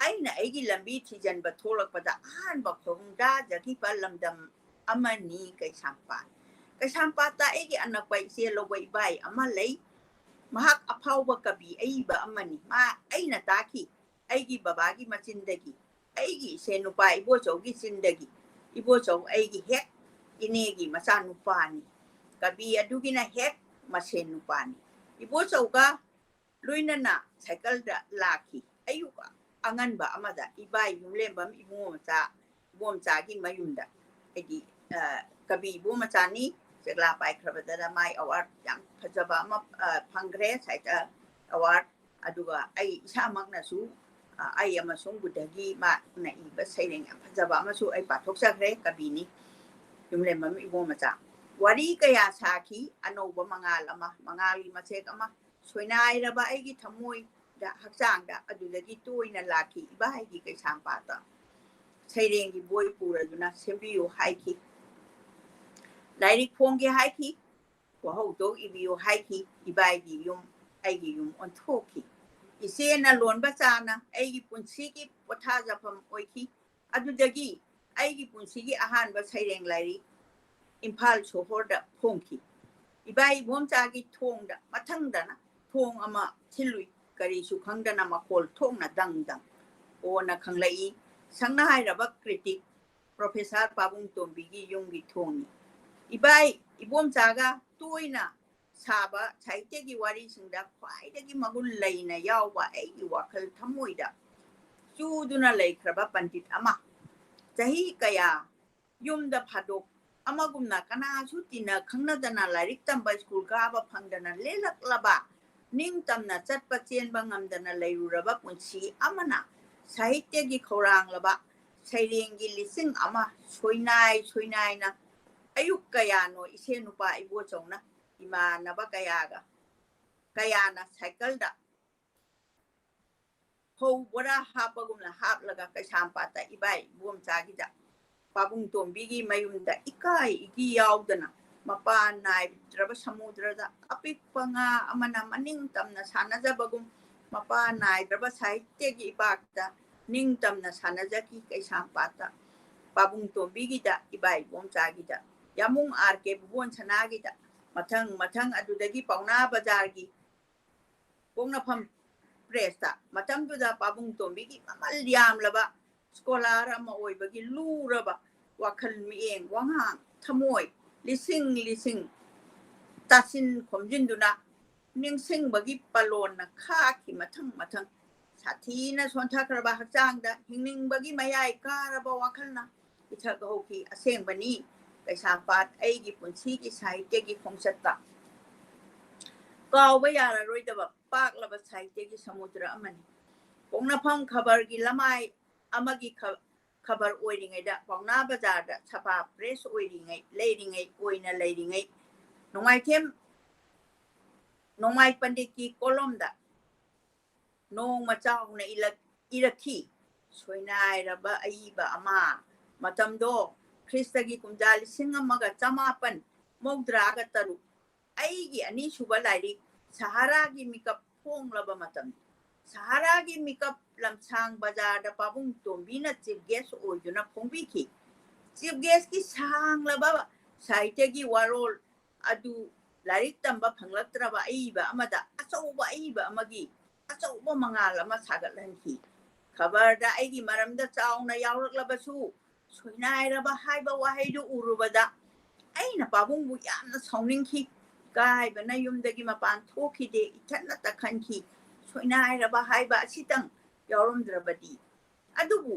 ꯑꯩꯅ ꯑꯩꯒꯤ ꯂꯝꯕꯤ ꯊꯤꯖꯤꯟꯕ ꯊꯣꯛꯂꯛꯄꯗ ꯑꯍꯥꯟꯕ ꯈꯣꯡꯗꯥꯖꯈꯤꯕ ꯂꯝꯗꯝ ꯑꯃꯅꯤ ꯀꯩꯁꯥꯝꯄꯥꯠ꯫ ꯀꯩꯁꯥꯝꯄꯥꯠꯇ ꯑꯩꯒꯤ ꯑꯅꯛꯄ ꯏꯆꯦ ꯂꯧꯕ ꯏꯕꯥꯏ ꯑꯃ ꯂꯩ꯫ ꯃꯍꯥꯛ ꯑꯐꯥꯎꯕ ꯀꯕꯤ ꯑꯏꯕ ꯑꯃꯅꯤ꯫ ꯃꯥ ꯑꯩꯅ ꯇꯥꯈꯤ, ꯑꯩꯒꯤ ꯕꯕꯥꯒꯤ ꯃꯆꯤꯟꯗꯒꯤ, ꯑꯩꯒꯤ ꯏꯆꯦ ꯅꯨꯄꯥ ꯏꯕꯣꯆꯧꯒꯤ ꯆꯤꯟꯗꯒꯤ꯫ ꯏꯕꯣꯆꯧ ꯑꯩꯒꯤ ꯍꯦꯛ ꯏꯅꯦꯒꯤ ꯃꯆꯥꯅꯨꯄꯥꯅꯤ꯫ ꯀꯕꯤ ꯑꯗꯨꯒꯤꯅ ꯍꯦꯛ ꯃꯁꯦꯟ ꯅꯨꯄꯥꯅꯤ꯫ ꯏꯕꯣꯆꯧꯒ ꯂꯣꯏꯅꯅ ꯁꯥꯏꯀꯜꯗ ꯂꯥꯛꯈꯤ꯫ ꯑꯌꯨꯛ ꯑꯉꯟꯕ ꯑꯃꯗ ꯏꯕꯥꯏ ꯌꯨꯝꯂꯦꯝꯕꯝ ꯏꯕꯨꯡꯉꯣ ꯃꯆꯥ, ꯏꯕꯣꯝꯆꯥꯒꯤ ꯃꯌꯨꯝꯗ꯫ ꯍꯥꯏꯗꯤ, ꯑ, ꯀꯕꯤ ꯏꯕꯣꯝꯆꯥꯅꯤ, ꯆꯦꯛꯂꯥ ꯄꯥꯏꯈ꯭ꯔꯕꯗꯅ ꯃꯥꯏ award ꯌꯥꯝ ꯐꯖꯕ ꯑꯃ, ꯑ, ꯐꯪꯈ꯭ꯔꯦ, ꯁꯥꯏꯠ, ꯑ, award꯫ ꯑꯗꯨꯒ ꯑꯩ ꯏꯁꯥꯃꯛꯅꯁꯨ, ꯑ, ꯑꯩ ꯑꯃꯁꯨꯡ ꯕꯨꯙꯒꯤ ꯃꯥꯅ ꯏꯕ ꯁꯩꯔꯦꯡ ꯌꯥꯝ ꯐꯖꯕ ꯑꯃꯁꯨ ꯑꯩ ꯄꯥꯊꯣꯛꯆꯈ꯭ꯔꯦ, ꯀꯕꯤꯅꯤ꯫ ꯌꯨꯝꯂꯦꯝꯕꯝ ꯏꯕꯣꯝꯆꯥ꯫ ꯋꯥꯔꯤ ꯀꯌꯥ ꯁꯥꯈꯤ, ꯑꯅꯧꯕ ꯃꯉꯥꯜ ꯑꯃ, ꯃꯉꯥꯜꯒꯤ ꯃꯁꯦꯛ ꯑꯃ, ꯁꯣꯏꯅꯥꯏꯔꯕ ꯑꯩꯒꯤ ꯊꯃꯣꯏꯗ, ꯍꯛꯆꯥꯡꯗ ꯑꯗꯨꯗꯒꯤ ꯇꯣꯏꯅ ꯂꯥꯛꯈꯤ ꯏꯕꯥꯏꯒꯤ ꯀꯩꯁꯥꯝꯄꯥꯠꯇ꯫ ꯁꯩꯔꯦꯡꯒꯤ ꯕꯣꯏ ꯄꯨꯔꯗꯨꯅ ꯁꯦꯝꯕꯤꯌꯨ ꯍꯥꯏꯈꯤ꯫ ꯂꯥꯏꯔꯤꯛ ꯐꯣꯡꯒꯦ ꯍꯥꯏꯈꯤ꯫ ꯋꯥꯍꯧꯗꯣꯛ ꯏꯕꯤꯌꯨ ꯍꯥꯏꯈꯤ꯫ ꯏꯕꯥꯏꯒꯤ ꯌꯨꯝ ꯑꯩꯒꯤ ꯌꯨꯝ ꯑꯣꯟꯊꯣꯛꯈꯤ꯫ ꯏꯆꯦꯅ ꯂꯣꯟꯕ ꯆꯥꯅ ꯑꯩꯒꯤ ꯄꯨꯟꯁꯤꯒꯤ ꯄꯣꯊꯥꯖꯐꯝ ꯑꯣꯏꯈꯤ꯫ ꯑꯗꯨꯗꯒꯤ ꯑꯩꯒꯤ ꯄꯨꯟꯁꯤꯒꯤ ꯑꯍꯥꯟꯕ ꯁꯩꯔꯦꯡ ꯂꯥꯏꯔꯤꯛ ꯏꯝꯐꯥꯜ ꯁꯣꯍꯣꯔꯗ ꯐꯣꯡꯈꯤ꯫ ꯏꯕꯥꯏ ꯏꯕꯣꯝꯆꯥꯒꯤ ꯊꯣꯡꯗ ꯃꯊꯪꯗꯅ ꯊꯣꯡ ꯑꯃ ꯊꯤꯜꯂꯨꯏ꯫ ꯀꯔꯤꯁꯨ ꯈꯪꯗꯅ ꯃꯈꯣꯜ ꯊꯣꯛꯅ ꯗꯪ ꯗꯪ꯫ ꯑꯣꯅ ꯈꯪꯂꯛꯏ꯫ ꯁꯛꯅ ꯍꯥꯏꯔꯕ critic Professor ꯄꯥꯕꯨꯡ ꯇꯣꯝꯕꯤꯒꯤ ꯌꯨꯝꯒꯤ ꯊꯣꯡꯅꯤ꯫ ꯏꯕꯥꯏ ꯏꯕꯣꯝꯆꯥꯒ ꯇꯣꯏꯅ ꯁꯥꯕ ꯁꯥꯍꯤꯇ꯭ꯌꯒꯤ ꯋꯥꯔꯤꯁꯤꯡꯗ ꯈ꯭ꯋꯥꯏꯗꯒꯤ ꯃꯒꯨꯟ ꯂꯩꯅ ꯌꯥꯎꯕ ꯑꯩꯒꯤ ꯋꯥꯈꯜ ꯊꯃꯣꯏꯗ ꯆꯨꯗꯨꯅ ꯂꯩꯈ꯭ꯔꯕ ꯄꯟꯗꯤꯠ ꯑꯃ꯫ ꯆꯍꯤ ꯀꯌꯥ ꯌꯨꯝꯗ ꯐꯥꯗꯣꯛ ꯑꯃꯒꯨꯝꯅ ꯀꯅꯥꯁꯨ ꯇꯤꯟꯅ ꯈꯪꯅꯗꯅ ꯂꯥꯏꯔꯤꯛ ꯇꯝꯕ ꯁ꯭ꯀꯨꯜ ꯀꯥꯕ ꯐꯪꯗꯅ ꯂꯦꯜꯂꯛꯂꯕ, ꯅꯤꯡꯇꯝꯅ ꯆꯠꯄ ꯆꯦꯟꯕ ꯉꯝꯗꯅ ꯂꯩꯔꯨꯔꯕ ꯄꯨꯟꯁꯤ ꯑꯃꯅ ꯁꯥꯍꯤꯇ꯭ꯌꯒꯤ ꯈꯧꯔꯥꯡꯂꯕ ꯁꯩꯔꯦꯡꯒꯤ ꯂꯤꯁꯤꯡ ꯑꯃ ꯁꯣꯏꯅꯥꯏ ꯁꯣꯏꯅꯥꯏꯅ ꯑꯌꯨꯛ ꯀꯌꯥꯅꯣ ꯏꯁꯦ ꯅꯨꯄꯥ ꯏꯕꯣꯆꯧꯅ ꯏꯃꯥꯟꯅꯕ ꯀꯌꯥꯒ, ꯀꯌꯥꯅ ꯁꯥꯏꯀꯜꯗ ꯐꯧ ꯕꯣꯔꯥ ꯍꯥꯞꯄꯒꯨꯝꯅ ꯍꯥꯞꯂꯒ ꯀꯩꯁꯥꯝꯄꯥꯠꯇ ꯏꯕꯥꯏ ꯏꯕꯣꯝꯆꯥꯒꯤꯗ ꯄꯥꯕꯨꯡ ꯇꯣꯝꯕꯤꯒꯤ ꯃꯌꯨꯝꯗ ꯏꯀꯥꯏ ꯏꯒꯤ ꯌꯥꯎꯗꯅ ꯃꯄꯥꯟ ꯅꯥꯏꯗ꯭ꯔꯕ ꯁꯃꯨꯗ꯭ꯔꯗ ꯑꯄꯤꯛꯄ ꯉꯥ ꯑꯃꯅ ꯃꯅꯤꯡ ꯇꯝꯅ ꯁꯥꯟꯅꯖꯕꯒꯨꯝ ꯃꯄꯥꯟ ꯅꯥꯏꯗ꯭ꯔꯕ ꯁꯥꯍꯤꯇ꯭ꯌꯒꯤ ꯏꯄꯥꯛꯇ ꯅꯤꯡꯇꯝꯅ ꯁꯥꯟꯅꯖꯈꯤ ꯀꯩꯁꯥꯝꯄꯥꯠꯇ꯫ ꯄꯥꯕꯨꯡ ꯇꯣꯝꯕꯤꯒꯤꯗ, ꯏꯕꯥ ꯏꯕꯣꯝꯆꯥꯒꯤꯗ, ꯌꯥꯃꯨꯡ ꯑꯥꯔ ꯀꯦ ꯚꯨꯕꯣꯟ ꯁꯅꯥꯒꯤꯗ, ꯃꯊꯪ ꯃꯊꯪ ꯑꯗꯨꯗꯒꯤ ꯄꯥꯎꯅꯥ ꯕꯖꯥꯔꯒꯤ ꯄꯣꯛꯅꯐꯝ ꯄ꯭ꯔꯦꯁꯇ꯫ ꯃꯇꯝꯗꯨꯗ ꯄꯥꯕꯨꯡ ꯇꯣꯝꯕꯤꯒꯤ ꯃꯃꯜ ꯌꯥꯝꯂꯕ ꯁ꯭ꯀꯣꯂꯥꯔ ꯑꯃ ꯑꯣꯏꯕꯒꯤ ꯂꯨꯔꯕ ꯋꯥꯈꯜ ꯃꯤꯠꯌꯦꯡ ꯋꯥꯉꯥꯡ ꯊꯃꯣꯏ ꯂꯤꯁꯤꯡ ꯂꯤꯁꯤꯡ ꯇꯥꯁꯤꯟ ꯈꯣꯝꯖꯤꯟꯗꯨꯅ ꯅꯤꯡꯁꯤꯡꯕꯒꯤ ꯄꯂꯣꯟꯅ ꯈꯥꯛꯈꯤ ꯃꯊꯪ ꯃꯊꯪ꯫ ꯁꯥꯊꯤꯅ ꯁꯣꯟꯊꯈ꯭ꯔꯕ ꯍꯛꯆꯥꯡꯗ ꯍꯤꯡꯅꯤꯡꯕꯒꯤ ꯃꯌꯥꯏ ꯀꯥꯔꯕ ꯋꯥꯈꯜꯅ ꯏꯊꯛ ꯍꯧꯈꯤ꯫ ꯑꯁꯦꯡꯕꯅꯤ, ꯀꯩꯁꯥꯝꯄꯥꯠ ꯑꯩꯒꯤ ꯄꯨꯟꯁꯤꯒꯤ ꯁꯥꯍꯤꯇ꯭ꯌꯒꯤ ꯈꯣꯡꯆꯠꯇ ꯀꯥꯎꯕ ꯌꯥꯔꯔꯣꯏꯗꯕ ꯄꯥꯛꯂꯕ ꯁꯥꯍꯤꯇ꯭ꯌꯒꯤ ꯁꯃꯨꯗ꯭ꯔ ꯑꯃꯅꯤ꯫ ꯄꯣꯛꯅꯐꯝ ꯈꯕꯔꯒꯤ ꯂꯃꯥꯏ ꯑꯃꯒꯤ ꯈ-, ꯈꯕꯔ ꯑꯣꯏꯔꯤꯉꯩꯗ ꯄꯥꯎꯅꯥ ꯕꯖꯥꯔꯗ ꯁꯄꯥ ꯄ꯭ꯔꯦꯁ ꯑꯣꯏꯔꯤꯉꯩ, ꯂꯩꯔꯤꯉꯩ, ꯑꯣꯏꯅ ꯂꯩꯔꯤꯉꯩ ꯅꯣꯡꯃꯥꯏꯊꯦꯝ ꯅꯣꯡꯃꯥꯏ ꯄꯟꯗꯤꯠꯀꯤ ꯀꯣꯂꯣꯝꯗ ꯅꯣꯡꯃ ꯆꯥꯎꯅ ꯏꯂꯛ-, ꯏꯔꯛꯈꯤ꯫ ꯁꯣꯏꯅꯥꯏꯔꯕ ꯑꯏꯕ ꯑꯃ꯫ ꯃꯇꯝꯗꯣ ꯈ꯭ꯔꯤꯁꯇꯒꯤ ꯀꯨꯝꯖꯥ ꯂꯤꯁꯤꯡ ꯑꯃꯒ ꯆꯃꯥꯄꯟ ꯃꯧꯗ꯭ꯔꯥꯒ ꯇꯔꯨꯛ꯫ ꯑꯩꯒꯤ ꯑꯅꯤꯁꯨꯕ ꯂꯥꯏꯔꯤꯛ ꯁꯍꯥꯔꯥꯒꯤ ꯃꯤꯀꯞ ꯐꯣꯡꯂꯕ ꯃꯇꯝ꯫ ꯁꯍꯥꯔꯥꯒꯤ ꯃꯤꯀꯞ ꯂꯝꯁꯥꯡ ꯕꯖꯥꯔꯗ ꯄꯥꯕꯨꯡ ꯇꯣꯝꯕꯤꯅ ꯆꯤꯐ ꯒꯦꯁ ꯑꯣꯏꯗꯨꯅ ꯐꯣꯡꯕꯤꯈꯤ꯫ ꯆꯤꯐ ꯒꯦꯁꯀꯤ ꯁꯥꯡꯂꯕ ꯁꯥꯍꯤꯇ꯭ꯌꯒꯤ ꯋꯥꯔꯣꯜ ꯑꯗꯨ ꯂꯥꯏꯔꯤꯛ ꯇꯝꯕ ꯐꯪꯂꯛꯇ꯭ꯔꯕ ꯑꯏꯕ ꯑꯃꯗ ꯑꯆꯧꯕ ꯑꯏꯕ ꯑꯃꯒꯤ ꯑꯆꯧꯕ ꯃꯉꯥꯜ ꯑꯃ ꯁꯥꯒꯠꯍꯟꯈꯤ꯫ ꯈꯕꯔꯗ ꯑꯩꯒꯤ ꯃꯔꯝꯗ ꯆꯥꯎꯅ ꯌꯥꯎꯔꯛꯂꯕꯁꯨ, ꯁꯣꯏꯅꯥꯏꯔꯕ ꯍꯥꯏꯕ ꯋꯥꯍꯩꯗꯨ ꯎꯔꯨꯕꯗ ꯑꯩꯅ ꯄꯥꯕꯨꯡꯕꯨ ꯌꯥꯝꯅ ꯁꯥꯎꯅꯤꯡꯈꯤ꯫ ꯏꯀꯥꯏꯕꯅ ꯌꯨꯝꯗꯒꯤ ꯃꯄꯥꯟ ꯊꯣꯛꯈꯤꯗꯦ, ꯏꯊꯟꯅꯇ ꯈꯟꯈꯤ, ꯁꯣꯏꯅꯥꯏꯔꯕ ꯍꯥꯏꯕ ꯑꯁꯤꯇꯪ ꯌꯥꯎꯔꯝꯗ꯭ꯔꯕꯗꯤ꯫ ꯑꯗꯨꯕꯨ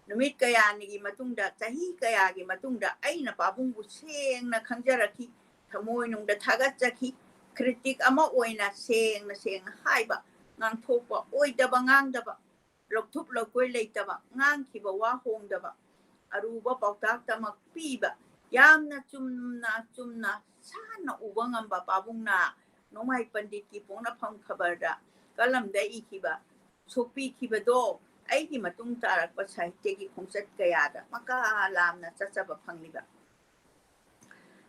ꯅꯨꯃꯤꯠ ꯀꯌꯥꯅꯤꯒꯤ ꯃꯇꯨꯡꯗ, ꯆꯍꯤ ꯀꯌꯥꯒꯤ ꯃꯇꯨꯡꯗ ꯑꯩꯅ ꯄꯥꯕꯨꯡꯕꯨ ꯁꯦꯡꯅ ꯈꯪꯖꯔꯛꯈꯤ, ꯊꯃꯣꯏꯅꯨꯡꯗ ꯊꯥꯒꯠꯆꯈꯤ꯫ ꯀ꯭ꯔꯤꯇꯤꯛ ꯑꯃ ꯑꯣꯏꯅ ꯁꯦꯡꯅ ꯁꯦꯡꯅ ꯍꯥꯏꯕ, ꯉꯥꯡꯊꯣꯛꯄ, ꯑꯣꯏꯗꯕ ꯉꯥꯡꯗꯕ, ꯂꯧꯊꯨꯞ ꯂꯧꯀꯣꯏ ꯂꯩꯇꯕ, ꯉꯥꯡꯈꯤꯕ ꯋꯥ ꯍꯣꯡꯗꯕ, ꯑꯔꯨꯕ ꯄꯥꯎꯇꯥꯛꯇꯃꯛ ꯄꯤꯕ, ꯌꯥꯝꯅ ꯆꯨꯝꯅ ꯆꯨꯝꯅ ꯁꯥꯟꯅ ꯎꯕ ꯉꯝꯕ ꯄꯥꯕꯨꯡꯅ ꯅꯣꯡꯃꯥꯏ ꯄꯟꯗꯤꯠꯀꯤ ꯄꯣꯛꯅꯐꯝ ꯈꯕꯔꯗ ꯀꯂꯝꯗ ꯏꯈꯤꯕ, ꯁꯣꯛꯄꯤꯈꯤꯕꯗꯣ ꯑꯩꯒꯤ ꯃꯇꯨꯡ ꯇꯥꯔꯛꯄ ꯁꯥꯍꯤꯇ꯭ꯌꯒꯤ ꯈꯣꯡꯆꯠ ꯀꯌꯥꯗ ꯃꯀꯥ ꯂꯥꯝꯅ ꯆꯠꯆꯕ ꯐꯪꯂꯤꯕ꯫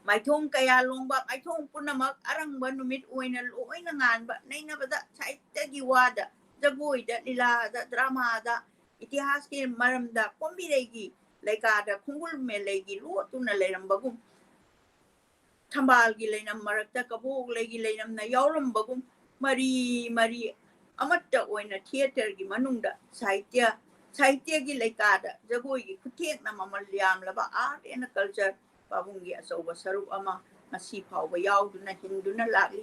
ꯃꯥꯏꯊꯣꯡ ꯀꯌꯥ ꯂꯣꯡꯕ, ꯃꯥꯏꯊꯣꯡ ꯄꯨꯝꯅꯃꯛ ꯑꯔꯪꯕ ꯅꯨꯃꯤꯠ ꯑꯣꯏꯅ ꯂꯣꯏꯅ ꯉꯥꯟꯕ, ꯅꯩꯅꯕꯗ ꯁꯥꯍꯤꯇ꯭ꯌꯒꯤ ꯋꯥꯗ, ꯖꯒꯣꯏꯗ, ꯂꯤꯂꯥꯗ, ꯗ꯭ꯔꯃꯥꯗ, ꯏꯇꯤꯍꯥꯁꯀꯤ ꯃꯔꯝꯗ ꯀꯣꯝꯕꯤꯔꯩꯒꯤ ꯂꯩꯀꯥꯗ ꯈꯣꯡꯒꯨꯜ ꯃꯦꯂꯩꯒꯤ ꯂꯣꯠꯇꯨꯅ ꯂꯩꯔꯝꯕꯒꯨꯝ, ꯊꯝꯕꯥꯜꯒꯤ ꯂꯩꯅꯝ ꯃꯔꯛꯇ ꯀꯕꯣꯛ ꯂꯩꯒꯤ ꯂꯩꯅꯝꯅ ꯌꯥꯎꯔꯝꯕꯒꯨꯝ, ꯃꯔꯤ ꯃꯔꯤ ꯑꯃꯠꯇ ꯑꯣꯏꯅ ꯊꯤꯌꯦꯇꯔꯒꯤ ꯃꯅꯨꯡꯗ ꯁꯥꯍꯤꯇ꯭ꯌ, ꯁꯥꯍꯤꯇ꯭ꯌꯒꯤ ꯂꯩꯀꯥꯗ ꯖꯒꯣꯏꯒꯤ ꯈꯨꯠꯊꯦꯛꯅ ꯃꯃꯜ ꯌꯥꯝꯂꯕ art and culture ꯄꯥꯕꯨꯡꯒꯤ ꯑꯆꯧꯕ ꯁꯔꯨꯛ ꯑꯃ ꯉꯁꯤ ꯐꯥꯎꯕ ꯌꯥꯎꯗꯨꯅ ꯍꯤꯡꯗꯨꯅ ꯂꯥꯛꯂꯤ꯫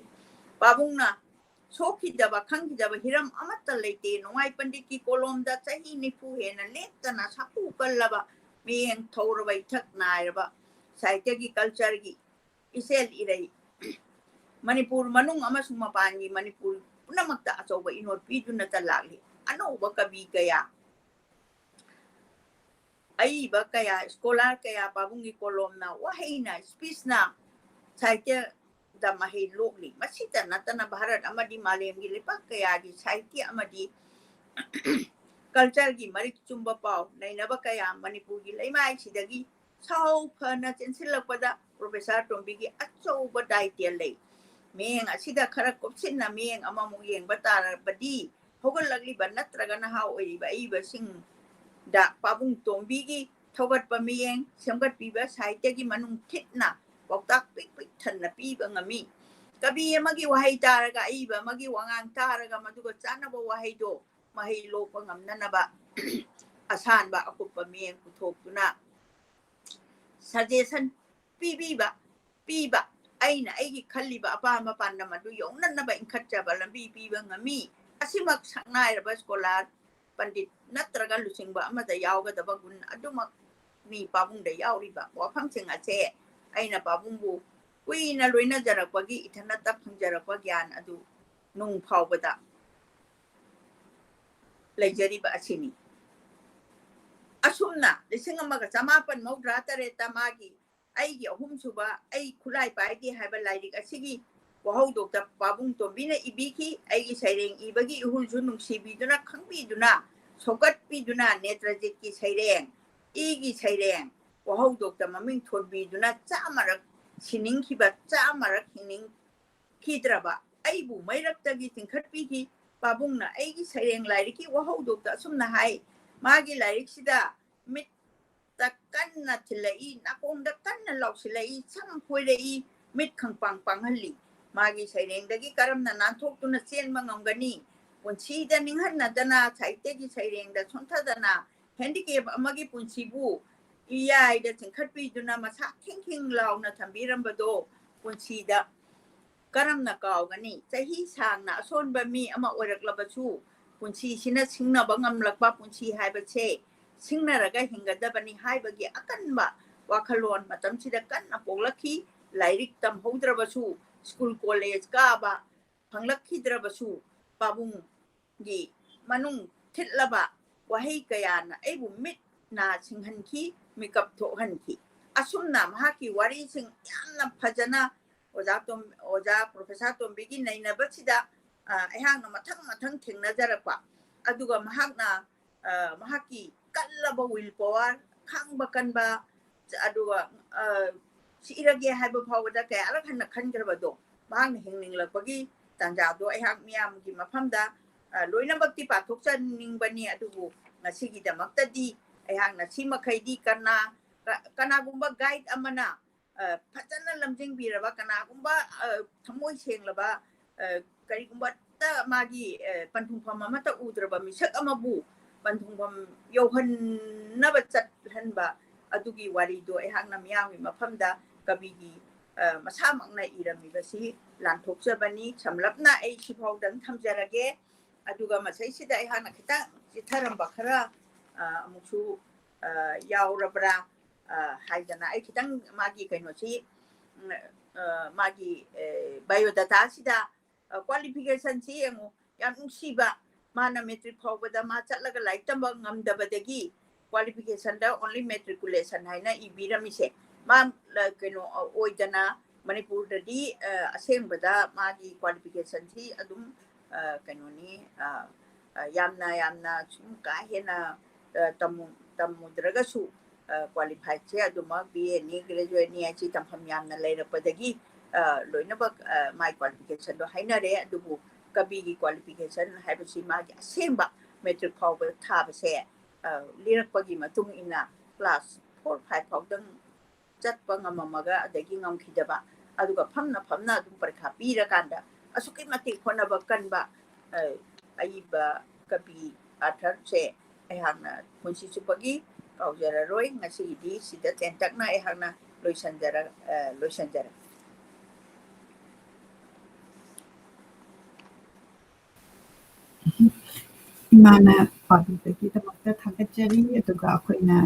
ꯄꯥꯕꯨꯡꯅ ꯁꯣꯛꯈꯤꯗꯕ, ꯈꯪꯈꯤꯗꯕ ꯍꯤꯔꯝ ꯑꯃꯠꯇ ꯂꯩꯇꯦ꯫ ꯅꯣꯡꯃꯥꯏ ꯄꯟꯗꯤꯠꯀꯤ ꯀꯣꯂꯣꯝꯗ ꯆꯍꯤ ꯅꯤꯐꯨ ꯍꯦꯟꯅ ꯂꯦꯞꯇꯅ ꯁꯥꯐꯨ ꯀꯜꯂꯕ, ꯃꯤꯠꯌꯦꯡ ꯊꯧꯔꯕ, ꯏꯊꯛ ꯅꯥꯏꯔꯕ ꯁꯥꯍꯤꯇ꯭ꯌꯒꯤ cultureꯒꯤ ꯏꯁꯦꯜ ꯏꯔꯩ ꯃꯅꯤꯄꯨꯔ ꯃꯅꯨꯡ ꯑꯃꯁꯨꯡ ꯃꯄꯥꯟꯒꯤ ꯃꯅꯤꯄꯨꯔ ꯄꯨꯝꯅꯃꯛꯇ ꯑꯆꯧꯕ ꯏꯅꯣꯠ ꯄꯤꯗꯨꯅꯇ ꯂꯥꯛꯂꯤ꯫ ꯑꯅꯧꯕ ꯀꯕꯤ ꯀꯌꯥ, ꯑꯏꯕ ꯀꯌꯥ, scholar ꯀꯌꯥ ꯄꯥꯕꯨꯡꯒꯤ ꯀꯣꯂꯣꯝꯅ, ꯋꯥꯍꯩꯅ, speechꯅ ꯁꯥꯍꯤꯇ꯭ꯌꯗ ꯃꯍꯩ ꯂꯣꯛꯂꯤ꯫ ꯃꯁꯤꯇ ꯅꯠꯇꯅ ꯚꯥꯔꯠ ꯑꯃꯗꯤ ꯃꯥꯂꯦꯝꯒꯤ ꯂꯩꯄꯥꯛ ꯀꯌꯥꯒꯤ ꯁꯥꯍꯤꯇ꯭ꯌ ꯑꯃꯗꯤ cultureꯒꯤ ꯃꯔꯤꯛ ꯆꯨꯝꯕ ꯄꯥꯎ ꯅꯩꯅꯕ ꯀꯌꯥ ꯃꯅꯤꯄꯨꯔꯒꯤ ꯂꯩꯃꯥꯏꯁꯤꯗꯒꯤ ꯁꯥꯎ ꯐꯅ ꯆꯦꯟꯁꯤꯜꯂꯛꯄꯗ Professor ꯇꯣꯝꯕꯤꯒꯤ ꯑꯆꯧꯕ ꯗꯥꯏꯇ꯭ꯌ ꯂꯩ꯫ ꯃꯤꯠꯌꯦꯡ ꯑꯁꯤꯗ ꯈꯔ ꯀꯨꯞꯁꯤꯟꯅ ꯃꯤꯠꯌꯦꯡ ꯑꯃꯃꯨꯛ ꯌꯦꯡꯕ ꯇꯥꯔꯕꯗꯤ, ꯍꯧꯒꯠꯂꯛꯂꯤꯕ ꯅꯠꯇ꯭ꯔꯒ ꯅꯍꯥ ꯑꯣꯏꯔꯤꯕ ꯑꯏꯕꯁꯤꯡꯗ ꯄꯥꯕꯨꯡ ꯇꯣꯝꯕꯤꯒꯤ ꯊꯧꯒꯠꯄ ꯃꯤꯠꯌꯦꯡ, ꯁꯦꯝꯒꯠꯄꯤꯕ ꯁꯥꯍꯤꯇ꯭ꯌꯒꯤ ꯃꯅꯨꯡ ꯊꯤꯠꯅ ꯄꯥꯎꯇꯥꯛ ꯄꯤꯛ ꯄꯤꯛ ꯊꯟꯅ ꯄꯤꯕ ꯉꯝꯃꯤ꯫ ꯀꯕꯤ ꯑꯃꯒꯤ ꯋꯥꯍꯩ ꯇꯥꯔꯒ, ꯑꯏꯕ ꯑꯃꯒꯤ ꯋꯥꯉꯥꯡ ꯇꯥꯔꯒ, ꯃꯗꯨꯒ ꯆꯥꯟꯅꯕ ꯋꯥꯍꯩꯗꯣ ꯃꯍꯩ ꯂꯣꯛꯄ ꯉꯝꯅꯅꯕ ꯑꯁꯥꯟꯕ ꯑꯀꯨꯞꯄ ꯃꯤꯠꯌꯦꯡ ꯄꯨꯊꯣꯛꯇꯨꯅ suggestion ꯄꯤꯕꯤꯕ, ꯄꯤꯕ, ꯑꯩꯅ ꯑꯩꯒꯤ ꯈꯜꯂꯤꯕ ꯑꯄꯥꯝꯕ ꯄꯥꯟꯗꯝ ꯑꯗꯨ ꯌꯧꯅꯅꯕ ꯏꯟꯈꯠꯆꯕ ꯂꯝꯕꯤ ꯄꯤꯕ ꯉꯝꯃꯤ꯫ ꯑꯁꯤꯃꯛ ꯁꯛꯅꯥꯏꯔꯕ scholar, ꯄꯟꯗꯤꯠ ꯅꯠꯇ꯭ꯔꯒ ꯂꯨꯆꯤꯡꯕ ꯑꯃꯗ ꯌꯥꯎꯒꯗꯕ ꯒꯨꯟ ꯑꯗꯨꯃꯛꯅꯤ ꯄꯥꯕꯨꯡꯗ ꯌꯥꯎꯔꯤꯕ ꯋꯥꯐꯝꯁꯤꯡ ꯑꯁꯦ꯫ ꯑꯩꯅ ꯄꯥꯕꯨꯡꯕꯨ ꯀꯨꯏꯅ ꯂꯣꯏꯅꯖꯔꯛꯄꯒꯤ ꯏꯊꯟꯅꯇ ꯐꯪꯖꯔꯛꯄ ꯒ꯭ꯌꯥꯟ ꯑꯗꯨ ꯅꯨꯡ ꯐꯥꯎꯕꯗ ꯂꯩꯖꯔꯤꯕ ꯑꯁꯤꯅꯤ꯫ ꯑꯁꯨꯝꯅ ꯂꯤꯁꯤꯡ ꯑꯃꯒ ꯆꯃꯥꯄꯟ ꯃꯧꯗ꯭ꯔꯥ ꯇꯔꯦꯠꯇ ꯃꯥꯒꯤ ꯑꯩꯒꯤ ꯑꯍꯨꯝꯁꯨꯕ ꯑꯩ ꯈꯨꯠꯂꯥꯏ ꯄꯥꯏꯗꯦ ꯍꯥꯏꯕ ꯂꯥꯏꯔꯤꯛ ꯑꯁꯤꯒꯤ ꯋꯥꯍꯧꯗꯣꯛꯇ ꯄꯥꯕꯨꯡ ꯇꯣꯝꯕꯤꯅ ꯏꯕꯤꯈꯤ꯫ ꯑꯩꯒꯤ ꯁꯩꯔꯦꯡ ꯏꯕꯒꯤ ꯏꯍꯨꯜꯁꯨ ꯅꯨꯡꯁꯤꯕꯤꯗꯨꯅ, ꯈꯪꯕꯤꯗꯨꯅ, ꯁꯧꯒꯠꯄꯤꯗꯨꯅ ꯅꯦꯇ꯭ꯔꯖꯤꯠꯀꯤ ꯁꯩꯔꯦꯡ, ꯏꯒꯤ ꯁꯩꯔꯦꯡ ꯋꯥꯍꯧꯗꯣꯛꯇ ꯃꯃꯤꯡ ꯊꯣꯟꯕꯤꯗꯨꯅ ꯆꯥꯝꯃꯔꯛ ꯁꯤꯅꯤꯡꯈꯤꯕ, ꯆꯥꯝꯃꯔꯛ ꯍꯤꯡꯅꯤꯡꯈꯤꯗ꯭ꯔꯕ ꯑꯩꯕꯨ ꯃꯩꯔꯛꯇꯒꯤ ꯆꯤꯡꯈꯠꯄꯤꯈꯤ꯫ ꯄꯥꯕꯨꯡꯅ ꯑꯩꯒꯤ ꯁꯩꯔꯦꯡ ꯂꯥꯏꯔꯤꯛꯀꯤ ꯋꯥꯍꯧꯗꯣꯛꯇ ꯑꯁꯨꯝꯅ ꯍꯥꯏ, ꯃꯥꯒꯤ ꯂꯥꯏꯔꯤꯛꯁꯤꯗ ꯃꯤꯠꯇ ꯀꯟꯅ ꯊꯤꯜꯂꯛꯏ, ꯅꯥꯀꯣꯡꯗ ꯀꯟꯅ ꯂꯥꯎꯁꯤꯜꯂꯛꯏ, ꯁꯝ ꯈꯣꯏꯔꯛꯏ, ꯃꯤꯠ ꯈꯪꯄꯥꯡ ꯄꯥꯡꯍꯜꯂꯤ꯫ ꯃꯥꯒꯤ ꯁꯩꯔꯦꯡꯗꯒꯤ ꯀꯔꯝꯅ ꯅꯥꯟꯊꯣꯛꯇꯨꯅ ꯆꯦꯟꯕ ꯉꯝꯒꯅꯤ? ꯄꯨꯟꯁꯤꯗ ꯅꯤꯡꯍꯟꯅꯗꯅ, ꯁꯥꯍꯤꯇ꯭ꯌꯒꯤ ꯁꯩꯔꯦꯡꯗ ꯁꯣꯟꯊꯗꯅ, ꯍꯦꯟꯗꯤꯀꯦꯞ ꯑꯃꯒꯤ ꯄꯨꯟꯁꯤꯕꯨ ꯏꯌꯥꯏꯗ ꯆꯤꯡꯈꯠꯄꯤꯗꯨꯅ ꯃꯁꯥ ꯈꯤꯡ ꯈꯤꯡ ꯂꯥꯎꯅ ꯊꯝꯕꯤꯔꯝꯕꯗꯣ ꯄꯨꯟꯁꯤꯗ ꯀꯔꯝꯅ ꯀꯥꯎꯒꯅꯤ? ꯆꯍꯤ ꯁꯥꯡꯅ ꯑꯁꯣꯟꯕ ꯃꯤ ꯑꯃ ꯑꯣꯏꯔꯛꯂꯕꯁꯨ ꯄꯨꯟꯁꯤꯁꯤꯅ ꯁꯤꯡꯅꯕ ꯉꯝꯂꯛꯄ ꯄꯨꯟꯁꯤ ꯍꯥꯏꯕꯁꯦ ꯁꯤꯡꯅꯔꯒ ꯍꯤꯡꯒꯗꯕꯅꯤ ꯍꯥꯏꯕꯒꯤ ꯑꯀꯟꯕ ꯋꯥꯈꯜꯂꯣꯟ ꯃꯇꯝꯁꯤꯗ ꯀꯟꯅ ꯄꯣꯛꯂꯛꯈꯤ꯫ ꯂꯥꯏꯔꯤꯛ ꯇꯝꯍꯧꯗ꯭ꯔꯕꯁꯨ ꯁ꯭ꯀꯨꯜ ꯀꯣꯂꯦꯖ ꯀꯥꯕ ꯐꯪꯂꯛꯈꯤꯗ꯭ꯔꯕꯁꯨ ꯄꯥꯕꯨꯡꯒꯤ ꯃꯅꯨꯡ ꯊꯤꯠꯂꯕ ꯋꯥꯍꯩ ꯀꯌꯥꯅ ꯑꯩꯕꯨ ꯃꯤꯠ ꯅꯥ ꯁꯤꯡꯍꯟꯈꯤ, ꯃꯤꯀꯞ ꯊꯣꯛꯍꯟꯈꯤ꯫ ꯑꯁꯨꯝꯅ ꯃꯍꯥꯛꯀꯤ ꯋꯥꯔꯤꯁꯤꯡ ꯌꯥꯝꯅ ꯐꯖꯅ ꯑꯣꯖꯥ ꯇꯣꯝ-, ꯑꯣꯖꯥ ꯄ꯭ꯔꯣꯐꯦꯁꯔ ꯇꯣꯝꯕꯤꯒꯤ ꯅꯩꯅꯕꯁꯤꯗ, ꯑ, ꯑꯩꯍꯥꯛꯅ ꯃꯊꯪ ꯃꯊꯪ ꯊꯦꯡꯅꯖꯔꯛꯄ꯫ ꯑꯗꯨꯒ ꯃꯍꯥꯛꯅ, ꯑ, ꯃꯍꯥꯛꯀꯤ ꯀꯜꯂꯕ will power, ꯈꯥꯡꯕ ꯀꯟꯕ, ꯑꯗꯨꯒ, ꯑ, ꯁꯤꯔꯒꯦ ꯍꯥꯏꯕ ꯐꯥꯎꯕꯗ ꯀꯌꯥꯔꯛ ꯍꯟꯅ ꯈꯟꯈ꯭ꯔꯕꯗꯣ ꯃꯍꯥꯛꯅ ꯍꯤꯡꯅꯤꯡꯂꯛꯄꯒꯤ ꯇꯥꯟꯖꯥꯗꯣ ꯑꯩꯍꯥꯛ ꯃꯤꯌꯥꯝꯒꯤ ꯃꯐꯝꯗ, ꯑ, ꯂꯣꯏꯅꯃꯛꯇꯤ ꯄꯥꯊꯣꯛꯆꯅꯤꯡꯕꯅꯤ, ꯑꯗꯨꯕꯨ ꯉꯁꯤꯒꯤꯗꯃꯛꯇꯗꯤ ꯑꯩꯍꯥꯛꯅ ꯁꯤꯃꯈꯩꯗꯤ ꯀꯅꯥ-, ꯀ-, ꯀꯅꯥꯒꯨꯝꯕ guide ꯑꯃꯅ, ꯑ, ꯐꯖꯅ ꯂꯝꯖꯤꯡꯕꯤꯔꯕ, ꯀꯅꯥꯒꯨꯝꯕ, ꯑ, ꯊꯃꯣꯏ ꯁꯦꯡꯂꯕ, ꯑ, ꯀꯔꯤꯒꯨꯝꯕꯇ ꯃꯥꯒꯤ, ꯑ, ꯄꯟꯊꯨꯡꯐꯝ ꯑꯃꯠꯇ ꯎꯗ꯭ꯔꯕ ꯃꯤꯁꯛ ꯑꯃꯕꯨ ꯄꯟꯊꯨꯡꯐꯝ ꯌꯧꯍꯟꯅꯕ ꯆꯠꯍꯟꯕ, ꯑꯗꯨꯒꯤ ꯋꯥꯔꯤꯗꯣ ꯑꯩꯍꯥꯛꯅ ꯃꯤꯌꯥꯝꯒꯤ ꯃꯐꯝꯗ ꯀꯕꯤꯒꯤ, ꯑ, ꯃꯁꯥꯃꯛꯅ ꯏꯔꯝꯃꯤꯕꯁꯤ ꯂꯥꯟꯊꯣꯛꯆꯕꯅꯤ꯫ ꯁꯝꯂꯞꯅ ꯑꯩ ꯁꯤꯐꯥꯎꯗꯪ ꯊꯝꯖꯔꯒꯦ꯫ ꯑꯗꯨꯒ ꯃꯁꯤꯁꯤꯗ ꯑꯩꯍꯥꯛꯅ ꯈꯤꯇꯪ ꯆꯤꯠꯊꯔꯝꯕ ꯈꯔ, ꯑ, ꯑꯃꯨꯛꯁꯨ, ꯑ, ꯌꯥꯎꯔꯕ꯭ꯔꯥ, ꯑ, ꯍꯥꯏꯗꯅ ꯑꯩ ꯈꯤꯇꯪ ꯃꯥꯒꯤ ꯀꯩꯅꯣꯁꯤ, ꯎꯝ, ꯑ, ꯃꯥꯒꯤ, ꯑ, biodata ꯁꯤꯗ, ꯑ, qualification ꯁꯤ ꯌꯦꯡꯉꯨ, ꯌꯥꯝ ꯅꯨꯡꯁꯤꯕ, ꯃꯥꯅ ꯃꯦꯇ꯭ꯔꯤꯛ ꯐꯥꯎꯕꯗ ꯃꯥ ꯆꯠꯂꯒ ꯂꯥꯏꯔꯤꯛ ꯇꯝꯕ ꯉꯝꯗꯕꯗꯒꯤ qualificationꯗ only matriculation ꯍꯥꯏꯅ ꯏꯕꯤꯔꯝꯃꯤꯁꯦ꯫ ꯃꯥ ꯀꯩꯅꯣ ꯑꯣꯏꯗꯅ ꯃꯅꯤꯄꯨꯔꯗꯗꯤ ꯑꯁꯦꯡꯕꯗ ꯃꯥꯒꯤ qualificationꯁꯤ ꯑꯗꯨꯝ ꯀꯩꯅꯣꯅꯤ, ꯌꯥꯝꯅ ꯌꯥꯝꯅ ꯁꯨꯝ ꯀꯥ ꯍꯦꯟꯅ ꯇꯝꯃꯨꯗ꯭ꯔꯒꯁꯨ qualifiedꯁꯦ ꯑꯗꯨꯃꯛ B Aꯅꯤ, graduateꯅꯤ ꯍꯥꯏꯁꯤ ꯇꯝꯐꯝ ꯌꯥꯝꯅ ꯂꯩꯔꯛꯄꯗꯒꯤ ꯂꯣꯏꯅꯃꯛ ꯃꯥꯏ qualificationꯗꯣ ꯍꯥꯏꯅꯔꯦ꯫ ꯑꯗꯨꯕꯨ ꯀꯕꯤꯒꯤ qualification ꯍꯥꯏꯕꯁꯤ ꯃꯥꯒꯤ ꯑꯁꯦꯡꯕ ꯃꯦꯇ꯭ꯔꯤꯛ ꯐꯥꯎꯕ ꯊꯥꯕꯁꯦ ꯂꯤꯔꯛꯄꯒꯤ ꯃꯇꯨꯡ ꯏꯟꯅ class four five ꯐꯥꯎꯗꯪ ꯆꯠꯄ ꯉꯝꯃꯝꯃꯒ ꯑꯗꯒꯤ ꯉꯝꯈꯤꯗꯕ, ꯑꯗꯨꯒ ꯐꯝꯅ ꯐꯝꯅ ꯑꯗꯨꯝ ꯄꯔꯤꯈꯥ ꯄꯤꯔꯀꯥꯟꯗ ꯑꯁꯨꯛꯀꯤ ꯃꯇꯤꯛ ꯍꯣꯠꯅꯕ ꯀꯟꯕ ꯑꯏꯕ ꯀꯕꯤ ꯑꯥꯔꯊꯔꯁꯦ ꯑꯩꯍꯥꯛꯅ ꯄꯨꯟꯁꯤ ꯆꯨꯞꯄꯒꯤ ꯀꯥꯎꯖꯔꯔꯣꯏ꯫ ꯉꯁꯤꯒꯤꯗꯤ ꯁꯤꯗ ꯇꯦꯟꯇꯛꯅ ꯑꯩꯍꯥꯛꯅ ꯂꯣꯏꯁꯤꯟꯖꯔ ꯂꯣꯏꯁꯤꯟꯖꯔꯦ꯫ ꯏꯃꯥꯅ ꯄꯥꯕꯤꯕꯒꯤꯗꯃꯛꯇ ꯊꯥꯒꯠꯆꯔꯤ꯫ ꯑꯗꯨꯒ ꯑꯩꯈꯣꯏꯅ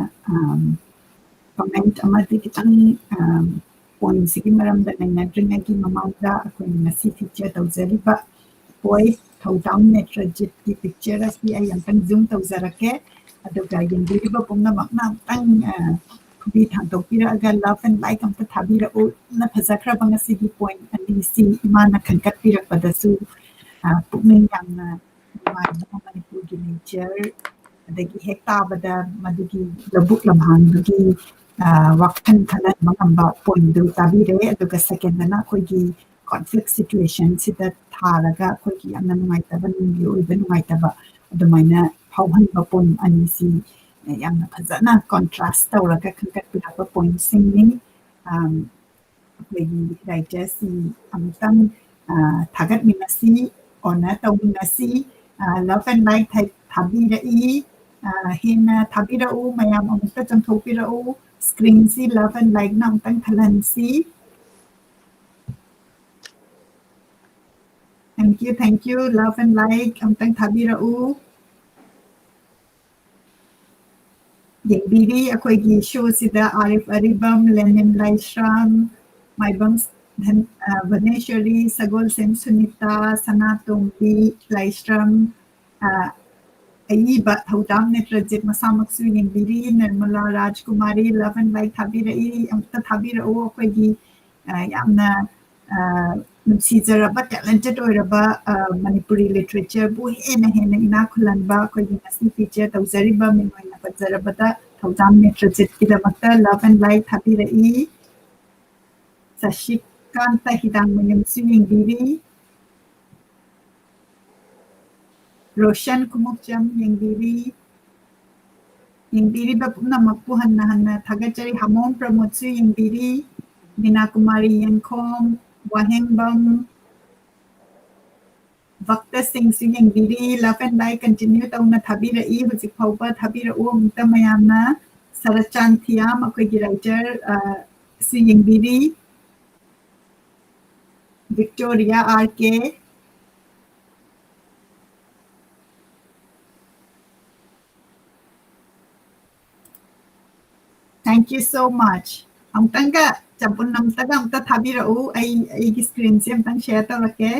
comment ꯑꯃꯗꯤ ꯈꯤꯇꯪ pointꯁꯤꯒꯤ ꯃꯔꯝꯗ ꯅꯩꯅꯗ꯭ꯔꯤꯉꯩꯒꯤ ꯃꯃꯥꯡꯗ ꯑꯩꯈꯣꯏꯅ ꯉꯁꯤ feature ꯇꯧꯖꯔꯤꯕ poet ꯊꯧꯗꯥꯝ ꯅꯦꯇ꯭ꯔꯖꯤꯠꯀꯤ picture ꯑꯁꯤ ꯑꯩ ꯑꯃꯨꯛꯇꯪ zoom ꯇꯧꯖꯔꯛꯀꯦ꯫ ꯑꯗꯨꯒ ꯌꯦꯡꯕꯤꯔꯤꯕ ꯄꯨꯝꯅꯃꯛꯅ ꯑꯃꯨꯛꯇꯪ ꯈꯨꯕꯤ ꯊꯥꯡꯗꯣꯛꯄꯤꯔꯛꯑꯒ love and like ꯑꯝꯇ ꯊꯥꯕꯤꯔꯛꯎ꯫ ꯌꯥꯝꯅ ꯐꯖꯈ꯭ꯔꯕ ꯉꯁꯤꯒꯤ point ꯑꯅꯤꯁꯤ ꯏꯃꯥꯅ ꯈꯟꯒꯠꯄꯤꯔꯛꯄꯗꯁꯨ ꯄꯨꯛꯅꯤꯡ ꯌꯥꯝꯅ ꯅꯨꯡꯉꯥꯏꯕ ꯃꯅꯤꯄꯨꯔꯒꯤ nature ꯑꯗꯒꯤ ꯍꯦꯛ ꯇꯥꯕꯗ ꯃꯗꯨꯒꯤ ꯂꯧꯕꯨꯛ ꯂꯝꯍꯥꯡꯗꯨꯒꯤ ꯋꯥꯈꯜ ꯈꯜꯍꯟꯕ ꯉꯝꯕ pointꯗꯨ ꯇꯥꯕꯤꯔꯦ꯫ ꯑꯗꯨꯒ secondꯗꯅ ꯑꯩꯈꯣꯏꯒꯤ conflict situationꯁꯤꯗ ꯊꯥꯔꯒ ꯑꯩꯈꯣꯏꯒꯤ ꯌꯥꯝꯅ ꯅꯨꯡꯉꯥꯏꯇꯕ, ꯅꯨꯡꯒꯤ ꯑꯣꯏꯕ ꯅꯨꯡꯉꯥꯏꯇꯕ ꯑꯗꯨꯃꯥꯏꯅ ꯐꯥꯎꯍꯟꯕ point ꯑꯅꯤꯁꯤ ꯌꯥꯝꯅ ꯐꯖꯅ contrast ꯇꯧꯔꯒ ꯈꯟꯒꯠꯄꯤꯔꯛꯄ pointꯁꯤꯡꯅꯤ꯫ ꯑꯩꯈꯣꯏꯒꯤ writerꯁꯤ ꯑꯃꯨꯛꯇꯪ ꯊꯥꯒꯠꯃꯤꯟꯅꯁꯤ, honor ꯇꯧꯃꯤꯟꯅꯁꯤ꯫ Love and like ꯊꯥꯕꯤꯔꯛꯏ꯫ ꯍꯦꯟꯅ ꯊꯥꯕꯤꯔꯛꯎ, ꯃꯌꯥꯝ ꯑꯃꯨꯛꯇ ꯆꯪꯊꯣꯛꯄꯤꯔꯛꯎ꯫ Screenꯁꯤ love and likeꯅ ꯑꯃꯨꯛꯇꯪ ꯊꯜꯍꯟꯁꯤ꯫ Thank you, thank you. Love and like ꯑꯃꯨꯛꯇꯪ ꯊꯥꯕꯤꯔꯛꯎ꯫ ꯌꯦꯡꯕꯤꯔꯤ ꯑꯩꯈꯣꯏꯒꯤ showꯁꯤꯗ ꯑꯥꯔꯤꯐ ꯑꯔꯤꯕꯝ, ꯂꯦꯅꯤꯟ ꯂꯥꯏꯁ꯭ꯔꯝ, ꯃꯥꯏꯕꯝ ꯙꯟ-, ꯑ, ꯚꯅꯦꯁ꯭ꯋꯔꯤ, ꯁꯒꯣꯜꯁꯦꯝ ꯁꯨꯅꯤꯇꯥ, ꯁꯅꯥꯇꯣꯝꯕꯤ ꯂꯥꯏꯁ꯭ꯔꯝ, ꯑꯏꯕ ꯊꯧꯖꯥꯝ ꯅꯦꯇ꯭ꯔꯖꯤꯠ ꯃꯁꯥꯃꯛꯁꯨ ꯌꯦꯡꯕꯤꯔꯤ꯫ Nirmala ꯔꯥꯖꯀꯨꯃꯥꯔꯤ love and like ꯊꯥꯕꯤꯔꯛꯏ꯫ ꯑꯃꯨꯛꯇ ꯊꯥꯕꯤꯔꯛꯎ꯫ ꯑꯩꯈꯣꯏꯒꯤ, ꯑ, ꯌꯥꯝꯅ, ꯑ, ꯅꯨꯡꯁꯤꯖꯔꯕ, talented ꯑꯣꯏꯔꯕ, ꯑ, ꯃꯅꯤꯄꯨꯔꯤ literature ꯕꯨ ꯍꯦꯟꯅ ꯍꯦꯟꯅ ꯏꯅꯥꯛ ꯈꯨꯜꯍꯟꯕ ꯑꯩꯈꯣꯏꯒꯤ ꯉꯁꯤ feature ꯇꯧꯖꯔꯤꯕ ꯃꯤꯡ ꯑꯣꯏꯅ ꯄꯟꯖꯔꯕꯗ ꯊꯧꯖꯥꯝ ꯅꯦꯇ꯭ꯔꯖꯤꯠꯀꯤꯗꯃꯛꯇ love and like ꯊꯥꯕꯤꯔꯛꯏ꯫ ꯁꯁꯤꯀꯥꯟꯇ ꯍꯤꯗꯥꯡꯃꯌꯨꯝꯁꯨ ꯌꯦꯡꯕꯤꯔꯤ꯫ Roshan Khumukcham ꯌꯦꯡꯕꯤꯔꯤ꯫ ꯌꯦꯡꯕꯤꯔꯤꯕ ꯄꯨꯝꯅꯃꯛꯄꯨ ꯍꯟꯅ ꯍꯟꯅ ꯊꯥꯒꯠꯆꯔꯤ꯫ ꯍꯥꯃꯣꯝ ꯄ꯭ꯔꯃꯣꯗꯁꯨ ꯌꯦꯡꯕꯤꯔꯤ꯫ ꯕꯤꯅꯥ ꯀꯨꯃꯥꯔꯤ ꯌꯦꯡꯈꯣꯝ, ꯋꯥꯍꯦꯡꯕꯝ, ꯚꯛꯇꯁꯤꯡꯁꯨ ꯌꯦꯡꯕꯤꯔꯤ꯫ Love and like continue ꯇꯧꯅ ꯊꯥꯕꯤꯔꯛꯏ꯫ ꯍꯧꯖꯤꯛ ꯐꯥꯎꯕ ꯊꯥꯕꯤꯔꯛꯎ ꯑꯃꯨꯛꯇ ꯃꯌꯥꯝꯅ꯫ ꯁꯔꯠꯆꯥꯟ ꯊꯤꯌꯥꯝ, ꯑꯩꯈꯣꯏꯒꯤ writer, ꯑ, ꯁꯨ ꯌꯦꯡꯕꯤꯔꯤ꯫ Victoria R K. Thank you so much. ꯑꯃꯨꯛꯇꯪꯒ, ꯆꯝꯄꯨꯟ ꯑꯃꯨꯛꯇꯒ ꯑꯃꯨꯛꯇ ꯊꯥꯕꯤꯔꯛꯎ꯫ ꯑꯩ, ꯑꯩꯒꯤ screenꯁꯦ ꯑꯃꯨꯛꯇꯪ share ꯇꯧꯔꯛꯀꯦ꯫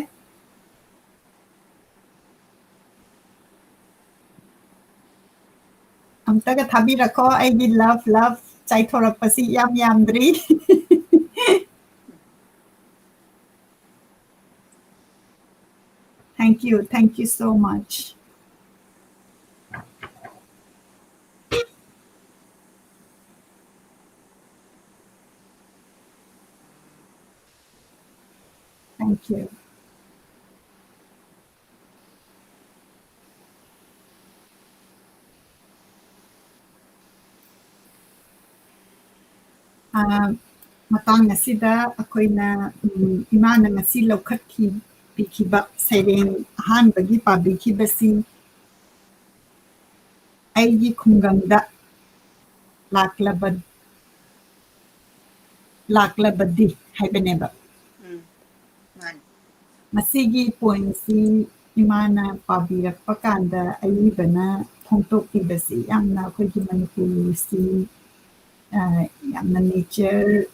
ꯑꯝꯇꯒ ꯊꯥꯕꯤꯔꯛꯈꯣ꯫ ꯑꯩꯒꯤ love, love ꯆꯥꯏꯊꯣꯔꯛꯄꯁꯤ ꯌꯥꯝ ꯌꯥꯝꯗ꯭ꯔꯤ꯫ Thank you, thank you so much. Thank you. ꯑ, ꯃꯇꯥꯡ ꯑꯁꯤꯗ ꯑꯩꯈꯣꯏꯅ, ꯎꯝ, ꯏꯃꯥꯅ ꯉꯁꯤ ꯂꯧꯈꯠꯈꯤ-, ꯄꯤꯈꯤꯕ ꯁꯩꯔꯦꯡ ꯑꯍꯥꯟꯕꯒꯤ ꯄꯥꯕꯤꯈꯤꯕꯁꯤ ꯑꯩꯒꯤ ꯈꯨꯡꯒꯪꯗ ꯂꯥꯛꯂꯕ-, ꯂꯥꯛꯂꯕꯗꯤ ꯍꯥꯏꯕꯅꯦꯕ꯫ ꯎꯝ, ꯃꯥꯅꯤ꯫ ꯃꯁꯤꯒꯤ poemꯁꯤ ꯏꯃꯥꯅ ꯄꯥꯕꯤꯔꯛꯄ ꯀꯥꯟꯗ ꯑꯏꯕꯅ ꯐꯣꯡꯗꯣꯛꯄꯤꯕꯁꯤ ꯌꯥꯝꯅ ꯑꯩꯈꯣꯏꯒꯤ ꯃꯅꯤꯄꯨꯔꯁꯤ, ꯑ, ꯌꯥꯝꯅ nature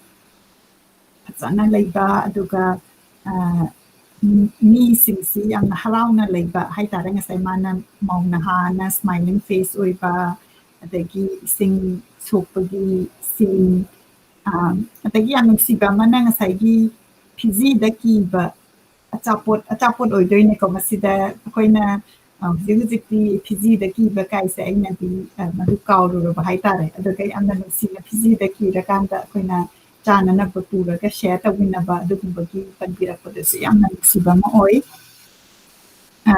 ꯐꯖꯅ ꯂꯩꯕ, ꯑꯗꯨꯒ, ꯑ, ꯎꯝ, ꯃꯤꯁꯤꯡꯁꯤ ꯌꯥꯝꯅ ꯍꯔꯥꯎꯅ ꯂꯩꯕ ꯍꯥꯏꯇꯥꯔꯦ꯫ ꯉꯁꯥꯏ ꯃꯥꯅ ꯃꯧ ꯅꯍꯥꯅ smiling face ꯑꯣꯏꯕ, ꯑꯗꯒꯤ ꯏꯁꯤꯡ ꯁꯣꯛꯄꯒꯤ scene, ꯑꯥ, ꯑꯗꯒꯤ ꯌꯥꯝ ꯅꯨꯡꯁꯤꯕ ꯑꯃꯅ ꯉꯁꯥꯏꯒꯤ ꯐꯤꯖꯤꯗ ꯀꯤꯕ ꯑꯆꯥꯄꯣꯠ, ꯑꯆꯥꯄꯣꯠ ꯑꯣꯏꯗꯣꯏꯅꯦꯀꯣ ꯃꯁꯤꯗ꯫ ꯑꯩꯈꯣꯏꯅ, ꯑ, ꯍꯧꯖꯤꯛ ꯍꯧꯖꯤꯛꯇꯤ ꯐꯤꯖꯤꯗ ꯀꯤꯕ ꯀꯥꯏꯁꯦ ꯑꯩꯅꯗꯤ, ꯑ, ꯃꯗꯨ ꯀꯥꯎꯔꯨꯔꯕ ꯍꯥꯏꯇꯥꯔꯦ꯫ ꯑꯗꯨꯒ ꯌꯥꯝꯅ ꯅꯨꯡꯁꯤꯅ ꯐꯤꯖꯤꯗ ꯀꯤꯔꯀꯥꯟꯗ ꯑꯩꯈꯣꯏꯅ ꯆꯥꯅꯅꯕ ꯄꯨꯔꯒ share ꯇꯧꯃꯤꯟꯅꯕ ꯑꯗꯨꯒꯨꯝꯕꯒꯤ ꯄꯟꯕꯤꯔꯛꯄꯗꯁꯨ ꯌꯥꯝꯅ ꯅꯨꯡꯁꯤꯕ ꯑꯃ ꯑꯣꯏ꯫ ꯑ,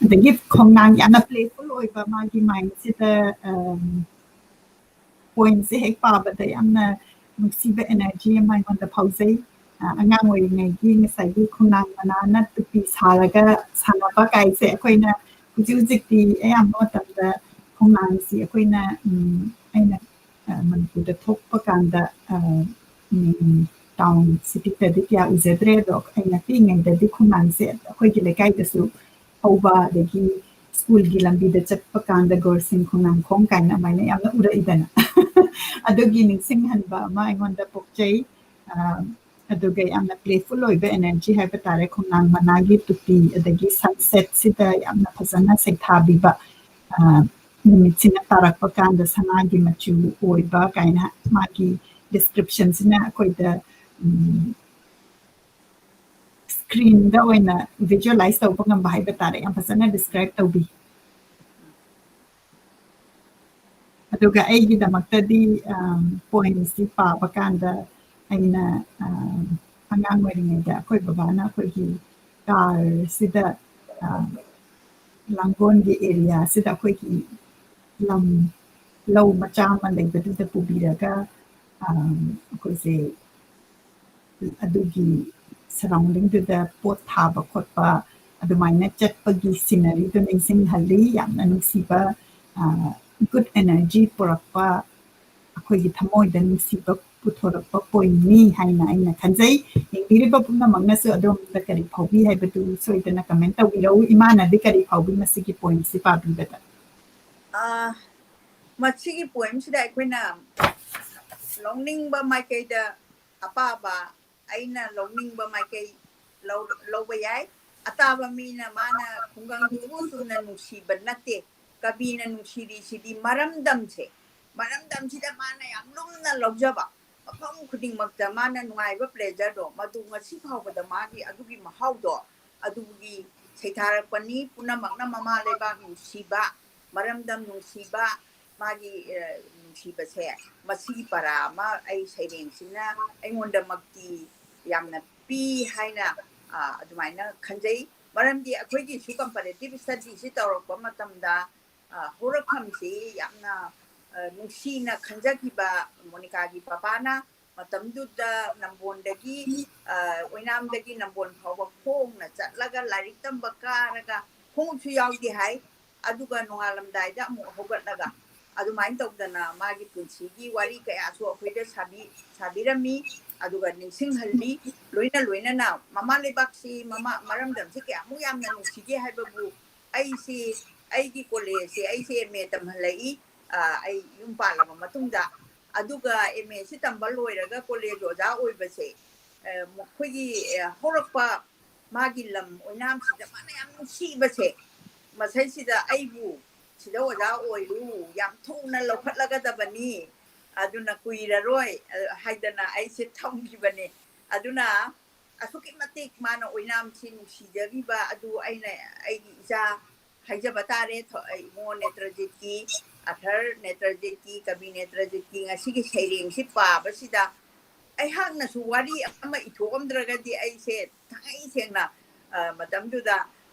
ꯑꯗꯒꯤ ꯈꯣꯡꯅꯥꯡ ꯌꯥꯝꯅ playful ꯑꯣꯏꯕ ꯃꯥꯒꯤ mindꯁꯤꯗ, ꯑꯝ, pointꯁꯦ ꯍꯦꯛ ꯄꯥꯕꯗ ꯌꯥꯝꯅ ꯅꯨꯡꯁꯤꯕ energy ꯑꯃ ꯑꯩꯉꯣꯟꯗ ꯐꯥꯎꯖꯩ꯫ ꯑ, ꯑꯉꯥꯡ ꯑꯣꯏꯔꯤꯉꯩꯒꯤ ꯉꯁꯥꯏꯒꯤ ꯈꯣꯡꯅꯥꯡ ꯃꯅꯥꯅ ꯇꯨꯄꯤ ꯁꯥꯔꯒ ꯁꯥꯟꯅꯕ ꯀꯥꯏꯁꯦ ꯑꯩꯈꯣꯏꯅ ꯍꯧꯖꯤꯛ ꯍꯧꯖꯤꯛꯇꯤ ꯑꯌꯥꯝꯕ ꯃꯇꯝꯗ ꯈꯣꯡꯅꯥꯡꯁꯤ ꯑꯩꯈꯣꯏꯅ, ꯎꯝ, ꯑꯩꯅ, ꯑ, ꯃꯅꯤꯄꯨꯔꯗ ꯊꯣꯛꯄ ꯀꯥꯟꯗ, ꯑ, ꯎꯝ, town cityꯗꯗꯤ ꯀꯌꯥ ꯎꯖꯗ꯭ꯔꯦ, ꯑꯗꯣ ꯑꯩꯅ ꯄꯤꯛꯏꯉꯩꯗꯗꯤ ꯈꯣꯡꯅꯥꯡꯁꯦ ꯑꯩꯈꯣꯏꯒꯤ ꯂꯩꯀꯥꯏꯗꯁꯨ ꯍꯧꯕ, ꯑꯗꯒꯤ ꯁ꯭ꯀꯨꯜꯒꯤ ꯂꯝꯕꯤꯗ ꯆꯠꯄ ꯀꯥꯟꯗ ꯒꯣꯔꯁꯤꯡ ꯈꯣꯡꯅꯥꯡꯈꯣꯡ ꯀꯥꯏꯅ ꯑꯗꯨꯃꯥꯏꯅ ꯌꯥꯝꯅ ꯎꯔꯛꯏꯗꯅ꯫ ꯑꯗꯨꯒꯤ ꯅꯤꯡꯁꯤꯡꯍꯟꯕ ꯑꯃ ꯑꯩꯉꯣꯟꯗ ꯄꯣꯛꯆꯩ꯫ ꯑ, ꯑꯗꯨꯒ ꯌꯥꯝꯅ playful ꯑꯣꯏꯕ energy ꯍꯥꯏꯕ ꯇꯥꯔꯦ꯫ ꯈꯣꯡꯅꯥꯡ ꯃꯅꯥꯒꯤ ꯇꯨꯄꯤ, ꯑꯗꯒꯤ sunsetꯁꯤꯗ ꯌꯥꯝꯅ ꯐꯖꯅ ꯁꯩꯊꯥꯕꯤꯕ, ꯑ, ꯅꯨꯃꯤꯠꯁꯤꯅ ꯇꯥꯔꯛꯄ ꯀꯥꯟꯗ ꯁꯅꯥꯒꯤ ꯃꯆꯨ ꯑꯣꯏꯕ ꯀꯥꯏꯅ ꯃꯥꯒꯤ descriptionꯁꯤꯅ ꯑꯩꯈꯣꯏꯗ, ꯎꯝ, screenꯗ ꯑꯣꯏꯅ visualize ꯇꯧꯕ ꯉꯝꯕ ꯍꯥꯏꯕ ꯇꯥꯔꯦ꯫ ꯌꯥꯝ ꯐꯖꯅ describe ꯇꯧꯕꯤ꯫ ꯑꯗꯨꯒ ꯑꯩꯒꯤꯗꯃꯛꯇꯗꯤ, ꯑꯝ, pointꯁꯤ ꯄꯥꯕ ꯀꯥꯟꯗ ꯑꯩꯅ, ꯑꯝ, ꯑꯉꯥꯡ ꯑꯣꯏꯔꯤꯉꯩꯗ ꯑꯩꯈꯣꯏ ꯕꯕꯥꯅ ꯑꯩꯈꯣꯏꯒꯤ carꯁꯤꯗ, ꯑꯝ, ꯂꯥꯡꯒꯣꯜꯒꯤ areaꯁꯤꯗ ꯑꯩꯈꯣꯏꯒꯤ ꯂꯝ, ꯂꯧ ꯃꯆꯥ ꯑꯃ ꯂꯩꯕꯗꯨꯗ ꯄꯨꯕꯤꯔꯒ, ꯑꯝ, ꯑꯩꯈꯣꯏꯁꯦ ꯑꯗꯨꯒꯤ surroundingꯗꯨꯗ ꯄꯣꯠ ꯊꯥꯕ ꯈꯣꯠꯄ, ꯑꯗꯨꯃꯥꯏꯅ ꯆꯠꯄꯒꯤ sceneryꯗꯨ ꯅꯤꯡꯁꯤꯡꯍꯜꯂꯤ꯫ ꯌꯥꯝꯅ ꯅꯨꯡꯁꯤꯕ, ꯑ, good energy ꯄꯨꯔꯛꯄ, ꯑꯩꯈꯣꯏꯒꯤ ꯊꯃꯣꯏꯗ ꯅꯨꯡꯁꯤꯕ ꯄꯨꯊꯣꯔꯛꯄ pointꯅꯤ ꯍꯥꯏꯅ ꯑꯩꯅ ꯈꯟꯖꯩ꯫ ꯌꯦꯡꯕꯤꯔꯤꯕ ꯄꯨꯝꯅꯃꯛꯅꯁꯨ ꯑꯗꯣꯝꯗ ꯀꯔꯤ ꯐꯥꯎꯕꯤ ꯍꯥꯏꯕꯗꯨ ꯁꯣꯏꯗꯅ comment ꯇꯧꯕꯤꯔꯛꯎ꯫ ꯏꯃꯥꯅꯗꯤ ꯀꯔꯤ ꯐꯥꯎꯕꯤ ꯃꯁꯤꯒꯤ pointꯁꯤ ꯄꯥꯕꯤꯕꯗ? ꯑ, ꯃꯁꯤꯒꯤ poemꯁꯤꯗ ꯑꯩꯈꯣꯏꯅ ꯂꯧꯅꯤꯡꯕ ꯃꯥꯏꯀꯩꯗ ꯑꯄꯥꯕ, ꯑꯩꯅ ꯂꯧꯅꯤꯡꯕ ꯃꯥꯏꯀꯩ ꯂꯧꯕ ꯌꯥꯏ꯫ ꯑꯇꯥꯕ ꯃꯤꯅ ꯃꯥꯅ ꯈꯨꯡꯒꯪꯗꯨꯕꯨ ꯆꯨꯝꯅ ꯅꯨꯡꯁꯤꯕ ꯅꯠꯇꯦ, ꯀꯕꯤꯅ ꯅꯨꯡꯁꯤꯔꯤꯁꯤꯗꯤ ꯃꯔꯝꯗꯝꯁꯦ, ꯃꯔꯝꯗꯝꯁꯤꯗ ꯃꯥꯅ ꯌꯥꯝ ꯂꯨꯝꯅ ꯂꯧꯖꯕ, ꯃꯐꯝ ꯈꯨꯗꯤꯡꯃꯛꯇ ꯃꯥꯅ ꯅꯨꯡꯉꯥꯏꯕ pleasureꯗꯣ ꯃꯗꯨ ꯉꯁꯤ ꯐꯥꯎꯕꯗ ꯃꯥꯒꯤ ꯑꯗꯨꯒꯤ ꯃꯍꯥꯎꯗꯣ ꯑꯗꯨꯒꯤ ꯁꯩꯊꯥꯔꯛꯄꯅꯤ꯫ ꯄꯨꯝꯅꯃꯛꯅ ꯃꯃꯥ ꯂꯩꯕꯥꯛ ꯅꯨꯡꯁꯤꯕ, ꯃꯔꯝꯗꯝ ꯅꯨꯡꯁꯤꯕ, ꯃꯥꯒꯤ ꯅꯨꯡꯁꯤꯕꯁꯦ ꯃꯁꯤꯒꯤ ꯄꯔꯥ ꯑꯃ ꯑꯩ ꯁꯩꯔꯦꯡꯁꯤꯅ ꯑꯩꯉꯣꯟꯗꯃꯛꯇꯤ ꯌꯥꯝꯅ ꯄꯤ ꯍꯥꯏꯅ ꯑꯗꯨꯃꯥꯏꯅ ꯈꯟꯖꯩ꯫ ꯃꯔꯝꯗꯤ ꯑꯩꯈꯣꯏꯒꯤꯁꯨ comparative studyꯁꯤ ꯇꯧꯔꯛꯄ ꯃꯇꯝꯗ ꯍꯧꯔꯛꯐꯝꯁꯤ ꯌꯥꯝꯅ ꯅꯨꯡꯁꯤꯅ ꯈꯟꯖꯈꯤꯕ ꯃꯣꯅꯤꯀꯥꯒꯤ ꯄꯄꯥꯅ ꯃꯇꯝꯗꯨꯗ ꯅꯝꯕꯣꯟꯗꯒꯤ ꯑꯣꯏꯅꯥꯝꯗꯒꯤ ꯅꯝꯕꯣꯟ ꯐꯥꯎꯕ ꯈꯣꯡꯅ ꯆꯠꯂꯒ ꯂꯥꯏꯔꯤꯛ ꯇꯝꯕ ꯀꯥꯔꯒ ꯈꯣꯡꯎꯞꯁꯨ ꯌꯥꯎꯗꯦ ꯍꯥꯏ꯫ ꯑꯗꯨꯒ ꯅꯣꯡꯉꯥꯜꯂꯝꯗꯥꯏꯗ ꯑꯃꯨꯛ ꯍꯧꯒꯠꯂꯒ ꯑꯗꯨꯃꯥꯏꯅ ꯇꯧꯗꯅ ꯃꯥꯒꯤ ꯄꯨꯟꯁꯤꯒꯤ ꯋꯥꯔꯤ ꯀꯌꯥꯁꯨ ꯑꯩꯈꯣꯏꯗ ꯁꯥꯕꯤꯔꯝꯃꯤ꯫ ꯑꯗꯨꯒ ꯅꯤꯡꯁꯤꯡꯍꯜꯂꯤ꯫ ꯂꯣꯏꯅ ꯂꯣꯏꯅꯅ ꯃꯃꯥ ꯂꯩꯕꯥꯛꯁꯤ, ꯃꯃꯥ ꯃꯔꯝꯗꯝꯁꯤ ꯀꯌꯥꯃꯨꯛ ꯌꯥꯝꯅ ꯅꯨꯡꯁꯤꯒꯦ ꯍꯥꯏꯕꯕꯨ ꯑꯩꯁꯤ ꯑꯩꯒꯤ collegeꯁꯦ ꯑꯩꯁꯦ M A ꯇꯝꯍꯜꯂꯛꯏ꯫ ꯑꯩ ꯌꯨꯝ ꯄꯥꯜꯂꯕ ꯃꯇꯨꯡꯗ ꯑꯗꯨꯒ M Aꯁꯤ ꯇꯝꯕ ꯂꯣꯏꯔꯒ college ꯑꯣꯖꯥ ꯑꯣꯏꯕꯁꯦ ꯃꯈꯣꯏꯒꯤ ꯍꯧꯔꯛꯄ ꯃꯥꯒꯤ ꯂꯝ ꯑꯣꯏꯅꯥꯝꯁꯤꯗ ꯃꯥꯅ ꯌꯥꯝ ꯅꯨꯡꯁꯤꯕꯁꯦ ꯃꯁꯩꯁꯤꯗ ꯑꯩꯕꯨ ꯁꯤꯗ ꯑꯣꯖꯥ ꯑꯣꯏꯔꯨ, ꯌꯥꯝ ꯊꯨꯅ ꯂꯧꯈꯠꯂꯒꯗꯕꯅꯤ, ꯑꯗꯨꯅ ꯀꯨꯏꯔꯔꯣꯏ ꯍꯥꯏꯗꯅ ꯑꯩꯁꯦ ꯊꯝꯈꯤꯕꯅꯦ꯫ ꯑꯗꯨꯅ ꯑꯁꯨꯛꯀꯤ ꯃꯇꯤꯛ ꯃꯥꯅ ꯑꯣꯏꯅꯥꯝꯁꯤ ꯅꯨꯡꯁꯤꯖꯕꯤꯕ ꯑꯗꯨ ꯑꯩꯅ ꯑꯩꯒꯤ ꯏꯆꯥ ꯍꯥꯏꯖꯕ ꯇꯥꯔꯦ, ꯏꯕꯨꯡꯉꯣ ꯅꯦꯇ꯭ꯔꯖꯤꯠꯀꯤ, ꯑꯊꯔ ꯅꯦꯇ꯭ꯔꯖꯤꯠꯀꯤ, ꯀꯕꯤ ꯅꯦꯇ꯭ꯔꯖꯤꯠꯀꯤ ꯉꯁꯤꯒꯤ ꯁꯩꯔꯦꯡꯁꯤ ꯄꯥꯕꯁꯤꯗ ꯑꯩꯍꯥꯛꯅꯁꯨ ꯋꯥꯔꯤ ꯑꯃ ꯏꯊꯣꯛꯑꯝꯗ꯭ꯔꯒꯗꯤ ꯑꯩꯁꯦ ꯊꯥꯡꯉꯩ ꯁꯦꯡꯅ ꯃꯇꯝꯗꯨꯗ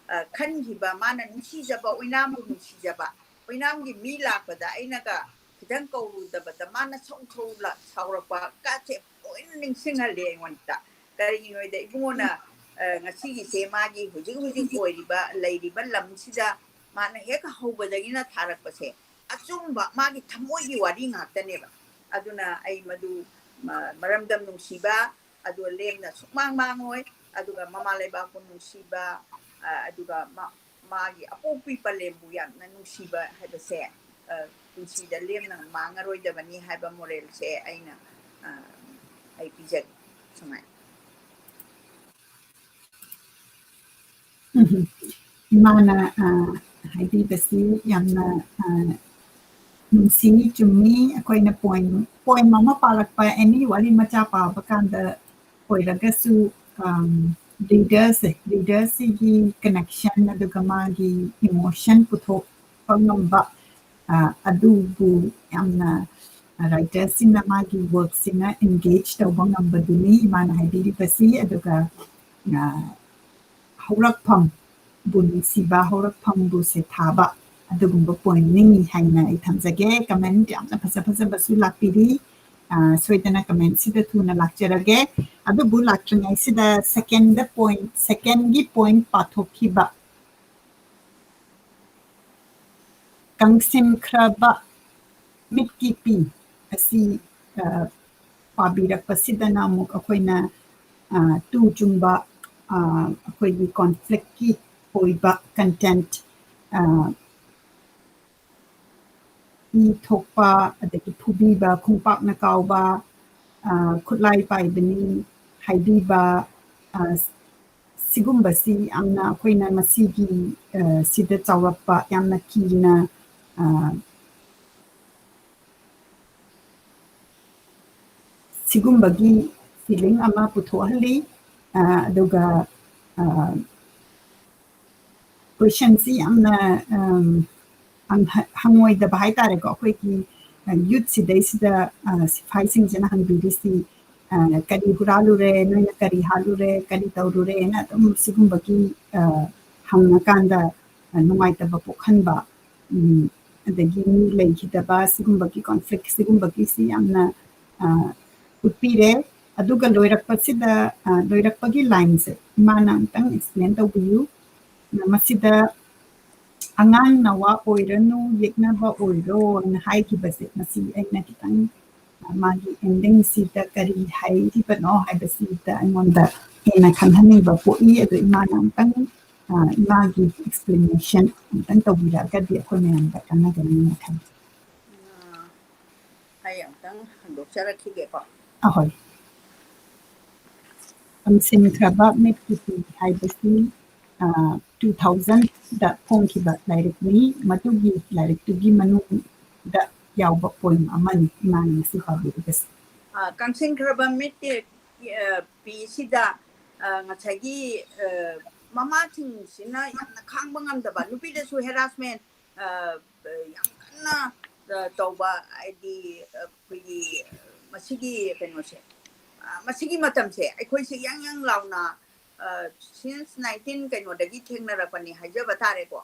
ꯈꯟꯈꯤꯕ, ꯃꯥꯅ ꯅꯨꯡꯁꯤꯖꯕ ꯑꯣꯏꯅꯥꯝꯕꯨ ꯅꯨꯡꯁꯤꯖꯕ, ꯑꯣꯏꯅꯥꯝꯒꯤ ꯃꯤ ꯂꯥꯛꯄꯗ ꯑꯩꯅꯒ ꯈꯤꯇꯪ ꯀꯧꯔꯨꯗꯕꯗ ꯃꯥꯅ ꯁꯧ ꯁꯧ ꯁꯥꯎꯔꯛꯄ ꯀꯥꯁꯦ ꯂꯣꯏꯅ ꯅꯤꯡꯁꯤꯡꯍꯜꯂꯦ ꯑꯩꯉꯣꯟꯗ꯫ ꯀꯔꯤꯒꯤꯅꯣ ꯍꯥꯏꯗ ꯏꯕꯨꯡꯉꯣꯅ ꯉꯁꯤꯒꯤꯁꯦ ꯃꯥꯒꯤ ꯍꯧꯖꯤꯛ ꯍꯧꯖꯤꯛ ꯑꯣꯏꯔꯤꯕ ꯂꯩꯔꯤꯕ ꯂꯝꯁꯤꯗ ꯃꯥꯅ ꯍꯦꯛ ꯍꯧꯕꯗꯒꯤꯅ ꯊꯥꯔꯛꯄꯁꯦ ꯑꯆꯨꯝꯕ ꯃꯥꯒꯤ ꯊꯃꯣꯏꯒꯤ ꯋꯥꯔꯤ ꯉꯥꯛꯇꯅꯦꯕ꯫ ꯑꯗꯨꯅ ꯑꯩ ꯃꯗꯨ ꯃꯔꯝꯗꯝ ꯅꯨꯡꯁꯤꯕ ꯑꯗꯨ ꯂꯦꯝꯅ ꯁꯨꯛꯃꯥꯡ ꯃꯥꯡꯉꯣꯏ꯫ ꯑꯗꯨꯒ ꯃꯃꯥ ꯂꯩꯕꯥꯛꯄꯨ ꯅꯨꯡꯁꯤꯕ, ꯑꯗꯨꯒ ꯃꯥꯒꯤ ꯑꯄꯣꯛꯄꯤ ꯄꯂꯦꯝꯕꯨ ꯌꯥꯝꯅ ꯅꯨꯡꯁꯤꯕ ꯍꯥꯏꯕꯁꯦ ꯄꯨꯟꯁꯤꯗ ꯂꯦꯝꯅ ꯃꯥꯡꯉꯔꯣꯏꯗꯕꯅꯤ ꯍꯥꯏꯕ ꯃꯣꯔꯦꯜꯁꯦ ꯑꯩꯅ ꯑꯩ ꯄꯤꯖꯒꯦ꯫ ꯁꯨꯃꯥꯏꯅ꯫ ꯏꯃꯥꯅ ꯑ, ꯍꯥꯏꯕꯤꯕꯁꯤ ꯌꯥꯝꯅ ꯑ, ꯅꯨꯡꯁꯤ, ꯆꯨꯝꯃꯤ꯫ ꯑꯩꯈꯣꯏꯅ ꯄꯣꯏꯝ ꯄꯣꯏꯝ ꯑꯃ ꯄꯥꯔꯛꯄ, ꯑꯦꯅꯤ ꯋꯥꯔꯤ ꯃꯆꯥ ꯄꯥꯕ ꯀꯥꯟꯗ ꯑꯣꯏꯔꯒꯁꯨ, ꯔꯤꯗꯔꯁꯦ ꯔꯤꯗꯔꯁꯤꯒꯤ ꯀꯅꯦꯛꯁꯟ ꯑꯗꯨꯒ ꯃꯥꯒꯤ ꯏꯃꯣꯁꯟ ꯄꯨꯊꯣꯛꯄ ꯉꯝꯕ, ꯑ, ꯑꯗꯨꯕꯨ ꯌꯥꯝꯅ ꯔꯥꯏꯇꯔꯁꯤꯅ ꯃꯥꯒꯤ ꯋꯥꯔꯛꯁꯤꯅ ꯑꯦꯡꯒꯦꯖ ꯇꯧꯕ ꯉꯝꯕꯗꯨꯅꯤ ꯏꯃꯥꯅ ꯍꯥꯏꯕꯤꯔꯤꯕꯁꯤ꯫ ꯑꯗꯨꯒ ꯑ, ꯍꯧꯔꯛꯐꯝꯕꯨ ꯅꯨꯡꯁꯤꯕ, ꯍꯧꯔꯛꯐꯝꯕꯨ ꯁꯦꯊꯥꯕ, ꯑꯗꯨꯒꯨꯝꯕ ꯄꯣꯏꯝꯅꯤ ꯍꯥꯏꯅ ꯑꯩ ꯊꯝꯖꯒꯦ꯫ ꯀꯃꯦꯟ ꯌꯥꯝꯅ ꯐꯖ ꯐꯖꯕꯁꯨ ꯂꯥꯛꯄꯤꯔꯤ꯫ ꯑ, ꯁꯣꯏꯗꯅ ꯀꯃꯦꯟꯁꯤꯗ ꯊꯨꯅ ꯂꯥꯛꯆꯔꯒꯦ꯫ ꯑꯗꯨꯕꯨ ꯂꯥꯛꯇ꯭ꯔꯤꯉꯩꯁꯤꯗ ꯁꯦꯀꯦꯟꯗ ꯄꯣꯏꯟ, ꯁꯦꯀꯦꯟꯒꯤ ꯄꯣꯏꯟ ꯄꯥꯊꯣꯛꯈꯤꯕ, ꯀꯪꯁꯤꯟꯈ꯭ꯔꯕ ꯃꯤꯠꯀꯤ ꯄꯤ ꯑꯁꯤ, ꯑ, ꯄꯥꯕꯤꯔꯛꯄꯁꯤꯗꯅ ꯑꯃꯨꯛ ꯑꯩꯈꯣꯏꯅ, ꯑ, ꯇꯨ ꯆꯨꯡꯕ, ꯑ, ꯑꯩꯈꯣꯏꯒꯤ ꯀꯣꯟꯐ꯭ꯂꯤꯛꯀꯤ ꯑꯣꯏꯕ ꯀꯟꯇꯦꯟꯠ, ꯑ, ꯏ ꯊꯣꯛꯄ, ꯑꯗꯒꯤ ꯐꯨꯕꯤꯕ, ꯈꯣꯡꯄꯥꯛꯅ ꯀꯥꯎꯕ, ꯑ, ꯈꯨꯠꯂꯥꯏ ꯄꯥꯏꯕꯅꯤ ꯍꯥꯏꯕꯤꯕ, ꯑ, ꯁꯤꯒꯨꯝꯕꯁꯤ ꯌꯥꯝꯅ ꯑꯩꯈꯣꯏꯅ ꯃꯁꯤꯒꯤ, ꯑ, ꯁꯤꯗ ꯆꯥꯎꯔꯛꯄ ꯌꯥꯝꯅ ꯀꯤꯅ, ꯑ, ꯁꯤꯒꯨꯝꯕꯒꯤ ꯐꯤꯂꯤꯡ ꯑꯃ ꯄꯨꯊꯣꯛꯍꯜꯂꯤ꯫ ꯑ, ꯑꯗꯨꯒ, ꯑ, ꯀꯣꯏꯁꯟꯁꯤ ꯌꯥꯝꯅ, ꯑꯝ, ꯍꯪ-, ꯍꯪꯉꯣꯏꯗꯕ ꯍꯥꯏꯇꯥꯔꯦꯀꯣ꯫ ꯑꯩꯈꯣꯏꯒꯤ, ꯑ, ꯌꯨꯠꯁꯤꯗꯩꯁꯤꯗ, ꯑ, ꯁꯤꯐꯥꯏꯁꯤꯡꯁꯤꯅ ꯍꯪꯕꯤꯔꯤꯁꯤ, ꯑ, "ꯀꯔꯤ ꯍꯨꯔꯥꯜꯂꯨꯔꯦ? ꯅꯣꯏꯅ ꯀꯔꯤ ꯍꯥꯠꯂꯨꯔꯦ? ꯀꯔꯤ ꯇꯧꯔꯨꯔꯦꯅ?" ꯑꯗꯨꯝ ꯁꯤꯒꯨꯝꯕꯒꯤ, ꯑ, ꯍꯪꯉꯀꯥꯟꯗ, ꯑ, ꯅꯨꯡꯉꯥꯏꯇꯕ ꯄꯣꯛꯍꯟꯕ, ꯎꯝ, ꯑꯗꯒꯤ ꯃꯤ ꯂꯩꯈꯤꯗꯕ ꯁꯤꯒꯨꯝꯕꯒꯤ ꯀꯣꯟꯐ꯭ꯂꯤꯛ ꯁꯤꯒꯨꯝꯕꯒꯤꯁꯤ ꯌꯥꯝꯅ, ꯑ, ꯎꯠꯄꯤꯔꯦ꯫ ꯑꯗꯨꯒ ꯂꯣꯏꯔꯛꯄꯁꯤꯗ, ꯑ, ꯂꯣꯏꯔꯛꯄꯒꯤ ꯂꯥꯏꯟꯁꯦ ꯏꯃꯥꯅ ꯑꯝꯇꯪ ꯑꯦꯛꯁꯄ꯭ꯂꯦꯟ ꯇꯧꯕꯤꯌꯨ꯫ ꯃꯁꯤꯗ "ꯑꯉꯥꯡ ꯅꯋꯥ ꯑꯣꯏꯔꯅꯨ, ꯌꯦꯛꯅꯕ ꯑꯣꯏꯔꯣꯅ" ꯍꯥꯏꯈꯤꯕꯁꯦ, ꯃꯁꯤ ꯑꯩꯅ ꯈꯤꯇꯪ, ꯑ, ꯃꯥꯒꯤ ꯑꯦꯟꯗꯤꯡꯁꯤꯗ ꯀꯔꯤ ꯍꯥꯏꯔꯤꯕꯅꯣ ꯍꯥꯏꯕꯁꯤꯗ ꯑꯩꯉꯣꯟꯗ ꯍꯦꯟꯅ ꯈꯪꯍꯟꯅꯤꯡꯕ ꯄꯣꯛꯏ꯫ ꯑꯗꯣ ꯏꯃꯥꯅ ꯑꯝꯇꯪ, ꯑ, ꯏꯃꯥꯒꯤ ꯑꯦꯛꯁꯄ꯭ꯂꯦꯅꯦꯁꯟ ꯑꯝꯇꯪ ꯇꯧꯕꯤꯔꯛꯑꯒꯗꯤ ꯑꯩꯈꯣꯏ ꯃꯌꯥꯝꯗ ꯀꯥꯟꯅꯒꯅꯤꯅ ꯈꯜꯂꯤ꯫ ꯑꯩ ꯑꯝꯇꯪ ꯍꯟꯗꯣꯛꯆꯔꯛꯈꯤꯒꯦꯀꯣ꯫ ꯑꯍꯣꯏ꯫ ꯇꯝꯁꯤꯟꯈ꯭ꯔꯕ ꯃꯤꯠꯀꯤ ꯄꯤ ꯍꯥꯏꯕꯁꯤ ꯇꯨ ꯊꯥꯎꯖꯟꯗ ꯐꯣꯡꯈꯤꯕ ꯂꯥꯏꯔꯤꯛꯅꯤ꯫ ꯃꯗꯨꯒꯤ ꯂꯥꯏꯔꯤꯛꯇꯨꯒꯤ ꯃꯅꯨꯡꯗ ꯌꯥꯎꯕ ꯄꯣꯏꯝ ꯑꯃꯅꯤ ꯏꯃꯥꯅ ꯉꯁꯤ ꯄꯥꯕꯤꯔꯤꯕꯁꯤ꯫ ꯑ, ꯀꯪꯁꯤꯟꯈ꯭ꯔꯕ ꯃꯤꯠꯇꯦꯛ, ꯑ, ꯄꯤꯁꯤꯗ, ꯑ, ꯉꯁꯥꯏꯒꯤ, ꯑ, ꯃꯃꯥꯁꯤꯡꯁꯤꯅ ꯌꯥꯝꯅ ꯈꯥꯡꯕ ꯉꯝꯗꯕ, ꯅꯨꯄꯤꯗꯁꯨ ꯍꯦꯔꯥꯁꯃꯦꯟ, ꯑ, ꯌꯥꯝ ꯀꯟꯅ, ꯑ, ꯇꯧꯕ, ꯍꯥꯏꯗꯤ, ꯑ, ꯑꯩꯈꯣꯏꯒꯤ, ꯑ, ꯃꯁꯤꯒꯤ ꯀꯩꯅꯣꯁꯦ, ꯑ, ꯃꯁꯤꯒꯤ ꯃꯇꯝꯁꯦ ꯑꯩꯈꯣꯏꯁꯦ ꯌꯥꯡ ꯌꯥꯡ ꯂꯥꯎꯅ, ꯑ, ꯁꯤꯟꯁ ꯅꯥꯏꯟꯇꯤꯟ ꯀꯩꯅꯣꯗꯒꯤ ꯊꯦꯡꯅꯔꯛꯄꯅꯤ ꯍꯥꯏꯖꯕ ꯇꯥꯔꯦꯀꯣ꯫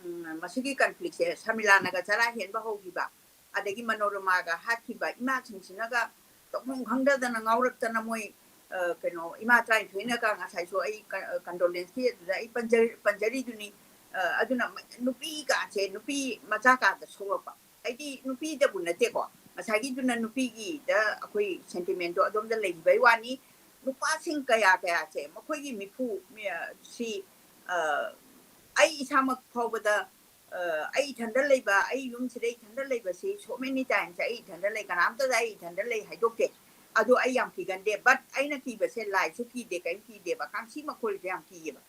ꯎꯝ, ꯃꯁꯤꯒꯤ ꯀꯟꯐ꯭ꯂꯤꯛꯁꯦ ꯁꯔꯃꯤꯂꯥꯅꯒ ꯆꯔꯥ ꯍꯦꯟꯕ ꯍꯧꯈꯤꯕ, ꯑꯗꯒꯤ ꯃꯅꯣꯔꯃꯥꯒ ꯍꯥꯠꯈꯤꯕ, ꯏꯃꯥꯁꯤꯡꯁꯤꯅꯒ ꯇꯧꯐꯝ ꯈꯪꯗꯗꯅ ꯉꯥꯎꯔꯛꯇꯅ ꯃꯣꯏ, ꯑ, ꯀꯩꯅꯣ, ꯏꯃꯥ ꯇꯔꯥꯅꯤꯊꯣꯏꯅꯒ ꯉꯁꯥꯏꯁꯨ ꯑꯩ ꯀ-, ꯀꯟꯗꯣꯂꯦꯟꯁꯀꯤ ꯑꯗꯨꯗ ꯑꯩ ꯄꯟꯖ-, ꯄꯟꯖꯔꯤꯗꯨꯅꯤ꯫ ꯑ, ꯑꯗꯨꯅ ꯃ-, ꯅꯨꯄꯤ ꯀꯥꯁꯦ, ꯅꯨꯄꯤ ꯃꯆꯥ ꯀꯥꯗ ꯁꯣꯛꯂꯛꯄ꯫ ꯍꯥꯏꯗꯤ ꯅꯨꯄꯤꯗꯕꯨ ꯅꯠꯇꯦꯀꯣ, ꯉꯁꯥꯏꯒꯤꯗꯨꯅ ꯅꯨꯄꯤꯒꯤꯗ ꯑꯩꯈꯣꯏ ꯁꯦꯟꯇꯤꯃꯦꯟꯗꯣ ꯑꯗꯣꯝꯗ ꯂꯩꯈꯤꯕꯩ ꯋꯥꯅꯤ꯫ ꯅꯨꯄꯥꯁꯤꯡ ꯀꯌꯥ ꯀꯌꯥꯁꯦ ꯃꯈꯣꯏꯒꯤ ꯃꯤꯐꯨ, ꯃꯤ-, ꯑ, ꯁꯤ, ꯑ, ꯑꯩ ꯏꯁꯥꯃꯛ ꯐꯥꯎꯕꯗ, ꯑ, ꯑꯩ ꯏꯊꯟꯗ ꯂꯩꯕ, ꯑꯩ ꯌꯨꯝꯁꯤꯗ ꯏꯊꯟꯗ ꯂꯩꯕꯁꯤ so many times ꯑꯩ ꯏꯊꯟꯗ ꯂꯩ, ꯀꯅꯥꯝꯇꯗ ꯑꯩ ꯏꯊꯟꯗ ꯂꯩ ꯍꯥꯏꯗꯣꯛꯇꯦ꯫ ꯑꯗꯣ ꯑꯩ ꯌꯥꯝ ꯀꯤꯒꯟꯗꯦ, but ꯑꯩꯅ ꯀꯤꯕꯁꯦ ꯂꯥꯏꯁꯨ ꯀꯤꯗꯦ, ꯀꯔꯤꯝ ꯀꯤꯗꯦꯕ, ꯀꯥꯡꯁꯤ ꯃꯈꯣꯜꯁꯦ ꯌꯥꯝ ꯀꯤꯌꯦꯕ꯫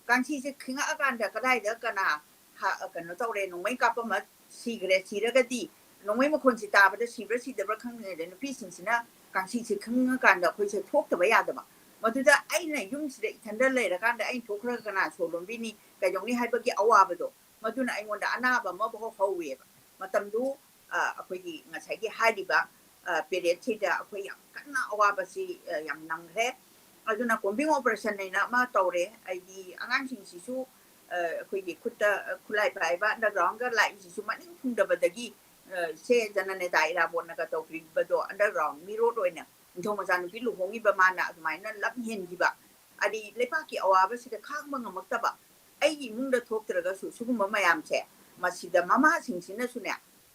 ꯀꯥꯡꯁꯤꯁꯦ ꯈꯤꯡꯉꯛꯑꯀꯥꯟꯗ ꯀꯗꯥꯏꯗ ꯀꯅꯥ ꯍ-, ꯀꯩꯅꯣ ꯇꯧꯔꯦ, ꯅꯣꯡꯃꯩ ꯀꯥꯞꯄꯝꯃ ꯁꯤꯈ꯭ꯔꯦ, ꯁꯤꯔꯒꯗꯤ ꯅꯣꯡꯃꯩ ꯃꯈꯣꯟꯁꯤ ꯇꯥꯕꯗ ꯁꯤꯕ꯭ꯔꯥ ꯁꯤꯗꯕ꯭ꯔꯥ ꯈꯪꯗ꯭ꯔꯤꯉꯩꯗ ꯅꯨꯄꯤꯁꯤꯡꯁꯤꯅ ꯀꯥꯡꯁꯤꯁꯦ ꯈꯤꯡꯉꯀꯥꯟꯗ ꯑꯩꯈꯣꯏꯁꯦ ꯊꯣꯛꯇꯕ ꯌꯥꯗꯕ꯫ ꯃꯗꯨꯗ ꯑꯩꯅ ꯌꯨꯝꯁꯤꯗ ꯏꯊꯟꯗ ꯂꯩꯔꯀꯥꯟꯗ ꯑꯩꯅ ꯊꯣꯛꯈ꯭ꯔꯒ ꯀꯅꯥ ꯁꯣꯔ ꯂꯣꯟꯕꯤꯅꯤ, ꯀꯩꯗꯧꯅꯤ ꯍꯥꯏꯕꯒꯤ ꯑꯋꯥꯕꯗꯣ, ꯃꯗꯨꯅ ꯑꯩꯉꯣꯟꯗ ꯑꯅꯥꯕ ꯑꯃꯐꯥꯎ ꯍꯧꯋꯦꯕ꯫ ꯃꯇꯝꯗꯨ, ꯑ, ꯑꯩꯈꯣꯏꯒꯤ ꯉꯁꯥꯏꯒꯤ ꯍꯥꯏꯔꯤꯕ, ꯑ, period ꯁꯤꯗ ꯑꯩꯈꯣꯏ ꯌꯥꯝ ꯀꯟꯅ ꯑꯋꯥꯕꯁꯤ, ꯑ, ꯌꯥꯝ ꯅꯪꯈ꯭ꯔꯦ꯫ ꯑꯗꯨꯅ combing operation ꯍꯥꯏꯅ ꯑꯃ ꯇꯧꯔꯦ꯫ ꯑꯩꯒꯤ ꯑꯉꯥꯡꯁꯤꯡꯁꯤꯁꯨ, ꯑ, ꯑꯩꯈꯣꯏꯒꯤ ꯈꯨꯠꯇ, ꯑ, ꯈꯨꯠꯂꯥꯏ ꯄꯥꯏꯕ underground ꯒ ꯂꯥꯛꯏꯁꯤꯁꯨ ꯃꯅꯤꯡ ꯊꯨꯡꯗꯕꯗꯒꯤ, ꯑ, ꯁꯦ ꯖꯅꯅꯦꯇꯥ ꯏꯔꯥꯕꯣꯠꯅꯒ ꯇꯧꯕꯤꯕꯗꯣ, underground ꯃꯤꯔꯣꯠ ꯑꯣꯏꯅ ꯅꯤꯡꯊꯧ ꯃꯆꯥꯅꯨꯄꯤ ꯂꯨꯍꯣꯡꯉꯤꯕ ꯃꯥꯅ ꯑꯗꯨꯃꯥꯏꯅ ꯂꯝ ꯍꯦꯟꯈꯤꯕ, ꯍꯥꯏꯗꯤ ꯂꯩꯕꯥꯛꯀꯤ ꯑꯋꯥꯕꯁꯤꯗ ꯈꯥꯡꯕ ꯉꯝꯃꯛꯇꯕ, ꯑꯩꯒꯤ ꯏꯃꯨꯡꯗ ꯊꯣꯛꯇ꯭ꯔꯒꯁꯨ ꯁꯤꯒꯨꯝꯕ ꯃꯌꯥꯝꯁꯦ, ꯃꯁꯤꯗ ꯃꯃꯥꯁꯤꯡꯁꯤꯅꯁꯨꯅꯦ,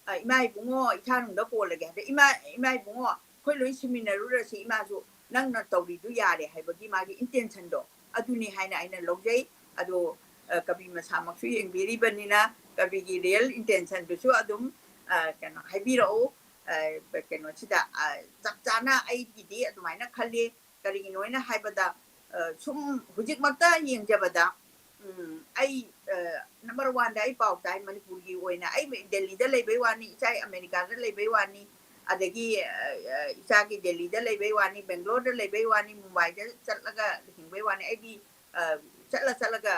"ꯑ, ꯏꯃꯥ ꯏꯕꯨꯡꯉꯣ, ꯏꯊꯥ ꯅꯨꯡꯗ ꯀꯣꯜꯂꯒꯦ" ꯍꯥꯏꯕꯗ, "ꯏꯃꯥ, ꯏꯃꯥ ꯏꯕꯨꯡꯉꯣ, ꯑꯩꯈꯣꯏ ꯂꯣꯏ ꯁꯤꯃꯤꯟꯅꯔꯨꯔꯁꯤ, ꯏꯃꯥꯁꯨ ꯅꯪꯅ ꯇꯧꯔꯤꯗꯨ ꯌꯥꯔꯦ" ꯍꯥꯏꯕꯒꯤ ꯃꯥꯒꯤ intention ꯗꯣ ꯑꯗꯨꯅꯤ ꯍꯥꯏꯅ ꯑꯩꯅ ꯂꯧꯖꯩ꯫ ꯑꯗꯣ, ꯑ, ꯀꯕꯤ ꯃꯁꯥꯃꯛꯁꯨ ꯌꯦꯡꯕꯤꯔꯤꯕꯅꯤꯅ ꯀꯕꯤꯒꯤ real intention ꯗꯨꯁꯨ ꯑꯗꯨꯝ, ꯑ, ꯀꯩꯅꯣ ꯍꯥꯏꯕꯤꯔꯛꯎ꯫ ꯑ, ꯀꯩꯅꯣꯁꯤꯗ, ꯑ, ꯆꯞ ꯆꯥꯅ ꯑꯩꯒꯤꯗꯤ ꯑꯗꯨꯃꯥꯏꯅ ꯈꯜꯂꯤ꯫ ꯀꯔꯤꯒꯤꯅꯣ ꯍꯥꯏꯅ ꯍꯥꯏꯕꯗ, ꯑ, ꯁꯨꯝ ꯍꯧꯖꯤꯛꯃꯛꯇ ꯌꯦꯡꯖꯕꯗ, ꯎꯝ, ꯑꯩ ꯅꯝꯕꯔ ꯋꯥꯟꯗ ꯑꯩ ꯄꯥꯎ ꯇꯥꯏ ꯃꯅꯤꯄꯨꯔꯒꯤ ꯑꯣꯏꯅ꯫ ꯑꯩ ꯗꯦꯜꯂꯤꯗ ꯂꯩꯕꯩ ꯋꯥꯅꯤ, ꯏꯆꯥ ꯑꯃꯦꯔꯤꯀꯥꯗ ꯂꯩꯕꯩ ꯋꯥꯅꯤ, ꯑꯗꯒꯤ ꯏꯆꯥꯒꯤ ꯗꯦꯜꯂꯤꯗ ꯂꯩꯕꯩ ꯋꯥꯅꯤ, ꯕꯦꯡꯒ꯭ꯂꯣꯔꯗ ꯂꯩꯕꯩ ꯋꯥꯅꯤ, ꯃꯨꯝꯕꯥꯏꯗ ꯆꯠꯂꯒ ꯍꯤꯡꯕꯩ ꯋꯥꯅꯤ꯫ ꯑꯩꯗꯤ ꯆꯠꯂ ꯆꯠꯂꯒ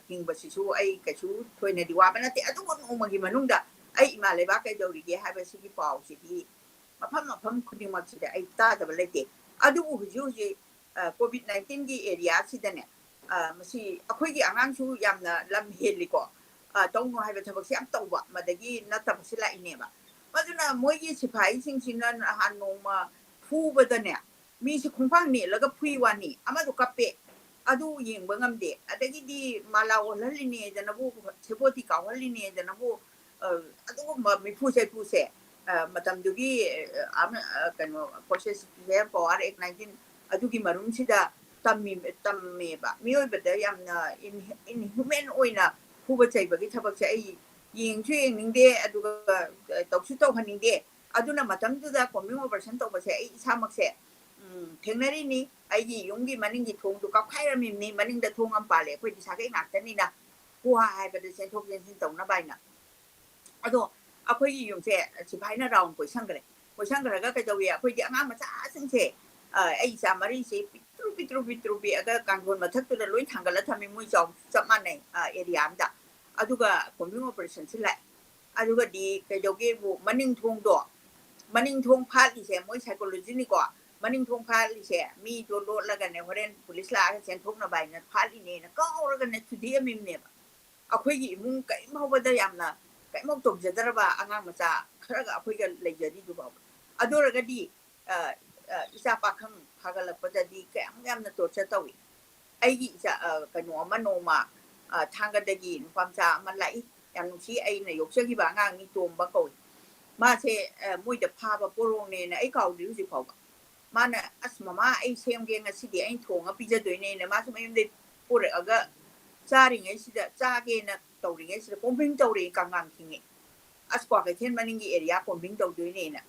ꯍꯤꯡꯕꯁꯤꯁꯨ ꯑꯩ ꯀꯩꯁꯨ ꯊꯣꯏꯅꯗꯤ ꯋꯥꯕ ꯅꯠꯇꯦ꯫ ꯑꯗꯨꯕꯨ ꯅꯣꯡꯃꯒꯤ ꯃꯅꯨꯡꯗ ꯑꯩ ꯏꯃꯥ ꯂꯩꯕꯥꯛ ꯀꯩꯗꯧꯔꯤꯒꯦ ꯍꯥꯏꯕꯁꯤꯒꯤ ꯄꯥꯎꯁꯤꯗꯤ ꯃꯐꯝ ꯃꯐꯝ ꯈꯨꯗꯤꯡꯃꯛꯁꯤꯗ ꯑꯩ ꯇꯥꯗꯕ ꯂꯩꯇꯦ꯫ ꯑꯗꯨꯕꯨ ꯍꯧꯖꯤꯛ ꯍꯧꯖꯤꯛ ꯀꯣꯚꯤꯗ ꯅꯥꯏꯟꯇꯤꯟꯒꯤ ꯑꯦꯔꯤꯌꯥꯁꯤꯗꯅꯦ, ꯃꯁꯤ ꯑꯩꯈꯣꯏꯒꯤ ꯑꯉꯥꯡꯁꯨ ꯌꯥꯝꯅ ꯂꯝ ꯍꯦꯜꯂꯤꯀꯣ꯫ ꯇꯧꯅꯨ ꯍꯥꯏꯕ ꯊꯕꯛꯁꯦ ꯌꯥꯝ ꯇꯧꯕ, ꯃꯗꯒꯤ ꯅꯠꯇꯕꯁꯤ ꯂꯥꯛꯏꯅꯦꯕ꯫ ꯃꯗꯨꯅ ꯃꯣꯏꯒꯤ ꯁꯤꯐꯥꯏꯁꯤꯡꯁꯤꯅ ꯅꯍꯥꯟ ꯅꯣꯡꯃ ꯐꯨꯕꯗꯅꯦ, ꯃꯤꯁꯦ ꯈꯣꯡꯄꯥꯛ ꯅꯦꯠꯂꯒ ꯐꯨꯏ ꯋꯥꯅꯤ, ꯑꯃꯗꯣ ꯀꯞꯄꯦ꯫ ꯑꯗꯨ ꯌꯦꯡꯕ ꯉꯝꯗꯦ꯫ ꯑꯗꯒꯤꯗꯤ ꯃꯥꯂꯥ ꯑꯣꯜꯍꯜꯂꯤꯅꯦꯗꯅꯕꯨ, ꯁꯦꯕꯣꯠꯇꯤ ꯀꯥꯎꯍꯜꯂꯤꯅꯦꯗꯅꯕꯨ, ꯑꯗꯨꯒꯨꯝꯕ ꯃꯤꯐꯨ ꯆꯩꯐꯨꯁꯦ ꯃꯇꯝꯗꯨꯒꯤ ꯀꯩꯅꯣ ꯄ꯭ꯔꯣꯁꯦꯁ ꯄꯋꯥꯔ ꯑꯦꯛ ꯅꯥꯏꯟꯇꯤꯟ ꯑꯗꯨꯒꯤ ꯃꯔꯨꯝꯁꯤꯗ ꯇꯝꯃꯦꯕ꯫ ꯃꯤꯑꯣꯏꯕꯗ ꯌꯥꯝꯅ ꯏꯟꯍ꯭ꯌꯨꯃꯦꯟ ꯑꯣꯏꯅ ꯐꯨꯕ ꯆꯩꯕꯒꯤ ꯊꯕꯛꯁꯦ ꯑꯩ ꯌꯦꯡꯁꯨ ꯌꯦꯡꯅꯤꯡꯗꯦ, ꯑꯗꯨꯒ ꯇꯧꯁꯨ ꯇꯧꯍꯟꯅꯤꯡꯗꯦ꯫ ꯑꯗꯨꯅ ꯃꯇꯝꯗꯨꯗ ꯀꯣꯝꯕꯤꯡ ꯑꯣꯄꯔꯦꯁꯟ ꯇꯧꯕꯁꯦ ꯑꯩ ꯏꯁꯥꯃꯛꯁꯦ ꯊꯦꯡꯅꯔꯤꯅꯤ꯫ ꯑꯩꯒꯤ ꯌꯨꯝꯒꯤ ꯃꯅꯤꯡꯒꯤ ꯊꯣꯡꯗꯨ ꯀꯥꯞꯈꯥꯏꯔꯝꯃꯤꯕꯅꯤ꯫ ꯃꯅꯤꯡꯗ ꯊꯣꯡ ꯑꯃ ꯄꯥꯜꯂꯦ, ꯑꯩꯈꯣꯏꯗꯤ ꯁꯥꯒꯩ ꯉꯥꯛꯇꯅꯤꯅ, ꯍꯨꯍꯥ ꯍꯥꯏꯕꯗ ꯆꯦꯟꯊꯣꯛ ꯆꯦꯟꯁꯤꯟ ꯇꯧꯅꯕ ꯍꯥꯏꯅ꯫ ꯑꯗꯣ ꯑꯩꯈꯣꯏꯒꯤ ꯌꯨꯝꯁꯦ ꯁꯤꯐꯥꯏꯅ ꯔꯥꯎꯟ ꯀꯣꯏꯁꯟꯈ꯭ꯔꯦ꯫ ꯀꯣꯏꯁꯟꯈ꯭ꯔꯒ ꯀꯩꯗꯧꯏ, ꯑꯩꯈꯣꯏꯗꯤ ꯑꯉꯥꯡ ꯃꯆꯥꯁꯤꯡꯁꯦ, ꯑꯩ ꯏꯆꯥ ꯃꯔꯤꯁꯦ ꯄꯤꯛꯇ꯭ꯔꯨ ꯄꯤꯛꯇ꯭ꯔꯨ ꯄꯤꯛꯇ꯭ꯔꯨ ꯄꯤꯛꯑꯒ ꯀꯥꯡꯊꯣꯟ ꯃꯊꯛꯇꯨꯗ ꯂꯣꯏ ꯊꯥꯡꯒꯠꯂ ꯊꯝꯃꯤ, ꯃꯣꯏ ꯆꯥꯎ ꯆꯞ ꯃꯥꯟꯅꯩ ꯑꯦꯔꯤꯌꯥ ꯑꯝꯗ꯫ ꯑꯗꯨꯒ ꯀꯣꯝꯕꯤꯡ ꯑꯣꯄꯔꯦꯁꯟꯁꯤ ꯂꯥꯛꯑꯦ꯫ ꯑꯗꯨꯒꯗꯤ ꯀꯩꯗꯧꯒꯦꯕꯨ, ꯃꯅꯤꯡ ꯊꯣꯡꯗꯣ, ꯃꯅꯤꯡ ꯊꯣꯡ ꯐꯥꯠꯂꯤꯁꯦ ꯃꯣꯏ ꯁꯥꯏꯀꯣꯂꯣꯖꯤꯅꯤꯀꯣ꯫ ꯃꯅꯤꯡ ꯊꯣꯡ ꯐꯥꯠꯂꯤꯁꯦ ꯃꯤꯗꯣ ꯂꯣꯠꯂꯒꯅꯦ, ꯍꯣꯔꯦꯟ ꯄꯨꯂꯤꯁ ꯂꯥꯛꯑꯒ ꯆꯦꯟꯊꯣꯛꯅꯕ ꯍꯥꯏꯅ ꯐꯥꯠꯂꯤꯅꯦꯅ ꯀꯥꯎꯔꯒꯅꯦ ꯊꯨꯗꯦꯛꯑꯝꯃꯤꯕꯅꯦꯕ꯫ ꯑꯩꯈꯣꯏꯒꯤ ꯏꯃꯨꯡ ꯀꯔꯤꯝ ꯐꯥꯎꯕꯗ ꯌꯥꯝꯅ ꯀꯔꯤꯝꯐꯥꯎ ꯇꯧꯖꯗ꯭ꯔꯕ ꯑꯉꯥꯡ ꯃꯆꯥ ꯈꯔꯒ ꯑꯩꯈꯣꯏꯒ ꯂꯩꯖꯔꯤꯗꯨ ꯐꯥꯎꯕ꯫ ꯑꯗꯨ ꯑꯣꯏꯔꯒꯗꯤ ꯏꯆꯥ ꯄꯥꯈꯪ ꯐꯥꯒꯠꯂꯛꯄꯗꯗꯤ ꯀꯌꯥꯝ ꯌꯥꯝꯅ ꯇꯣꯔꯆꯔ ꯇꯧꯏ꯫ ꯑꯩꯒꯤ ꯏꯆꯥ ꯀꯩꯅꯣ ꯑꯃ ꯅꯣꯡꯃ ꯊꯥꯡꯒꯗꯒꯤ ꯅꯨꯄꯥ ꯃꯆꯥ ꯑꯃ ꯂꯥꯛꯏ꯫ ꯌꯥꯝ ꯅꯨꯡꯁꯤ, ꯑꯩꯅ ꯌꯣꯛꯆꯈꯤꯕ ꯑꯉꯥꯡꯅꯤ, ꯇꯣꯝꯕ ꯀꯧꯏ꯫ ꯃꯥꯁꯦ ꯃꯣꯏꯗ ꯐꯥꯕ ꯄꯣꯔꯣꯡꯅꯦꯅ ꯑꯩ ꯀꯥꯎꯗ꯭ꯔꯤ ꯍꯧꯖꯤꯛ ꯐꯥꯎꯕ꯫ ꯃꯥꯅ, "ꯑꯁ ꯃꯃꯥ, ꯑꯩ ꯁꯦꯝꯒꯦ, ꯉꯁꯤꯗꯤ ꯑꯩꯅ ꯊꯣꯡꯉ ꯄꯤꯖꯗꯣꯏꯅꯦꯅ" ꯃꯥꯁꯨ ꯃꯌꯨꯝꯗꯩ ꯄꯨꯔꯛꯑꯒ ꯆꯥꯔꯤꯉꯩꯁꯤꯗ, ꯆꯥꯒꯦꯅ ꯇꯧꯔꯤꯉꯩꯁꯤꯗ ꯀꯣꯝꯕꯤꯡ ꯇꯧꯔꯛꯑꯦ, ꯀꯥꯡꯉꯥꯡ ꯈꯤꯡꯉꯦ꯫ ꯑꯁ ꯀ꯭ꯋꯥꯀꯩꯊꯦꯜ ꯃꯅꯤꯡꯒꯤ ꯑꯦꯔꯤꯌꯥ ꯀꯣꯝꯕꯤꯡ ꯇꯧꯗꯣꯏꯅꯦꯅ꯫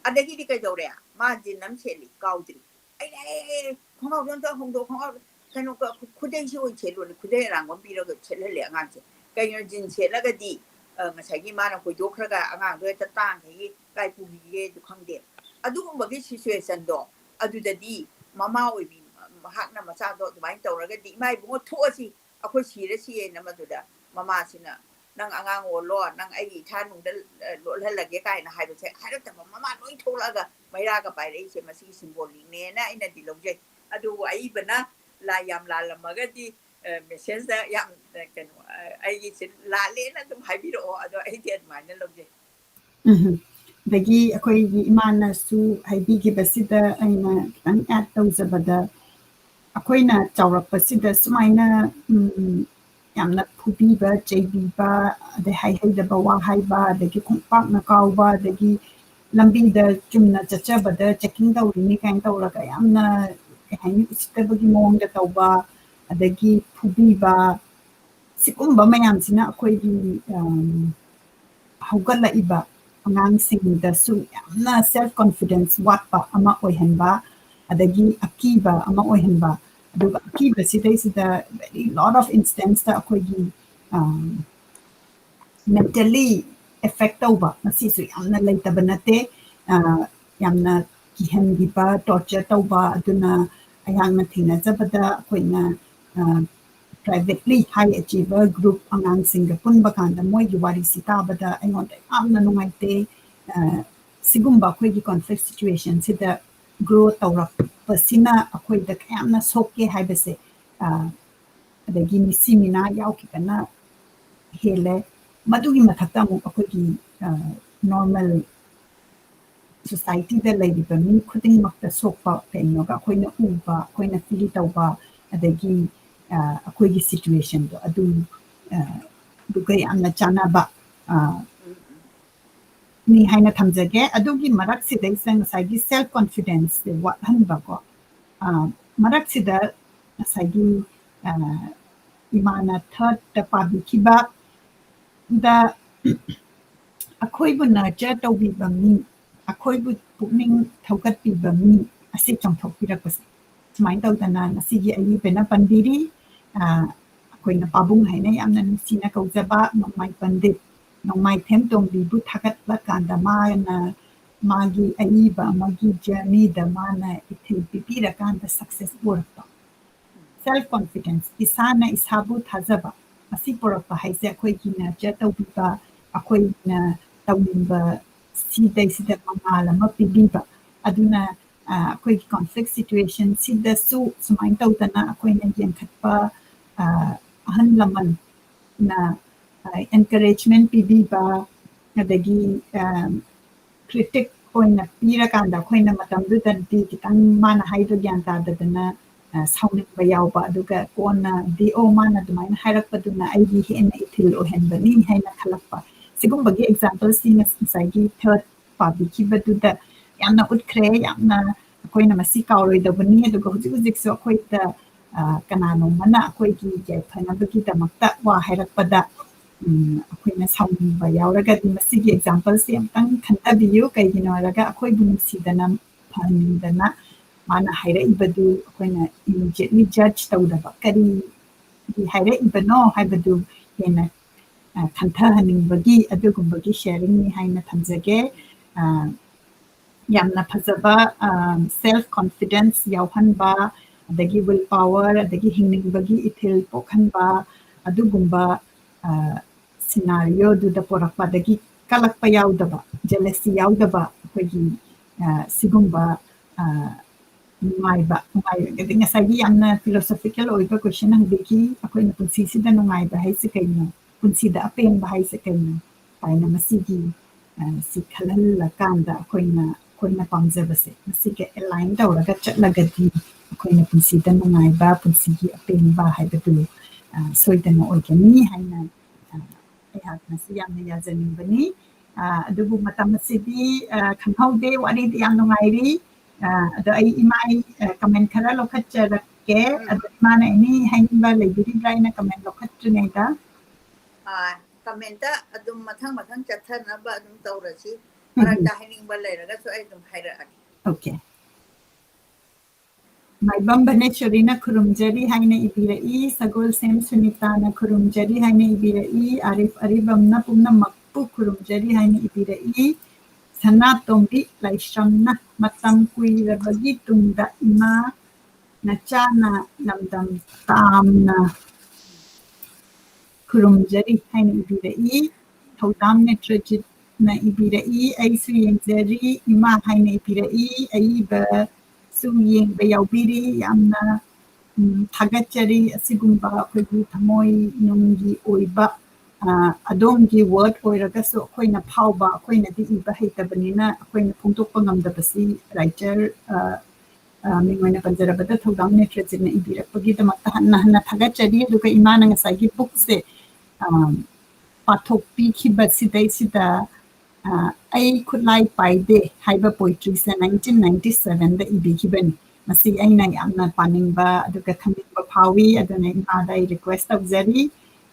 ꯑꯗꯒꯤꯗꯤ ꯀꯩꯗꯧꯔꯦ? ꯃꯥ ꯖꯤꯟ ꯑꯃ ꯁꯦꯠꯂꯤ, ꯀꯥꯎꯗ꯭ꯔꯤ꯫ ꯑꯩꯅ, "ꯑꯦ, ꯑꯦ, ꯑꯦ, ꯈꯣꯡꯒ꯭ꯔꯥꯎꯗꯣ ꯑꯝꯇ ꯍꯣꯡꯗꯣꯛ, ꯈꯣꯡꯒ꯭ꯔꯥꯎꯗꯣ"꯫ ꯀꯩꯅꯣ, ꯈꯨꯗꯩꯁꯤ ꯑꯣꯏꯅ ꯁꯦꯠꯂꯣꯅꯦ, ꯈꯨꯗꯩ ꯑꯔꯥꯡꯕ ꯑꯃ ꯄꯤꯔꯒ ꯁꯦꯠꯍꯜꯂꯦ ꯑꯉꯥꯡꯁꯦ꯫ ꯀꯩꯅꯣ, ꯖꯤꯟ ꯁꯦꯠꯂꯒꯗꯤ ꯉꯁꯥꯏꯒꯤ ꯃꯥꯅ ꯍꯣꯏꯗꯣꯛꯈ꯭ꯔꯒ ꯑꯉꯥꯡꯗꯣ ꯍꯦꯛꯇ ꯇꯥꯡꯈꯩꯒꯤ ꯀꯥꯏ ꯄꯨꯈꯤꯒꯦ ꯑꯗꯨ ꯈꯪꯗꯦ꯫ ꯑꯗꯨꯒꯨꯝꯕꯒꯤ ꯁꯤꯆꯨꯋꯦꯁꯟꯗꯣ, ꯑꯗꯨꯗꯗꯤ ꯃꯃꯥ ꯑꯣꯏꯕꯤ ꯃꯍꯥꯛꯅ ꯃꯆꯥꯗꯣ ꯑꯗꯨꯃꯥꯏꯅ ꯇꯧꯔꯒꯗꯤ, "ꯏꯃꯥ ꯏꯕꯨꯡꯉꯣ ꯊꯣꯛꯑꯁꯤ, ꯑꯩꯈꯣꯏ ꯁꯤꯔꯁꯤꯌꯦꯅ" ꯃꯗꯨꯗ ꯃꯃꯥꯁꯤꯅ, "ꯅꯪ ꯑꯉꯥꯡ ꯑꯣꯜꯂꯣ, ꯅꯪ ꯑꯩꯒꯤ ꯏꯊꯥ ꯅꯨꯡꯗ ꯂꯣꯠꯍꯜꯂꯒꯦ" ꯀꯥꯏꯅ ꯍꯥꯏꯕꯁꯦ ꯍꯥꯏꯔꯛꯇꯕ ꯃꯃꯥ ꯂꯣꯏ ꯊꯣꯛꯂꯛꯑꯒ ꯃꯩꯔꯥꯒ ꯄꯥꯏꯔꯛꯏꯁꯦ ꯃꯁꯤꯒꯤ ꯁꯤꯝꯕꯣꯂꯤꯛꯅꯦꯅ ꯑꯩꯅꯗꯤ ꯂꯧꯖꯩ꯫ ꯑꯗꯨꯕꯨ ꯑꯏꯕꯅ ꯂꯥꯏ ꯌꯥꯝ ꯂꯥꯜꯂꯝꯃꯒꯗꯤ, ꯑ, ꯃꯦꯁꯦꯖꯇ ꯌꯥꯝ, ꯑ, ꯀꯩꯅꯣ, ꯑ, ꯑꯩꯒꯤꯁꯦ ꯂꯥꯜꯂꯦꯅ ꯑꯗꯨꯝ ꯍꯥꯏꯕꯤꯔꯛꯑꯣ, ꯑꯗꯣ ꯑꯩꯗꯤ ꯑꯗꯨꯃꯥꯏꯅ ꯂꯧꯖꯩ꯫ ꯎꯝ꯫ ꯑꯗꯒꯤ ꯑꯩꯈꯣꯏꯒꯤ ꯏꯃꯥꯅꯁꯨ ꯍꯥꯏꯕꯤꯈꯤꯕꯁꯤꯗ ꯑꯩꯅ ꯈꯤꯇꯪ ꯑꯦꯗ ꯇꯧꯖꯕꯗ, ꯑꯩꯈꯣꯏꯅ ꯆꯥꯎꯔꯛꯄꯁꯤꯗ ꯁꯨꯃꯥꯏꯅ, ꯎꯝ, ꯌꯥꯝꯅ ꯐꯨꯕꯤꯕ, ꯆꯩꯕꯤꯕ, ꯑꯗꯩ ꯍꯥꯏꯍꯩꯗꯕ ꯋꯥ ꯍꯥꯏꯕ, ꯑꯗꯒꯤ ꯈꯣꯡꯄꯥꯛꯅ ꯀꯥꯎꯕ, ꯑꯗꯒꯤ ꯂꯝꯕꯤꯗ ꯆꯨꯝꯅ ꯆꯠꯆꯕꯗ ꯆꯦꯛꯀꯤꯡ ꯇꯧꯔꯤꯅꯤ ꯀꯥꯏꯅ ꯇꯧꯔꯒ ꯌꯥꯝꯅ, ꯀꯩ ꯍꯥꯏꯅꯤ, ꯎꯁꯤꯠꯇꯕꯒꯤ ꯃꯑꯣꯡꯗ ꯇꯧꯕ, ꯑꯗꯒꯤ ꯐꯨꯕꯤꯕ, ꯁꯤꯒꯨꯝꯕ ꯃꯌꯥꯝꯁꯤꯅ ꯑꯩꯈꯣꯏꯒꯤ, ꯑꯝ, ꯍꯧꯒꯠꯂꯛꯏꯕ ꯑꯉꯥꯡꯁꯤꯡꯗꯁꯨ ꯌꯥꯝꯅ ꯁꯦꯜꯐ ꯀꯣꯟꯐꯤꯗꯦꯟꯁ ꯋꯥꯠꯄ ꯑꯃ ꯑꯣꯏꯍꯟꯕ, ꯑꯗꯒꯤ ꯑꯀꯤꯕ ꯑꯃ ꯑꯣꯏꯍꯟꯕ, ꯑꯗꯨꯒ ꯑꯀꯤꯕꯁꯤꯗꯩꯁꯤꯗ very lot of instanceꯇ ꯑꯩꯈꯣꯏꯒꯤ, ꯑꯝ, mentally affect ꯇꯧꯕ, ꯃꯁꯤꯁꯨ ꯌꯥꯝꯅ ꯂꯩꯇꯕ ꯅꯠꯇꯦ꯫ ꯑ, ꯌꯥꯝꯅ ꯀꯤꯍꯟꯕꯤꯕ, ꯇꯣꯔꯆꯔ ꯇꯧꯕ, ꯑꯗꯨꯅ ꯑꯩꯍꯥꯛꯅ ꯊꯦꯡꯅꯖꯕꯗ ꯑꯩꯈꯣꯏꯅ, ꯑ, privately high achiever group ꯑꯉꯥꯡꯁꯤꯡꯒ ꯄꯨꯟꯕ ꯀꯥꯟꯗ ꯃꯣꯏꯒꯤ ꯋꯥꯔꯤꯁꯤ ꯇꯥꯕꯗ ꯑꯩꯉꯣꯟꯗ ꯌꯥꯝꯅ ꯅꯨꯡꯉꯥꯏꯇꯦ꯫ ꯑ, ꯁꯤꯒꯨꯝꯕ ꯑꯩꯈꯣꯏꯒꯤ conflict situationꯁꯤꯗ grow ꯇꯧꯔꯛꯄꯁꯤꯅ ꯑꯩꯈꯣꯏꯗ ꯀꯌꯥꯝꯅ ꯁꯣꯛꯀꯦ ꯍꯥꯏꯕꯁꯦ, ꯑ, ꯑꯗꯒꯤ ꯃꯤꯁꯤ ꯃꯤꯅꯥ ꯌꯥꯎꯈꯤꯕꯅ ꯍꯦꯜꯂꯦ꯫ ꯃꯗꯨꯒꯤ ꯃꯊꯛꯇ ꯑꯃꯨꯛ ꯑꯩꯈꯣꯏꯒꯤ, ꯑ, normal societyꯗ ꯂꯩꯔꯤꯕ ꯃꯤ ꯈꯨꯗꯤꯡꯃꯛꯇ ꯁꯣꯛꯄ ꯀꯩꯅꯣꯒ ꯑꯩꯈꯣꯏꯅ ꯎꯕ, ꯑꯩꯈꯣꯏꯅ feel ꯇꯧꯕ, ꯑꯗꯒꯤ, ꯑ, ꯑꯩꯈꯣꯏꯒꯤ situationꯗꯣ ꯑꯗꯨ, ꯑ, ꯑꯗꯨꯒ ꯌꯥꯝꯅ ꯆꯥꯟꯅꯕ, ꯑ, ꯅꯤ ꯍꯥꯏꯅ ꯊꯝꯖꯒꯦ꯫ ꯑꯗꯨꯒꯤ ꯃꯔꯛꯁꯤꯗꯩꯁꯤꯗ ꯉꯁꯥꯏꯒꯤ self confidenceꯁꯦ ꯋꯥꯠꯍꯟꯕꯀꯣ꯫ ꯑ, ꯃꯔꯛꯁꯤꯗ ꯉꯁꯥꯏꯒꯤ, ꯑ, ꯏꯃꯥꯅ thirdꯇ ꯄꯥꯕꯤꯈꯤꯕ ꯗ ꯑꯩꯈꯣꯏꯕꯨ nurture ꯇꯧꯕꯤꯕ ꯃꯤ, ꯑꯩꯈꯣꯏꯕꯨ ꯄꯨꯛꯅꯤꯡ ꯊꯧꯒꯠꯄꯤꯕ ꯃꯤ ꯑꯁꯤ ꯆꯣꯡꯊꯣꯛꯄꯤꯔꯛꯄꯁꯦ꯫ ꯁꯨꯃꯥꯏꯅ ꯇꯧꯗꯅ ꯉꯁꯤꯒꯤ ꯑꯏꯕꯅ ꯄꯟꯕꯤꯔꯤ꯫ ꯑꯩꯈꯣꯏꯅ ꯄꯥꯕꯨꯡ ꯍꯥꯏꯅ ꯌꯥꯝꯅ ꯅꯨꯡꯁꯤꯅ ꯀꯧꯖꯕ ꯅꯣꯡꯃꯥꯏ ꯄꯟꯗꯤꯠ ꯅꯣꯡꯃꯥꯏꯊꯦꯝ ꯇꯣꯝꯕꯤꯕꯨ ꯊꯥꯒꯠꯂꯀꯥꯟꯗ ꯃꯥꯅ ꯃꯥꯒꯤ ꯑꯏꯕ ꯑꯃꯒꯤ ꯖꯔꯅꯤꯗ ꯃꯥꯅ ꯏꯊꯤꯜ ꯄꯤꯕꯤꯔꯀꯥꯟꯗ ꯁꯛꯁꯦꯁ ꯄꯨꯔꯛꯄ꯫ ꯁꯦꯜꯐ ꯀꯣꯟꯐꯤꯗꯦꯟꯁ, ꯏꯁꯥꯅ ꯏꯁꯥꯕꯨ ꯊꯥꯖꯕ, ꯑꯁꯤ ꯄꯨꯔꯛꯄ ꯍꯥꯏꯁꯦ ꯑꯩꯈꯣꯏꯒꯤ ꯅꯔꯆꯔ ꯇꯧꯕꯤꯕ, ꯑꯩꯈꯣꯏꯅ ꯇꯧꯅꯤꯡꯕ ꯁꯤꯗꯩꯁꯤꯗ ꯃꯉꯥꯜ ꯑꯃ ꯄꯤꯕꯤꯕ꯫ ꯑꯗꯨꯅ ꯑꯩꯈꯣꯏꯒꯤ ꯀꯣꯟꯐ꯭ꯂꯤꯛ ꯁꯤꯆꯨꯋꯦꯁꯟꯁꯤꯗꯁꯨ ꯁꯨꯃꯥꯏꯅ ꯇꯧꯗꯅ ꯑꯩꯈꯣꯏꯅ ꯌꯦꯡꯈꯠꯄ, ꯑꯍꯜ ꯂꯃꯟꯅ ꯑꯦꯟꯀꯔꯦꯖꯃꯦꯟ ꯄꯤꯕꯤꯕ, ꯑꯗꯒꯤ ꯀ꯭ꯔꯤꯇꯤꯛ ꯑꯣꯏꯅ ꯄꯤꯔꯀꯥꯟꯗ ꯑꯩꯈꯣꯏꯅ ꯃꯇꯝꯗꯨꯗꯗꯤ ꯈꯤꯇꯪ ꯃꯥꯅ ꯍꯥꯏꯗꯣ ꯒ꯭ꯌꯥꯟ ꯇꯥꯗꯗꯅ ꯁꯥꯎꯅꯤꯡꯕ ꯌꯥꯎꯕ, ꯑꯗꯨꯒ ꯀꯣꯟꯅꯗꯤ ꯑꯣ ꯃꯥꯅ ꯑꯗꯨꯃꯥꯏꯅ ꯍꯥꯏꯔꯛꯄꯗꯨꯅ ꯑꯩꯒꯤ ꯍꯦꯟꯅ ꯏꯊꯤꯜ ꯑꯣꯏꯍꯟꯕꯅꯤ ꯍꯥꯏꯅ ꯈꯜꯂꯛꯄ꯫ ꯁꯤꯒꯨꯝꯕꯒꯤ ꯑꯦꯛꯖꯥꯝꯄꯜꯁꯤ ꯉꯁꯥꯏꯒꯤ ꯊꯥꯔꯠ ꯄꯥꯕꯤꯈꯤꯕꯗꯨꯗ ꯌꯥꯝꯅ ꯎꯠꯈ꯭ꯔꯦ꯫ ꯌꯥꯝꯅ ꯑꯩꯈꯣꯏꯅ ꯃꯁꯤ ꯀꯥꯎꯔꯣꯏꯗꯕꯅꯤ꯫ ꯑꯗꯨꯒ ꯍꯧꯖꯤꯛ ꯍꯧꯖꯤꯛꯁꯨ ꯑꯩꯈꯣꯏꯗ ꯀꯅꯥꯅꯣꯝꯃꯅ ꯑꯩꯈꯣꯏꯒꯤ ꯌꯥꯏꯐꯅꯕꯒꯤꯗꯃꯛꯇ ꯋꯥ ꯍꯥꯏꯔꯛꯄꯗ ꯑꯩꯈꯣꯏꯅ ꯁꯥꯎꯅꯤꯡꯕ ꯌꯥꯎꯔꯒꯗꯤ ꯃꯁꯤꯒꯤ ꯑꯦꯛꯖꯥꯝꯄꯜꯁꯤ ꯑꯃꯨꯛꯇꯪ ꯈꯟꯊꯕꯤꯌꯨ꯫ ꯀꯩꯒꯤꯅꯣ ꯍꯥꯏꯔꯒ ꯑꯩꯈꯣꯏꯕꯨ ꯅꯨꯡꯁꯤꯗꯅ ꯐꯍꯟꯅꯤꯡꯗꯅ ꯃꯥꯅ ꯍꯥꯏꯔꯛꯏꯕꯗꯨ ꯑꯩꯈꯣꯏꯅ ꯏꯃꯤꯗꯤꯌꯦꯠꯂꯤ ꯖꯖ ꯇꯧꯗꯕ, ꯀꯔꯤ ꯍꯥꯏꯔꯛꯏꯕꯅꯣ ꯍꯥꯏꯕꯗꯨ ꯍꯦꯟꯅ ꯈꯟꯊꯍꯟꯅꯤꯡꯕꯒꯤ ꯑꯗꯨꯒꯨꯝꯕꯒꯤ ꯁꯦꯌꯔꯤꯡꯅꯤ ꯍꯥꯏꯅ ꯊꯝꯖꯒꯦ꯫ ꯌꯥꯝꯅ ꯐꯖꯕ ꯁꯦꯜꯐ ꯀꯣꯟꯐꯤꯗꯦꯟꯁ ꯌꯥꯎꯍꯟꯕ, ꯑꯗꯒꯤ ꯋꯤꯜ ꯄꯥꯋꯔ, ꯑꯗꯒꯤ ꯍꯤꯡꯅꯤꯡꯕꯒꯤ ꯏꯊꯤꯜ ꯄꯣꯛꯍꯟꯕ, ꯑꯗꯨꯒꯨꯝꯕ ꯁꯤꯅꯥꯔꯤꯑꯣꯗꯨꯗ ꯄꯣꯔꯛꯄ, ꯑꯗꯒꯤ ꯀꯂꯛꯄ ꯌꯥꯎꯗꯕ, ꯖꯦꯂꯁꯤ ꯌꯥꯎꯗꯕ ꯑꯩꯈꯣꯏꯒꯤ ꯁꯤꯒꯨꯝꯕ ꯅꯨꯡꯉꯥꯏꯕ, ꯅꯨꯡꯉꯥꯏꯕ, ꯑꯗꯩ ꯉꯁꯥꯏꯒꯤ ꯌꯥꯝꯅ ꯐꯤꯂꯣꯁꯣꯐꯤꯀꯦꯜ ꯑꯣꯏꯕ ꯀꯣꯏꯁꯟ ꯍꯪꯕꯤꯈꯤ, ꯑꯩꯈꯣꯏꯅ ꯄꯨꯟꯁꯤꯁꯤꯗ ꯅꯨꯡꯉꯥꯏꯕ ꯍꯥꯏꯁꯦ ꯀꯩꯅꯣ? ꯄꯨꯟꯁꯤꯗ ꯑꯄꯦꯟꯕ ꯍꯥꯏꯁꯦ ꯀꯩꯅꯣ? ꯍꯥꯏꯅ ꯃꯁꯤꯒꯤ ꯁꯤ ꯈꯜꯍꯜꯂꯀꯥꯟꯗ ꯑꯩꯈꯣꯏꯅ, ꯑꯩꯈꯣꯏꯅ ꯄꯥꯝꯖꯕꯁꯦ ꯃꯁꯤꯒ ꯑꯦꯂꯥꯏꯟ ꯇꯧꯔꯒ ꯆꯠꯂꯒꯗꯤ ꯑꯩꯈꯣꯏꯅ ꯄꯨꯟꯁꯤꯗ ꯅꯨꯡꯉꯥꯏꯕ, ꯄꯨꯟꯁꯤꯒꯤ ꯑꯄꯦꯟꯕ ꯍꯥꯏꯕꯗꯨ ꯁꯣꯏꯗꯅ ꯑꯣꯏꯒꯅꯤ ꯍꯥꯏꯅ ꯑꯩꯍꯥꯛꯅꯁꯨ ꯌꯥꯝꯅ ꯌꯥꯖꯅꯤꯡꯕꯅꯤ꯫ ꯑꯗꯨꯕꯨ ꯃꯇꯝ ꯑꯁꯤꯗꯤ ꯈꯪꯍꯧꯗꯦ, ꯋꯥꯔꯤꯗꯤ ꯌꯥꯝ ꯅꯨꯡꯉꯥꯏꯔꯤ꯫ ꯑꯗꯣ ꯑꯩ ꯏꯃꯥ, ꯑꯩ ꯀꯃꯦꯟ ꯈꯔ ꯂꯧꯈꯠꯆꯔꯛꯀꯦ꯫ ꯑꯗꯣ ꯏꯃꯥꯅ ꯑꯦꯅꯤ ꯍꯥꯏꯅꯤꯡꯕ ꯂꯩꯕꯤꯔꯤꯕ꯭ꯔꯥ ꯑꯩꯅ ꯀꯃꯦꯟ ꯂꯧꯈꯠꯇ꯭ꯔꯤꯉꯩꯗ? ꯀꯃꯦꯟꯇ ꯑꯗꯨꯝ ꯃꯊꯪ ꯃꯊꯪ ꯆꯠꯊꯅꯕ ꯑꯗꯨꯝ ꯇꯧꯔꯁꯤ꯫ ꯃꯔꯛꯇ ꯍꯥꯏꯅꯤꯡꯕ ꯂꯩꯔꯒꯁꯨ ꯑꯩ ꯑꯗꯨꯝ ꯍꯥꯏꯔꯛꯑꯒꯦ꯫ Okay. ꯃꯥꯏꯕꯝ ꯚꯅꯦꯁ꯭ꯋꯔꯤꯅ ꯈꯨꯔꯨꯝꯖꯔꯤ ꯍꯥꯏꯅ ꯏꯕꯤꯔꯛꯏ꯫ ꯁꯒꯣꯜꯁꯦꯝ ꯁꯨꯅꯤꯇꯥꯅ ꯈꯨꯔꯨꯝꯖꯔꯤ ꯍꯥꯏꯅ ꯏꯕꯤꯔꯛꯏ꯫ ꯑꯥꯔꯤꯐ ꯑꯔꯤꯕꯝꯅ ꯄꯨꯝꯅꯃꯛꯄꯨ ꯈꯨꯔꯨꯝꯖꯔꯤ ꯍꯥꯏꯅ ꯏꯕꯤꯔꯛꯏ꯫ ꯁꯅꯥꯇꯣꯝꯕꯤ ꯂꯥꯏꯁ꯭ꯔꯝꯅ ꯃꯇꯝ ꯀꯨꯏꯔꯕꯒꯤ ꯇꯨꯡꯗ ꯏꯃꯥ ꯅꯆꯥꯅ ꯂꯝꯗꯝ ꯇꯥꯝꯅ ꯈꯨꯔꯨꯝꯖꯔꯤ ꯍꯥꯏꯅ ꯏꯕꯤꯔꯛꯏ꯫ ꯊꯧꯗꯥꯝ ꯅꯦꯇ꯭ꯔꯖꯤꯠꯅ ꯏꯕꯤꯔꯛꯏ꯫ ꯑꯩꯁꯨ ꯌꯦꯡꯖꯔꯤ ꯏꯃꯥ ꯍꯥꯏꯅ ꯏꯕꯤꯔꯛꯏ꯫ ꯑꯏꯕꯁꯨ ꯌꯦꯡꯕ ꯌꯥꯎꯕꯤꯔꯤ꯫ ꯌꯥꯝꯅ, ꯎꯝ, ꯊꯥꯒꯠꯆꯔꯤ꯫ ꯑꯁꯤꯒꯨꯝꯕ ꯑꯩꯈꯣꯏꯒꯤ ꯊꯃꯣꯏ ꯅꯨꯡꯒꯤ ꯑꯣꯏꯕ, ꯑ, ꯑꯗꯣꯝꯒꯤ ꯋꯥꯔꯗ ꯑꯣꯏꯔꯒꯁꯨ ꯑꯩꯈꯣꯏꯅ ꯐꯥꯎꯕ, ꯑꯩꯈꯣꯏꯅꯗꯤ ꯏꯕ ꯍꯩꯇꯕꯅꯤꯅ ꯑꯩꯈꯣꯏꯅ ꯐꯣꯡꯗꯣꯛꯄ ꯉꯝꯗꯕꯁꯤ ꯔꯥꯏꯇꯔ, ꯑ, ꯑ, ꯃꯤꯡ ꯑꯣꯏꯅ ꯄꯟꯖꯔꯕꯗ ꯊꯧꯗꯥꯝ ꯅꯦꯇ꯭ꯔꯖꯤꯠꯅ ꯏꯕꯤꯔꯛꯄꯒꯤꯗꯃꯛꯇ ꯍꯟꯅ ꯍꯟꯅ ꯊꯥꯒꯠꯆꯔꯤ꯫ ꯑꯗꯨꯒ ꯏꯃꯥꯅ ꯉꯁꯥꯏꯒꯤ ꯕꯨꯛꯁꯦ, ꯑ, ꯄꯥꯊꯣꯛꯄꯤꯈꯤꯕꯁꯤꯗꯩꯁꯤꯗ, ꯑ, ꯑꯩ ꯈꯨꯠꯂꯥꯏ ꯄꯥꯏꯗꯦ ꯍꯥꯏꯕ ꯄꯣꯏꯇ꯭ꯔꯤꯁꯦ ꯅꯥꯏꯟꯇꯤꯟ ꯅꯥꯏꯟꯇꯤ ꯁꯚꯦꯟꯗ ꯏꯕꯤꯈꯤꯕꯅꯤ꯫ ꯃꯁꯤ ꯑꯩꯅ ꯌꯥꯝꯅ ꯄꯥꯅꯤꯡꯕ ꯑꯗꯨꯒ ꯈꯪꯅꯤꯡꯕ ꯐꯥꯎꯏ꯫ ꯑꯗꯨꯅ ꯏꯃꯥꯗ ꯑꯩ ꯔꯤꯀ꯭ꯋꯦꯁ ꯇꯧꯖꯔꯤ꯫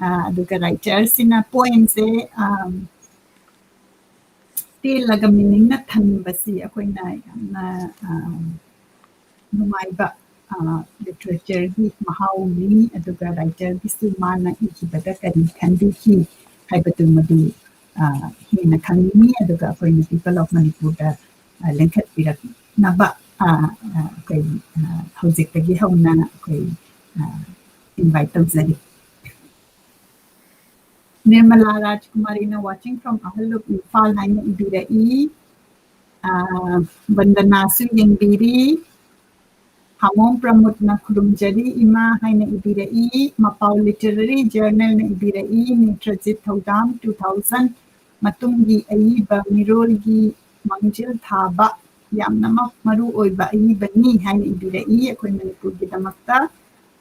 ꯑ, ꯑꯗꯨꯒ ꯔꯥꯏꯇꯔꯁꯤꯅ ꯄꯣꯏꯝꯁꯦ, ꯑ, ꯇꯦꯜꯂꯒ ꯃꯤꯅꯤꯡꯅ ꯊꯟꯕꯁꯤ ꯑꯩꯈꯣꯏꯅ ꯌꯥꯝꯅ, ꯑ, ꯅꯨꯡꯉꯥꯏꯕ, ꯑ, ꯂꯤꯇꯔꯦꯆꯔꯒꯤ ꯃꯍꯥꯎꯅꯤ꯫ ꯑꯗꯨꯒ ꯔꯥꯏꯇꯔꯒꯤꯁꯨ ꯃꯥꯅ ꯏꯈꯤꯕꯗ ꯀꯔꯤ ꯈꯟꯕꯤꯈꯤ ꯍꯥꯏꯕꯗꯨ ꯃꯗꯨ, ꯑ, ꯍꯦꯟꯅ ꯈꯪꯅꯤꯡꯉꯤ꯫ ꯑꯗꯨꯒ ꯑꯩꯈꯣꯏꯅ ꯄꯤꯄꯜ ꯑꯣꯐ ꯃꯅꯤꯄꯨꯔꯗ, ꯑ, ꯂꯤꯡꯈꯠꯄꯤꯔꯛꯅꯕ, ꯑ, ꯑ, ꯑꯩꯈꯣꯏ, ꯑ, ꯍꯧꯖꯤꯛꯇꯒꯤ ꯍꯧꯅ ꯑꯩꯈꯣꯏ, ꯑ, ꯏꯟꯚꯥꯏꯠ ꯇꯧꯖꯔꯤ꯫ ꯅꯤꯔꯃꯂꯥ ꯔꯥꯖꯀꯨꯃꯥꯔꯤꯅ watching from ꯑꯍꯜꯂꯨꯞ ꯏꯝꯐꯥꯜ ꯍꯥꯏꯅ ꯏꯕꯤꯔꯛꯏ꯫ ꯑ, ꯕꯟꯗꯅꯥꯁꯨ ꯌꯦꯡꯕꯤꯔꯤ꯫ ꯍꯥꯃꯣꯝ ꯄ꯭ꯔꯃꯣꯗꯅ ꯈꯨꯔꯨꯝꯖꯔꯤ ꯏꯃꯥ ꯍꯥꯏꯅ ꯏꯕꯤꯔꯛꯏ꯫ ꯃꯄꯥꯎ ꯂꯤꯇꯔꯦꯔꯤ ꯖꯔꯅꯦꯜꯅ ꯏꯕꯤꯔꯛꯏ꯫ ꯅꯦꯇ꯭ꯔꯖꯤꯠ ꯊꯧꯗꯥꯝ two thousand ꯃꯇꯨꯡꯒꯤ ꯑꯏꯕ ꯃꯤꯔꯣꯜꯒꯤ ꯃꯥꯡꯖꯤꯜ ꯊꯥꯕ ꯌꯥꯝꯅꯃꯛ ꯃꯔꯨ ꯑꯣꯏꯕ ꯑꯏꯕꯅꯤ ꯍꯥꯏꯅ ꯏꯕꯤꯔꯛꯏ ꯑꯩꯈꯣꯏ ꯃꯅꯤꯄꯨꯔꯒꯤꯗꯃꯛꯇ꯫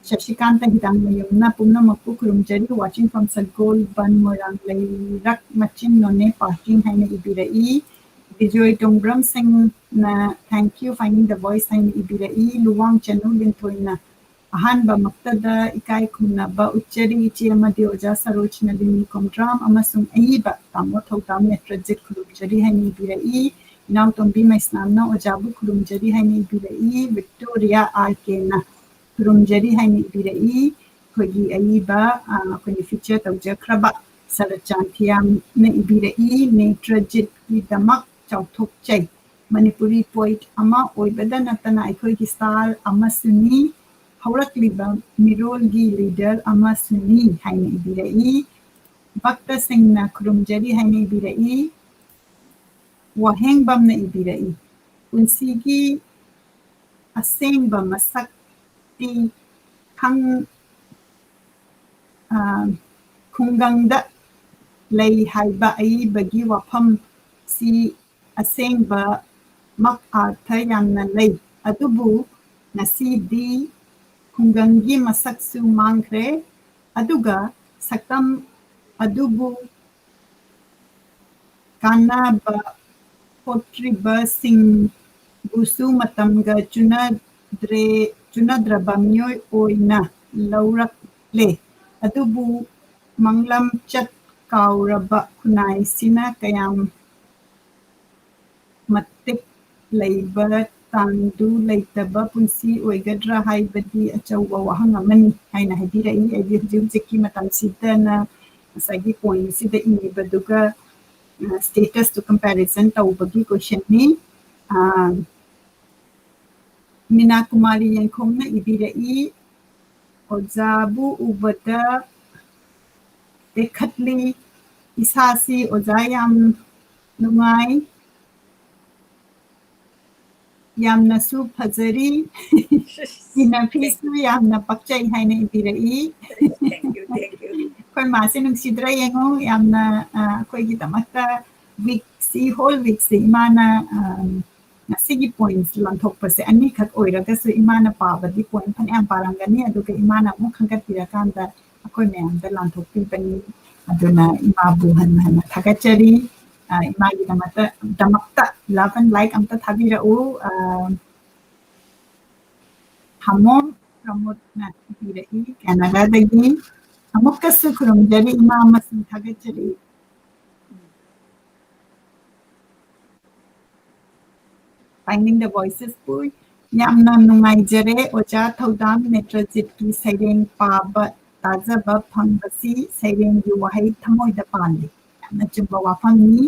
ꯁꯁꯤꯀꯥꯟꯇ ꯍꯤꯗꯥꯡꯃꯌꯨꯝꯅ ꯄꯨꯝꯅꯃꯛꯄꯨ ꯈꯨꯔꯨꯝꯖꯔꯤ, watching from ꯁꯒꯣꯜꯕꯟ, ꯃꯣꯏꯔꯥꯡ, ꯂꯩꯔꯛ ꯃꯆꯤꯟ, ꯅꯣꯅꯦ, ꯄꯥꯀꯤꯡ ꯍꯥꯏꯅ ꯏꯕꯤꯔꯛꯏ꯫ ꯕꯤꯖꯣꯏ ꯇꯣꯡꯕ꯭ꯔꯝ ꯁꯤꯡꯅ thank you finding the voice ꯍꯥꯏꯅ ꯏꯕꯤꯔꯛꯏ꯫ ꯂꯨꯋꯥꯡ ꯆꯅꯨ ꯂꯤꯟꯊꯣꯏꯅ ꯑꯍꯥꯟꯕꯃꯛꯇꯗ ꯏꯀꯥꯏ ꯈꯨꯝꯅꯕ ꯎꯠꯆꯔꯤ ꯏꯆꯦ ꯑꯃꯗꯤ ꯑꯣꯖꯥ ꯁꯔꯣꯖ ꯅꯂꯤꯅꯤ ꯀꯣꯝꯗ꯭ꯔꯥꯝ ꯑꯃꯁꯨꯡ ꯑꯏꯕ ꯇꯥꯃꯣ ꯊꯧꯗꯥꯝ ꯅꯦꯇ꯭ꯔꯖꯤꯠ ꯈꯨꯔꯨꯝꯖꯔꯤ ꯍꯥꯏꯅ ꯏꯕꯤꯔꯛꯏ꯫ ꯏꯅꯥꯎꯇꯣꯝꯕꯤ ꯃꯩꯁꯅꯥꯝꯅ ꯑꯣꯖꯥꯕꯨ ꯈꯨꯔꯨꯝꯖꯔꯤ ꯍꯥꯏꯅ ꯏꯕꯤꯔꯛꯏ꯫ ꯕꯤꯛꯇꯣꯔꯤꯌꯥ ꯑꯥꯔ ꯀꯦꯅ ꯈꯨꯔꯨꯝꯖꯔꯤ ꯍꯥꯏꯅ ꯏꯕꯤꯔꯛꯏ꯫ ꯑꯩꯈꯣꯏꯒꯤ ꯑꯏꯕ, ꯑ, ꯑꯩꯈꯣꯏꯅ feature ꯇꯧꯖꯈ꯭ꯔꯕ ꯁꯔꯠꯆꯥꯟ ꯊꯤꯌꯥꯝꯅ ꯏꯕꯤꯔꯛꯏ, "ꯅꯦꯇ꯭ꯔꯖꯤꯠꯀꯤꯗꯃꯛ ꯆꯥꯎꯊꯣꯛꯆꯩ꯫ ꯃꯅꯤꯄꯨꯔꯤ poet ꯑꯃ ꯑꯣꯏꯕꯗ ꯅꯠꯇꯅ ꯑꯩꯈꯣꯏꯒꯤ star ꯑꯃꯁꯨꯅꯤ, ꯍꯧꯔꯛꯂꯤꯕ ꯃꯤꯔꯣꯜꯒꯤ leader ꯑꯃꯁꯨꯅꯤ" ꯍꯥꯏꯅ ꯏꯕꯤꯔꯛꯏ꯫ ꯚꯛꯇꯁꯤꯡꯅ ꯈꯨꯔꯨꯝꯖꯔꯤ ꯍꯥꯏꯅ ꯏꯕꯤꯔꯛꯏ꯫ ꯋꯥꯍꯦꯡꯕꯝꯅ ꯏꯕꯤꯔꯛꯏ, "ꯄꯨꯟꯁꯤꯒꯤ ꯑꯁꯦꯡꯕ ꯃꯁꯛꯇꯤ ꯈꯪ-, ꯑ, ꯈꯨꯡꯒꯪꯗ ꯂꯩ" ꯍꯥꯏꯕ ꯑꯏꯕꯒꯤ ꯋꯥꯐꯝꯁꯤ ꯑꯁꯦꯡꯕꯃꯛ ꯑꯥꯔꯊ ꯌꯥꯝꯅ ꯂꯩ꯫ ꯑꯗꯨꯕꯨ ꯉꯁꯤꯗꯤ ꯈꯨꯡꯒꯪꯒꯤ ꯃꯁꯛꯁꯨ ꯃꯥꯡꯈ꯭ꯔꯦ, ꯑꯗꯨꯒ ꯁꯛꯇꯝ ꯑꯗꯨꯕꯨ ꯀꯥꯟꯅꯕ ꯍꯣꯠꯇ꯭ꯔꯤꯕꯁꯤꯡꯕꯨꯁꯨ ꯃꯇꯝꯒ ꯆꯨꯅꯗ꯭ꯔꯦ, ꯆꯨꯅꯗ꯭ꯔꯕ ꯃꯤꯑꯣꯏ ꯑꯣꯏꯅ ꯂꯧꯔꯛꯂꯦ꯫ ꯑꯗꯨꯕꯨ ꯃꯪꯂꯝꯆꯠ ꯀꯥꯎꯔꯕ ꯈꯨꯟꯅꯥꯏꯁꯤꯅ ꯀꯌꯥꯝ ꯃꯇꯤꯛ ꯂꯩꯕ, ꯇꯥꯡꯗꯨ ꯂꯩꯇꯕ ꯄꯨꯟꯁꯤ ꯑꯣꯏꯒꯗ꯭ꯔꯥ ꯍꯥꯏꯕꯗꯤ ꯑꯆꯧꯕ ꯋꯥꯍꯪ ꯑꯃꯅꯤ ꯍꯥꯏꯅ ꯍꯥꯏꯕꯤꯔꯛꯏ꯫ ꯑꯩꯗꯤ ꯍꯧꯖꯤꯛ ꯍꯧꯖꯤꯛꯀꯤ ꯃꯇꯝꯁꯤꯗꯅ ꯉꯁꯥꯏꯒꯤ pointꯁꯤꯗ ꯏꯔꯤꯕꯗꯨꯒ, ꯑ, statusꯇꯨ comparison ꯇꯧꯕꯒꯤ questionꯅꯤ꯫ ꯑ, ꯃꯤꯅꯥ ꯀꯨꯃꯥꯔꯤ ꯌꯦꯡꯈꯣꯝꯅ ꯏꯕꯤꯔꯛꯏ, "ꯑꯣꯖꯥꯕꯨ ꯎꯕꯗ ꯇꯦꯛꯈꯠꯂꯤ, ꯏꯁꯥꯁꯤ ꯑꯣꯖꯥ ꯌꯥꯝ ꯅꯨꯡꯉꯥꯏ, ꯌꯥꯝꯅꯁꯨ ꯐꯖꯔꯤ, ꯏꯟꯅꯐꯤꯁꯨ ꯌꯥꯝꯅ ꯄꯛꯆꯩ" ꯍꯥꯏꯅ ꯏꯕꯤꯔꯛꯏ꯫ Thank you, thank you. ꯑꯩꯈꯣꯏ ꯃꯥꯁꯦ ꯅꯨꯡꯁꯤꯗ꯭ꯔꯥ ꯌꯦꯡꯉꯣ, ꯌꯥꯝꯅ, ꯑ, ꯑꯩꯈꯣꯏꯒꯤꯗꯃꯛꯇ weekꯁꯤ, whole weekꯁꯤ ꯏꯃꯥꯅ, ꯑ, ꯉꯁꯤꯒꯤ points ꯂꯥꯟꯊꯣꯛꯄꯁꯦ ꯑꯅꯤꯈꯛ ꯑꯣꯏꯔꯒꯁꯨ ꯏꯃꯥꯅ ꯄꯥꯕꯗꯤ point ꯐꯅꯌꯥꯝ ꯄꯥꯔꯝꯒꯅꯤ, ꯑꯗꯨꯒ ꯏꯃꯥꯅ ꯑꯃꯨꯛ ꯈꯟꯒꯠꯄꯤꯔꯀꯥꯟꯗ ꯑꯩꯈꯣꯏ ꯃꯌꯥꯝꯗ ꯂꯥꯟꯊꯣꯛꯄꯤꯕꯅꯤ꯫ ꯑꯗꯨꯅ ꯏꯃꯥꯕꯨ ꯍꯟꯅ ꯍꯟꯅ ꯊꯥꯒꯠꯆꯔꯤ꯫ ꯑ, ꯏꯃꯥꯒꯤꯗꯃꯛꯇ, ꯗꯃꯛꯇ love and like ꯑꯝꯇ ꯊꯥꯕꯤꯔꯛꯎ꯫ ꯑ, ꯍꯥꯃꯣꯝ ꯄ꯭ꯔꯃꯣꯗꯅ ꯏꯕꯤꯔꯛꯏ, ꯀꯦꯅꯥꯗꯥꯗꯒꯤ꯫ ꯑꯃꯨꯛꯀꯁꯨ ꯈꯨꯔꯨꯝꯖꯔꯤ ꯏꯃꯥ ꯑꯃꯁꯨꯡ ꯊꯥꯒꯠꯆꯔꯤ꯫ Finding the Voices ꯄꯨ ꯌꯥꯝꯅ ꯅꯨꯡꯉꯥꯏꯖꯔꯦ꯫ ꯑꯣꯖꯥ ꯊꯧꯗꯥꯝ ꯅꯦꯇ꯭ꯔꯖꯤꯠꯀꯤ ꯁꯩꯔꯦꯡ ꯄꯥꯕ, ꯇꯥꯖꯕ ꯐꯪꯕꯁꯤ ꯁꯩꯔꯦꯡꯒꯤ ꯋꯥꯍꯩ ꯊꯃꯣꯏꯗ ꯄꯥꯜꯂꯤ꯫ ꯌꯥꯝꯅ ꯆꯨꯝꯕ ꯋꯥꯐꯝꯅꯤ꯫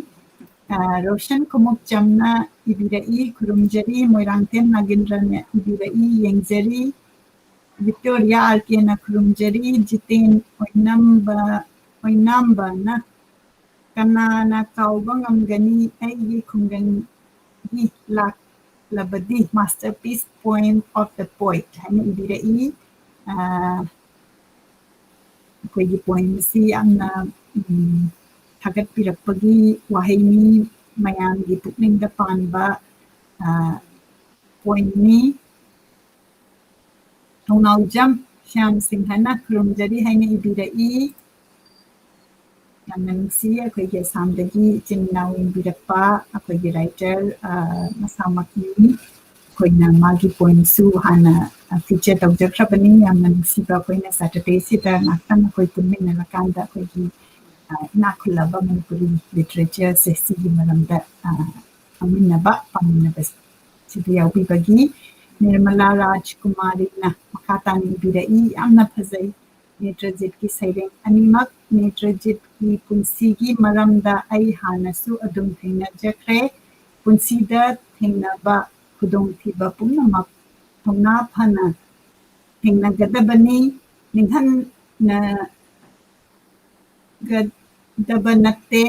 ꯑ, ꯔꯣꯁꯟ ꯈꯨꯃꯨꯛꯆꯝꯅ ꯏꯕꯤꯔꯛꯏ, ꯈꯨꯔꯨꯝꯖꯔꯤ꯫ ꯃꯣꯏꯔꯥꯡꯊꯦꯝ ꯅꯥꯒꯦꯟꯗ꯭ꯔꯅ ꯏꯕꯤꯔꯛꯏ, ꯌꯦꯡꯖꯔꯤ꯫ ꯕꯤꯛꯇꯣꯔꯤꯌꯥ ꯑꯥꯔ ꯀꯦꯅ ꯈꯨꯔꯨꯝꯖꯔꯤ꯫ ꯖꯤꯇꯦꯟ ꯑꯣꯏꯅꯝꯕ, ꯑꯣꯏꯅꯥꯝꯕꯅ "ꯀꯅꯥꯅ ꯀꯥꯎꯕ ꯉꯝꯒꯅꯤ ꯑꯩꯒꯤ ꯈꯨꯡꯒꯪꯒꯤ ꯂꯥꯛꯂꯕꯗꯤ", masterpiece poem of the poet ꯍꯥꯏꯅ ꯏꯕꯤꯔꯛꯏ꯫ ꯑ, ꯑꯩꯈꯣꯏꯒꯤ poem ꯑꯁꯤ ꯌꯥꯝꯅ, ꯎꯝ, ꯊꯥꯒꯠꯄꯤꯔꯛꯄꯒꯤ ꯋꯥꯍꯩꯅꯤ, ꯃꯌꯥꯝꯒꯤ ꯄꯨꯛꯅꯤꯡꯗ ꯄꯥꯟꯕ, ꯑ, poemꯅꯤ꯫ ꯊꯧꯅꯥꯎꯖꯝ ꯁ꯭ꯌꯥꯝ ꯁꯤꯡꯍꯅ ꯈꯨꯔꯨꯝꯖꯔꯤ ꯍꯥꯏꯅ ꯏꯕꯤꯔꯛꯏ꯫ ꯌꯥꯝꯅ ꯅꯨꯡꯁꯤ, ꯑꯩꯈꯣꯏꯒꯤ ꯑꯁꯥꯝꯗꯒꯤ ꯏꯆꯤꯟ ꯏꯅꯥꯎ ꯌꯦꯡꯕꯤꯔꯛꯄ ꯑꯩꯈꯣꯏꯒꯤ writer, ꯑ, ꯃꯁꯥꯃꯛꯅꯤ꯫ ꯑꯩꯈꯣꯏꯅ ꯃꯥꯒꯤ poemꯁꯨ ꯍꯥꯟꯅ, ꯑ, feature ꯇꯧꯖꯈ꯭ꯔꯕꯅꯤ꯫ ꯌꯥꯝꯅ ꯅꯨꯡꯁꯤꯕ, ꯑꯩꯈꯣꯏꯅ Saturdayꯁꯤꯗ ꯉꯥꯛꯇꯪ ꯑꯩꯈꯣꯏ ꯄꯨꯟꯃꯤꯟꯅꯔꯀꯥꯟꯗ ꯑꯩꯈꯣꯏꯒꯤ, ꯑ, ꯏꯅꯥꯛ ꯈꯨꯜꯂꯕ ꯃꯅꯤꯄꯨꯔꯤ literatureꯁꯦ ꯁꯤꯒꯤ ꯃꯔꯝꯗ, ꯑ, ꯈꯪꯃꯤꯟꯅꯕ, ꯄꯥꯃꯤꯟꯅꯕꯁꯤꯗ ꯌꯥꯎꯕꯤꯕꯒꯤ꯫ ꯅꯤꯔꯃꯂꯥ ꯔꯥꯖꯀꯨꯃꯥꯔꯤꯅ ꯃꯈꯥ ꯇꯥꯅ ꯏꯕꯤꯔꯛꯏ, ꯌꯥꯝꯅ ꯐꯖꯩ꯫ ꯅꯦꯇ꯭ꯔꯖꯤꯠꯀꯤ ꯁꯩꯔꯦꯡ ꯑꯅꯤꯃꯛ꯫ ꯅꯦꯇ꯭ꯔꯖꯤꯠꯀꯤ ꯄꯨꯟꯁꯤꯒꯤ ꯃꯔꯝꯗ ꯑꯩ ꯍꯥꯟꯅꯁꯨ ꯑꯗꯨꯝ ꯊꯦꯡꯅꯖꯈ꯭ꯔꯦ꯫ ꯄꯨꯟꯁꯤꯗ ꯊꯦꯡꯅꯕ ꯈꯨꯗꯣꯡꯊꯤꯕ ꯄꯨꯝꯅꯃꯛ ꯊꯧꯅꯥ ꯐꯅ ꯊꯦꯡꯅꯒꯗꯕꯅꯤ, ꯅꯤꯡꯍꯟꯅꯒꯗꯕ ꯅꯠꯇꯦ꯫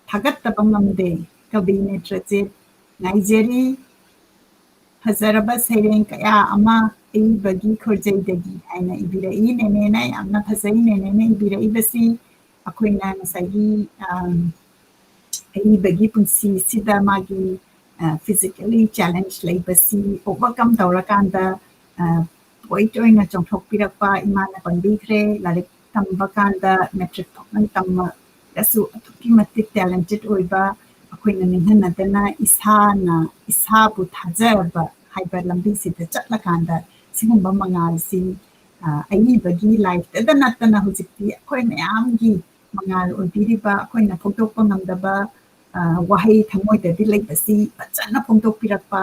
ꯊꯥꯒꯠꯇꯕ ꯉꯝꯗꯦ꯫ ꯀꯕꯤ ꯅꯦꯇ꯭ꯔꯖꯤꯠ, ꯉꯥꯏꯖꯔꯤ꯫ ꯐꯖꯔꯕ ꯁꯩꯔꯦꯡ ꯀꯌꯥ ꯑꯃ ꯑꯏꯕꯒꯤ ꯈꯣꯔꯖꯩꯗꯒꯤ ꯍꯥꯏꯅ ꯏꯕꯤꯔꯛꯏ꯫ ꯅꯦꯅꯦꯅ ꯌꯥꯝꯅ ꯐꯖꯩ꯫ ꯅꯦꯅꯦꯅ ꯏꯕꯤꯔꯛꯏꯕꯁꯤ ꯑꯩꯈꯣꯏꯅ ꯉꯁꯥꯏꯒꯤ, ꯑꯝ, ꯑꯏꯕꯒꯤ ꯄꯨꯟꯁꯤꯁꯤꯗ ꯃꯥꯒꯤ, ꯑ, physically challenge ꯂꯩꯕꯁꯤ overcome ꯇꯧꯔꯀꯥꯟꯗ, ꯑ, poet ꯑꯣꯏꯅ ꯆꯣꯡꯊꯣꯛꯄꯤꯔꯛꯄ ꯏꯃꯥꯅ ꯄꯟꯕꯤꯈ꯭ꯔꯦ꯫ ꯂꯥꯏꯔꯤꯛ ꯇꯝꯕ ꯀꯥꯟꯗ matric ꯐꯥꯎꯗꯪ ꯇꯝꯃꯒꯁꯨ ꯑꯗꯨꯛꯀꯤ ꯃꯇꯤꯛ talented ꯑꯣꯏꯕ, ꯑꯩꯈꯣꯏꯅ ꯅꯤꯡꯍꯟꯅꯗꯅ ꯏꯁꯥꯅ ꯏꯁꯥꯕꯨ ꯊꯥꯖꯕ ꯍꯥꯏꯕ ꯂꯝꯕꯤꯁꯤꯗ ꯆꯠꯂꯀꯥꯟꯗ ꯁꯤꯒꯨꯝꯕ ꯃꯉꯥꯜꯁꯤ, ꯑ, ꯑꯏꯕꯒꯤ lifeꯇꯗ ꯅꯠꯇꯅ ꯍꯧꯖꯤꯛꯇꯤ ꯑꯩꯈꯣꯏ ꯃꯌꯥꯝꯒꯤ ꯃꯉꯥꯜ ꯑꯣꯏꯕꯤꯔꯤꯕ, ꯑꯩꯈꯣꯏꯅ ꯐꯣꯡꯗꯣꯛꯄ ꯉꯝꯗꯕ ꯋꯥꯍꯩ ꯊꯃꯣꯏꯗꯗꯤ ꯂꯩꯕꯁꯤ ꯐꯖꯅ ꯐꯣꯡꯗꯣꯛꯄꯤꯔꯛꯄ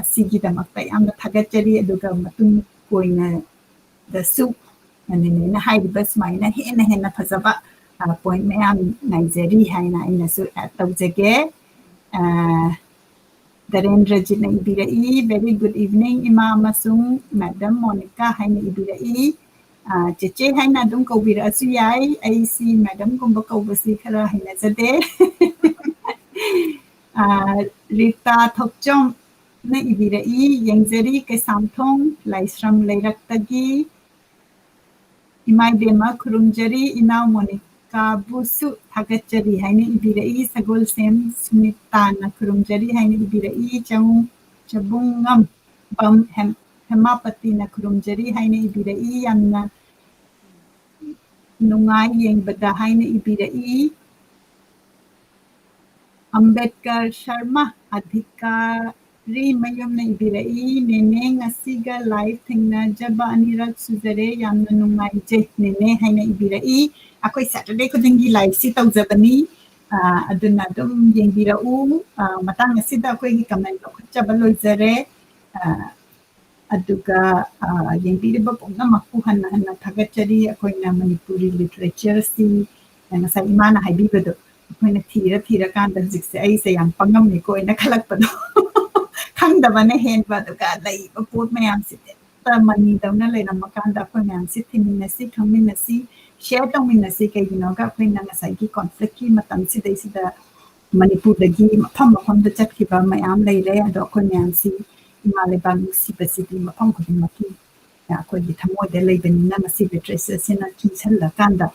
ꯑꯁꯤꯒꯤꯗꯃꯛꯇ ꯌꯥꯝꯅ ꯊꯥꯒꯠꯆꯔꯤ꯫ ꯑꯗꯨꯒ ꯃꯇꯨꯡ ꯀꯣꯏꯅꯗꯁꯨ ꯅꯦꯅꯦꯅ ꯍꯥꯏꯔꯤꯕ ꯁꯨꯃꯥꯏꯅ ꯍꯦꯟꯅ ꯍꯦꯟꯅ ꯐꯖꯕ ꯄꯣꯏꯟ ꯃꯌꯥꯝ ꯉꯥꯏꯖꯔꯤ ꯍꯥꯏꯅ ꯑꯩꯅꯁꯨ ꯑꯦꯗ ꯇꯧꯖꯒꯦ꯫ ꯙꯔꯦꯟꯗ꯭ꯔꯖꯤꯠꯅ ꯏꯕꯤꯔꯛꯏ, "Very good evening, ꯏꯃꯥ ꯑꯃꯁꯨꯡ ꯃꯦꯗꯝ ꯃꯣꯅꯤꯀꯥ" ꯍꯥꯏꯅ ꯏꯕꯤꯔꯛꯏ꯫ ꯆꯦꯆꯦ ꯍꯥꯏꯅ ꯑꯗꯨꯝ ꯀꯧꯕꯤꯔꯛꯑꯁꯨ ꯌꯥꯏ, ꯑꯩꯁꯤ ꯃꯦꯗꯝꯒꯨꯝꯕ ꯀꯧꯕꯁꯤ ꯈꯔ ꯍꯩꯅꯖꯗꯦ꯫ ꯔꯤꯇꯥ ꯊꯣꯛꯆꯣꯝꯅ ꯏꯕꯤꯔꯛꯏ, "ꯌꯦꯡꯖꯔꯤ ꯀꯩꯁꯥꯝꯊꯣꯡ ꯂꯥꯏꯁ꯭ꯔꯝ ꯂꯩꯔꯛꯇꯒꯤ꯫ ꯏꯃꯥ ꯏꯕꯦꯝꯃ ꯈꯨꯔꯨꯝꯖꯔꯤ, ꯏꯅꯥꯎ ꯃꯣꯅꯤꯀꯥꯕꯨꯁꯨ ꯊꯥꯒꯠꯆꯔꯤ" ꯍꯥꯏꯅ ꯏꯕꯤꯔꯛꯏ꯫ ꯁꯒꯣꯜꯁꯦꯝ ꯁꯨꯅꯤꯇꯥꯅ "ꯈꯨꯔꯨꯝꯖꯔꯤ" ꯍꯥꯏꯅ ꯏꯕꯤꯔꯛꯏ꯫ ꯆꯕꯨꯡꯉꯝ ꯕꯝ ꯍꯦꯃꯥꯄꯇꯤꯅ "ꯈꯨꯔꯨꯝꯖꯔꯤ" ꯍꯥꯏꯅ ꯏꯕꯤꯔꯛꯏ꯫ "ꯌꯥꯝꯅ ꯅꯨꯡꯉꯥꯏ ꯌꯦꯡꯕꯗ" ꯍꯥꯏꯅ ꯏꯕꯤꯔꯛꯏ꯫ ꯑꯝꯕꯦꯗꯀꯔ ꯁꯔꯃ ꯑꯙꯤꯀꯥꯔꯤ ꯃꯌꯨꯝꯅ ꯏꯕꯤꯔꯛꯏ, "ꯅꯦꯅꯦ, ꯉꯁꯤꯒ ꯂꯥꯏꯚ ꯊꯦꯡꯅꯖꯕ ꯑꯅꯤꯔꯛ ꯁꯨꯖꯔꯦ, ꯌꯥꯝꯅ ꯅꯨꯡꯉꯥꯏꯖꯩ ꯅꯦꯅꯦ" ꯍꯥꯏꯅ ꯏꯕꯤꯔꯛꯏ꯫ ꯑꯩꯈꯣꯏ ꯁꯦꯇꯔꯗꯦ ꯈꯨꯗꯤꯡꯒꯤ ꯂꯥꯏꯚꯁꯤ ꯇꯧꯖꯕꯅꯤ, ꯑꯗꯨꯅ ꯑꯗꯨꯝ ꯌꯦꯡꯕꯤꯔꯛꯎ꯫ ꯃꯇꯥꯡ ꯑꯁꯤꯗ ꯑꯩꯈꯣꯏꯒꯤ ꯀꯃꯦꯟ ꯂꯧꯈꯠꯆꯕ ꯂꯣꯏꯖꯔꯦ꯫ ꯑꯗꯨꯒ ꯌꯦꯡꯕꯤꯔꯤꯕ ꯄꯨꯝꯅꯃꯛꯄꯨ ꯍꯟꯅ ꯍꯟꯅ ꯊꯥꯒꯠꯆꯔꯤ꯫ ꯑꯩꯈꯣꯏꯅ ꯃꯅꯤꯄꯨꯔꯤ ꯂꯤꯇꯔꯦꯆꯔꯁꯤ, ꯉꯁꯥꯏ ꯏꯃꯥꯅ ꯍꯥꯏꯕꯤꯕꯗꯣ, ꯑꯩꯈꯣꯏꯅ ꯊꯤꯔ ꯊꯤꯔꯀꯥꯟꯗ ꯍꯧꯖꯤꯛꯁꯦ ꯑꯩꯁꯦ ꯌꯥꯝ ꯄꯪꯉꯝꯃꯤꯀꯣ ꯍꯥꯏꯅ ꯈꯜꯂꯛꯄꯗꯣ꯫ ꯈꯪꯗꯕꯅ ꯍꯦꯟꯕ, ꯑꯗꯨꯒ ꯂꯩꯔꯤꯕ ꯄꯣꯠ ꯃꯌꯥꯝꯁꯤꯗꯤ ꯃꯅꯤꯗꯧꯅ ꯂꯩꯔꯝꯃꯀꯥꯟꯗ ꯑꯩꯈꯣꯏ ꯃꯌꯥꯝꯁꯤ ꯊꯤꯃꯤꯟꯅꯁꯤ, ꯈꯪꯃꯤꯟꯅꯁꯤ, ꯁꯤꯌꯔ ꯇꯧꯃꯤꯟꯅꯁꯤ꯫ ꯀꯩꯒꯤꯅꯣꯒ ꯑꯩꯈꯣꯏꯅ ꯉꯁꯥꯏꯒꯤ ꯀꯣꯟꯐ꯭ꯂꯤꯛꯀꯤ ꯃꯇꯝꯁꯤꯗꯩꯁꯤꯗ ꯃꯅꯤꯄꯨꯔꯗꯒꯤ ꯃꯐꯝ ꯃꯐꯝꯗ ꯆꯠꯈꯤꯕ ꯃꯌꯥꯝ ꯂꯩꯔꯦ꯫ ꯑꯗꯣ ꯑꯩꯈꯣꯏ ꯃꯌꯥꯝꯁꯤ ꯏꯃꯥ ꯂꯩꯕꯥꯛ ꯅꯨꯡꯁꯤꯕꯁꯤꯗꯤ ꯃꯐꯝ ꯈꯨꯗꯤꯡꯃꯛꯀꯤ ꯑꯩꯈꯣꯏꯒꯤ ꯊꯃꯣꯏꯗ ꯂꯩꯕꯅꯤꯅ ꯃꯁꯤ ꯂꯤꯇꯔꯦꯆꯔꯁꯤꯅ ꯆꯨꯡꯁꯤꯜꯂꯀꯥꯟꯗ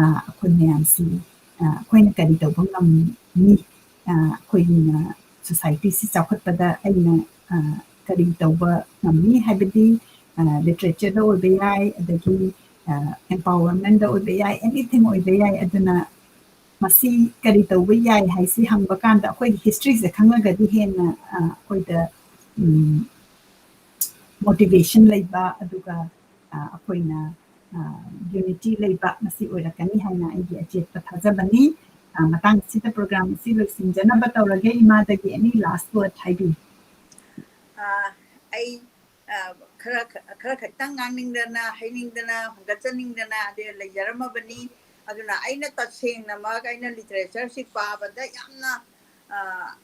ꯑꯩꯈꯣꯏ ꯃꯌꯥꯝꯁꯤ ꯑꯩꯈꯣꯏꯅ ꯀꯔꯤ ꯇꯧꯕ ꯉꯝꯃꯤ, ꯑꯩꯈꯣꯏꯅ ꯁꯣꯁꯥꯏꯇꯤꯁꯤ ꯆꯥꯎꯈꯠꯄꯗ ꯑꯩꯅ ꯀꯔꯤ ꯇꯧꯕ ꯉꯝꯃꯤ ꯍꯥꯏꯕꯗꯤ ꯂꯤꯇꯔꯦꯆꯔꯗ ꯑꯣꯏꯕ ꯌꯥꯏ, ꯑꯗꯒꯤ ꯑꯦꯝꯄꯥꯋꯔꯃꯦꯟꯗ ꯑꯣꯏꯕ ꯌꯥꯏ, ꯑꯦꯅꯤꯊꯤꯡ ꯑꯣꯏꯕ ꯌꯥꯏ꯫ ꯑꯗꯨꯅ ꯃꯁꯤ ꯀꯔꯤ ꯇꯧꯕ ꯌꯥꯏ ꯍꯥꯏꯁꯤ ꯍꯪꯕ ꯀꯥꯟꯗ ꯑꯩꯈꯣꯏꯒꯤ ꯍꯤꯁꯇ꯭ꯔꯤꯁꯦ ꯈꯪꯉꯒꯗꯤ ꯍꯦꯟꯅ ꯑꯩꯈꯣꯏꯗ ꯃꯣꯇꯤꯚꯦꯁꯟ ꯂꯩꯕ, ꯑꯗꯨꯒ ꯑꯩꯈꯣꯏꯅ ꯌꯨꯅꯤꯇꯤ ꯂꯩꯕ ꯃꯁꯤ ꯑꯣꯏꯔꯛꯀꯅꯤ ꯍꯥꯏꯅ ꯑꯩꯒꯤ ꯑꯆꯦꯠꯄ ꯊꯥꯖꯕꯅꯤ꯫ ꯑ, ꯃꯇꯥꯡꯁꯤꯗ program ꯑꯁꯤ ꯂꯣꯏꯁꯤꯟꯖꯅꯕ ꯇꯧꯔꯒꯦ꯫ ꯏꯃꯥꯗꯒꯤ any last word ꯍꯥꯏꯕꯤꯌꯨ꯫ ꯑ, ꯑꯩ, ꯑ, ꯈꯔ ꯈ-, ꯈꯔ ꯈꯛꯇꯪ ꯉꯥꯡꯅꯤꯡꯗꯅ, ꯍꯩꯅꯤꯡꯗꯅ, ꯍꯪꯒꯠꯆꯅꯤꯡꯗꯅ ꯑꯗꯩ ꯂꯩꯖꯔꯝꯃꯕꯅꯤ꯫ ꯑꯗꯨꯅ ꯑꯩꯅ ꯇꯁꯦꯡꯅꯃꯛ ꯑꯩꯅ literature ꯁꯤ ꯄꯥꯕꯗ ꯌꯥꯝꯅ, ꯑ,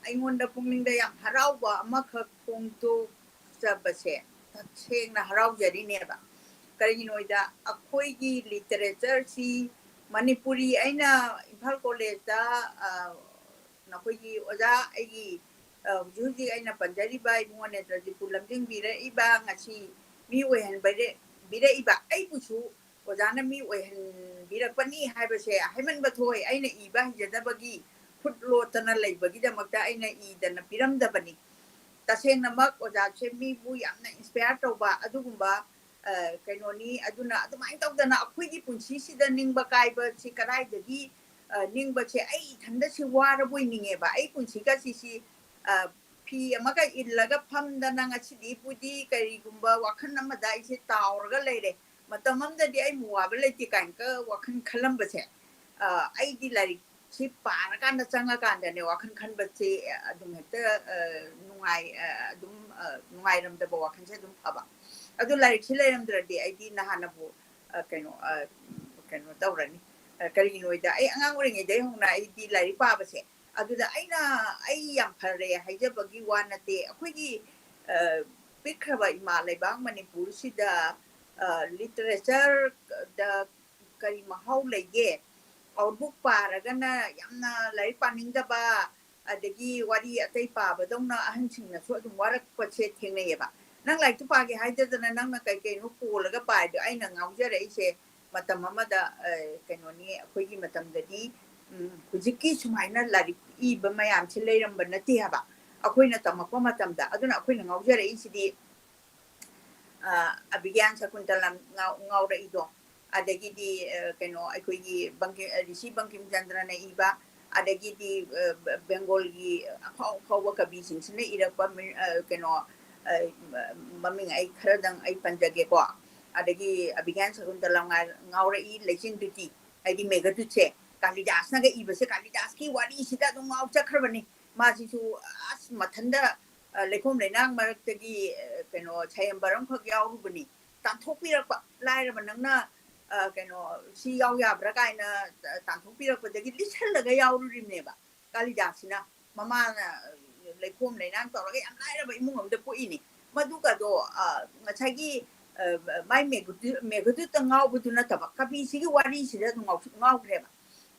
ꯑꯩꯉꯣꯟꯗ ꯄꯨꯛꯅꯤꯡꯗ ꯌꯥꯝ ꯍꯔꯥꯎꯕ ꯑꯃꯈꯛ ꯐꯣꯡꯗꯣꯛꯆꯕꯁꯦ ꯇꯁꯦꯡꯅ ꯍꯔꯥꯎꯖꯔꯤꯅꯦꯕ꯫ ꯀꯔꯤꯒꯤꯅꯣꯗ ꯑꯩꯈꯣꯏꯒꯤ literature ꯁꯤ ꯃꯅꯤꯄꯨꯔꯤ, ꯑꯩꯅ ꯏꯝꯐꯥꯜ ꯀꯣꯂꯦꯖꯇ, ꯑ, ꯅꯈꯣꯏꯒꯤ ꯑꯣꯖꯥ, ꯑꯩꯒꯤ, ꯑ, ꯍꯧꯖꯤꯛ ꯍꯧꯖꯤꯛ ꯑꯩꯅ ꯄꯟꯖꯔꯤꯕ ꯏꯕꯨꯡꯉꯣ ꯅꯦꯇ꯭ꯔꯖꯤꯠꯄꯨ ꯂꯝꯖꯤꯡꯕꯤꯔꯛꯏꯕ, ꯉꯁꯤ ꯃꯤ ꯑꯣꯏꯍꯟꯕꯤꯔꯛ-, ꯕꯤꯔꯛꯏꯕ ꯑꯩꯕꯨꯁꯨ ꯑꯣꯖꯥꯅ ꯃꯤ ꯑꯣꯏꯍꯟꯕꯤꯔꯛꯄꯅꯤ ꯍꯥꯏꯕꯁꯦ ꯍꯥꯏꯃꯟꯕ ꯊꯣꯛꯑꯦ꯫ ꯑꯩꯅ ꯏꯕ ꯍꯩꯖꯗꯕꯒꯤ ꯈꯨꯠ ꯂꯣꯠꯇꯅ ꯂꯩꯕꯒꯤꯗꯃꯛꯇ ꯑꯩꯅ ꯏꯗꯅ ꯄꯤꯔꯝꯗꯕꯅꯤ꯫ ꯇꯁꯦꯡꯅꯃꯛ ꯑꯣꯖꯥꯁꯦ ꯃꯤꯕꯨ ꯌꯥꯝꯅ inspire ꯇꯧꯕ ꯑꯗꯨꯒꯨꯝꯕ, ꯑ, ꯀꯩꯅꯣꯅꯤ꯫ ꯑꯗꯨꯅ ꯑꯗꯨꯃꯥꯏꯅ ꯇꯧꯗꯅ ꯑꯩꯈꯣꯏꯒꯤ ꯄꯨꯟꯁꯤꯁꯤꯗ ꯅꯤꯡꯕ ꯀꯥꯏꯕꯁꯤ ꯀꯗꯥꯏꯗꯒꯤ, ꯑ, ꯅꯤꯡꯕꯁꯦ ꯑꯩ ꯏꯊꯟꯗꯁꯤ ꯋꯥꯔꯕꯣꯏ ꯅꯤꯡꯉꯦꯕ꯫ ꯑꯩ ꯄꯨꯟꯁꯤꯒꯁꯤꯁꯤ, ꯑ, ꯐꯤ ꯑꯃꯒ ꯏꯜꯂꯒ ꯐꯝꯗꯅ ꯉꯁꯤꯗꯤꯕꯨꯗꯤ ꯀꯔꯤꯒꯨꯝꯕ ꯋꯥꯈꯜ ꯑꯃꯗ ꯑꯩꯁꯦ ꯇꯥꯎꯔꯒ ꯂꯩꯔꯦ꯫ ꯃꯇꯝ ꯑꯃꯗꯗꯤ ꯑꯩꯕꯨ ꯋꯥꯕ ꯂꯩꯇꯦ ꯀꯥꯏꯅꯒ ꯋꯥꯈꯜ ꯈꯜꯂꯝꯕꯁꯦ, ꯑ, ꯑꯩꯗꯤ ꯂꯥꯏꯔꯤꯛꯁꯤ ꯄꯥꯔꯀꯥꯟꯗ ꯆꯪꯉꯀꯥꯟꯗꯅꯦ ꯋꯥꯈꯜ ꯈꯟꯕꯁꯦ ꯑꯗꯨꯝ ꯍꯦꯛꯇ, ꯑ, ꯅꯨꯡꯉꯥꯏ-, ꯑ, ꯑꯗꯨꯝ, ꯑ, ꯅꯨꯡꯉꯥꯏꯔꯝꯗꯕ ꯋꯥꯈꯜꯁꯦ ꯑꯗꯨꯝ ꯐꯕ꯫ ꯑꯗꯨ ꯂꯥꯏꯔꯤꯛꯁꯤ ꯂꯩꯔꯝꯗ꯭ꯔꯗꯤ ꯑꯩꯗꯤ ꯅꯍꯥꯟꯅꯕꯨ, ꯑ, ꯀꯩꯅꯣ, ꯑ, ꯀꯩꯅꯣ ꯇꯧꯔꯅꯤ꯫ ꯑ, ꯀꯔꯤꯒꯤꯅꯣꯗ ꯑꯩ ꯑꯉꯥꯡ ꯑꯣꯏꯔꯤꯉꯩꯗꯒꯤ ꯍꯧꯅ ꯑꯩꯗꯤ ꯂꯥꯏꯔꯤꯛ ꯄꯥꯕꯁꯦ, ꯑꯗꯨꯗ ꯑꯩꯅ, ꯑꯩ ꯌꯥꯝ ꯐꯔꯦ ꯍꯥꯏꯖꯕꯒꯤ ꯋꯥ ꯅꯠꯇꯦ꯫ ꯑꯩꯈꯣꯏꯒꯤ, ꯑ, ꯄꯤꯛꯈ꯭ꯔꯕ ꯏꯃꯥ ꯂꯩꯕꯥꯛ ꯃꯅꯤꯄꯨꯔꯁꯤꯗ, ꯑ, literature ꯗ ꯀꯔꯤ ꯃꯍꯥꯎ ꯂꯩꯒꯦ? ꯑꯥꯎꯠꯕꯨꯛ ꯄꯥꯔꯒꯅ ꯌꯥꯝꯅ ꯂꯥꯏꯔꯤꯛ ꯄꯥꯅꯤꯡꯗꯕ, ꯑꯗꯒꯤ ꯋꯥꯔꯤ ꯑꯇꯩ ꯄꯥꯕꯗꯧꯅ ꯑꯍꯟꯁꯤꯡꯅꯁꯨ ꯑꯗꯨꯝ ꯋꯥꯔꯛꯄꯁꯦ ꯊꯦꯡꯅꯩꯌꯦꯕ꯫ ꯅꯪ ꯂꯥꯏꯔꯤꯛꯇꯨ ꯄꯥꯒꯦ ꯍꯥꯏꯗꯗꯅ ꯅꯪꯅ ꯀꯩ ꯀꯩꯅꯣ ꯀꯣꯜꯂꯒ ꯄꯥꯏꯗꯣ? ꯑꯩꯅ ꯉꯥꯎꯖꯔꯛꯏꯁꯦ ꯃꯇꯝ ꯑꯃꯗ, ꯑ, ꯀꯩꯅꯣꯅꯤ, ꯑꯩꯈꯣꯏꯒꯤ ꯃꯇꯝꯗꯗꯤ, ꯎꯝ, ꯍꯧꯖꯤꯛꯀꯤ ꯁꯨꯃꯥꯏꯅ ꯂꯥꯏꯔꯤꯛ ꯏꯕ ꯃꯌꯥꯝꯁꯦ ꯂꯩꯔꯝꯕ ꯅꯠꯇꯦ ꯍꯥꯏꯕ ꯑꯩꯈꯣꯏꯅ ꯇꯝꯃꯛꯄ ꯃꯇꯝꯗ꯫ ꯑꯗꯨꯅ ꯑꯩꯈꯣꯏꯅ ꯉꯥꯎꯖꯔꯛꯏꯁꯤꯗꯤ, ꯑ, ꯑꯕꯤꯒ꯭ꯌꯥꯟ ꯁꯀꯨꯟꯇꯂꯝ ꯉꯥꯎ-, ꯉꯥꯎꯔꯛꯏꯗꯣ, ꯑꯗꯒꯤꯗꯤ, ꯑ, ꯀꯩꯅꯣ, ꯑꯩꯈꯣꯏꯒꯤ ꯕꯪꯀꯤ-, ꯑ, ꯔꯤꯁꯤ ꯕꯪꯀꯤꯝꯆꯟꯗ꯭ꯔꯅ ꯏꯕ, ꯑꯗꯒꯤꯗꯤ, ꯑ, ꯕ-, ꯕꯦꯡꯒꯣꯜꯒꯤ ꯑꯐꯥꯎ ꯑꯐꯥꯎꯕ ꯀꯕꯤꯁꯤꯡꯁꯤꯅ ꯏꯔꯛꯄ ꯃꯤ-, ꯑ, ꯀꯩꯅꯣ, ꯑ, ꯃ-, ꯃꯃꯤꯡ ꯑꯩ ꯈꯔꯗꯪ ꯑꯩ ꯄꯟꯖꯒꯦꯀꯣ꯫ ꯑꯗꯒꯤ ꯑꯕꯤꯒ꯭ꯌꯥꯟ ꯁꯀꯨꯟꯇꯂꯝ ꯉꯥ-, ꯉꯥꯎꯔꯛꯏ, ꯂꯩꯆꯤꯟ ꯇꯨꯇꯤ, ꯍꯥꯏꯗꯤ ꯃꯦꯘꯗꯨꯠꯁꯦ, ꯀꯥꯂꯤꯗꯥꯁꯅꯒ ꯏꯕꯁꯦ, ꯀꯥꯂꯤꯗꯥꯁꯀꯤ ꯋꯥꯔꯤꯁꯤꯗ ꯑꯗꯨꯝ ꯉꯥꯎ ꯆꯠꯈ꯭ꯔꯕꯅꯤ꯫ ꯃꯥꯁꯤꯁꯨ ꯑꯁ ꯃꯊꯟꯗ, ꯑ, ꯂꯩꯈꯣꯝ ꯂꯩꯅꯥꯡ ꯃꯔꯛꯇꯒꯤ, ꯑ, ꯀꯩꯅꯣ, ꯁꯌꯝꯕꯔ ꯑꯃꯈꯛ ꯌꯥꯎꯔꯨꯕꯅꯤ꯫ ꯇꯥꯟꯊꯣꯛꯄꯤꯔꯛꯄ, ꯂꯥꯏꯔꯕ ꯅꯪꯅ, ꯑ, ꯀꯩꯅꯣ, ꯁꯤ ꯌꯥꯎ ꯌꯥꯕ꯭ꯔꯥ ꯀꯥꯏꯅ, ꯑ, ꯇꯥꯟꯊꯣꯛꯄꯤꯔꯛꯄꯗꯒꯤ ꯂꯤꯠꯁꯜꯂꯒ ꯌꯥꯎꯔꯨꯔꯤꯕꯅꯦꯕ ꯀꯥꯂꯤꯗꯥꯁꯁꯤꯅ꯫ ꯃꯃꯥꯅ, ꯑ, ꯂꯩꯈꯣꯝ ꯂꯩꯅꯥꯡ ꯇꯧꯔꯒ ꯌꯥꯝ ꯂꯥꯏꯔꯕ ꯏꯃꯨꯡ ꯑꯃꯗ ꯄꯣꯛꯏꯅꯤ꯫ ꯃꯗꯨꯒꯗꯣ, ꯑ, ꯉꯁꯥꯏꯒꯤ, ꯑ, ꯃꯥꯏ ꯃꯦꯘꯗꯨ-, ꯃꯦꯘꯗꯨꯠꯇ ꯉꯥꯎꯕꯗꯨ ꯅꯠꯇꯕ, ꯀꯕꯤꯁꯤꯒꯤ ꯋꯥꯔꯤꯁꯤꯗ ꯑꯗꯨꯝ ꯉꯥꯎ-, ꯉꯥꯎꯈ꯭ꯔꯦꯕ꯫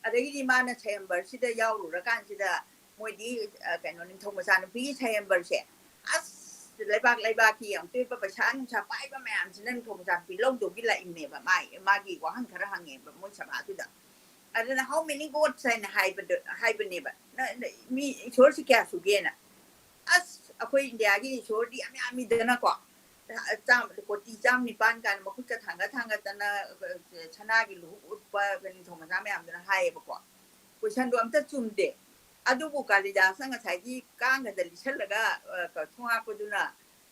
ꯑꯗꯒꯤꯗꯤ ꯃꯥꯅ ꯁꯌꯝꯕꯔꯁꯤꯗ ꯌꯥꯎꯔꯨꯔꯀꯥꯟꯁꯤꯗ ꯃꯣꯏꯗꯤ, ꯑ, ꯀꯩꯅꯣ, ꯅꯤꯡꯊꯧ ꯃꯆꯥꯅꯨꯄꯤꯒꯤ ꯁꯌꯝꯕꯔꯁꯦ, ꯑꯁ, ꯂꯩꯕꯥꯛ ꯂꯩꯕꯥꯛꯀꯤ ꯌꯥꯝ ꯇꯣꯏꯕ ꯄꯩꯁꯥ ꯅꯨꯡꯁꯥ ꯄꯥꯏꯕ ꯃꯌꯥꯝꯁꯤꯅ ꯅꯤꯡꯊꯧ ꯃꯆꯥꯅꯨꯄꯤ ꯂꯧꯗꯧꯒꯤ ꯂꯥꯛꯏꯕꯅꯦꯕ꯫ ꯃꯥꯏ, ꯃꯥꯒꯤ ꯋꯥꯍꯪ ꯈꯔ ꯍꯪꯉꯦꯕ ꯃꯣꯏ ꯁꯚꯥꯗꯨꯗ꯫ ꯑꯗꯨꯅ "How many gods?" ꯍꯥꯏꯅ ꯍꯥꯏꯕꯗ, ꯍꯥꯏꯕꯅꯦꯕ꯫ "ꯅ-, ꯅ-, ꯃꯤ ꯏꯁꯣꯔꯁꯤ ꯀꯌꯥ ꯁꯨꯒꯦꯅ?" "ꯑꯁ, ꯑꯩꯈꯣꯏ ꯏꯟꯗꯤꯌꯥꯒꯤ ꯏꯁꯣꯔꯗꯤ ꯌꯥꯝ ꯌꯥꯝꯃꯤꯗꯅꯀꯣ꯫ ꯆꯥꯝ-, ꯀꯣꯇꯤ ꯆꯥꯝ ꯅꯤꯄꯥꯟ" ꯀꯥꯏꯅ ꯃꯈꯨꯠꯀ ꯊꯥꯡꯒꯠ ꯊꯥꯡꯒꯠꯇꯅ, ꯑ, ꯁꯅꯥꯒꯤ ꯂꯨꯍꯨꯞ ꯎꯞꯄ ꯅꯤꯡꯊꯧ ꯃꯆꯥ ꯃꯌꯥꯝꯗꯨꯅ ꯍꯥꯏꯌꯦꯕꯀꯣ꯫ ꯀꯣꯏꯁꯟꯗꯣ ꯑꯝꯇ ꯆꯨꯝꯗꯦ꯫ ꯑꯗꯨꯕꯨ ꯀꯥꯂꯤꯗꯥꯁꯅ ꯉꯁꯥꯏꯒꯤ ꯀꯥꯡꯒꯗ ꯂꯤꯠꯁꯜꯂꯒ, ꯑ, ꯀ-, ꯊꯣꯡꯍꯥꯛꯄꯗꯨꯅ,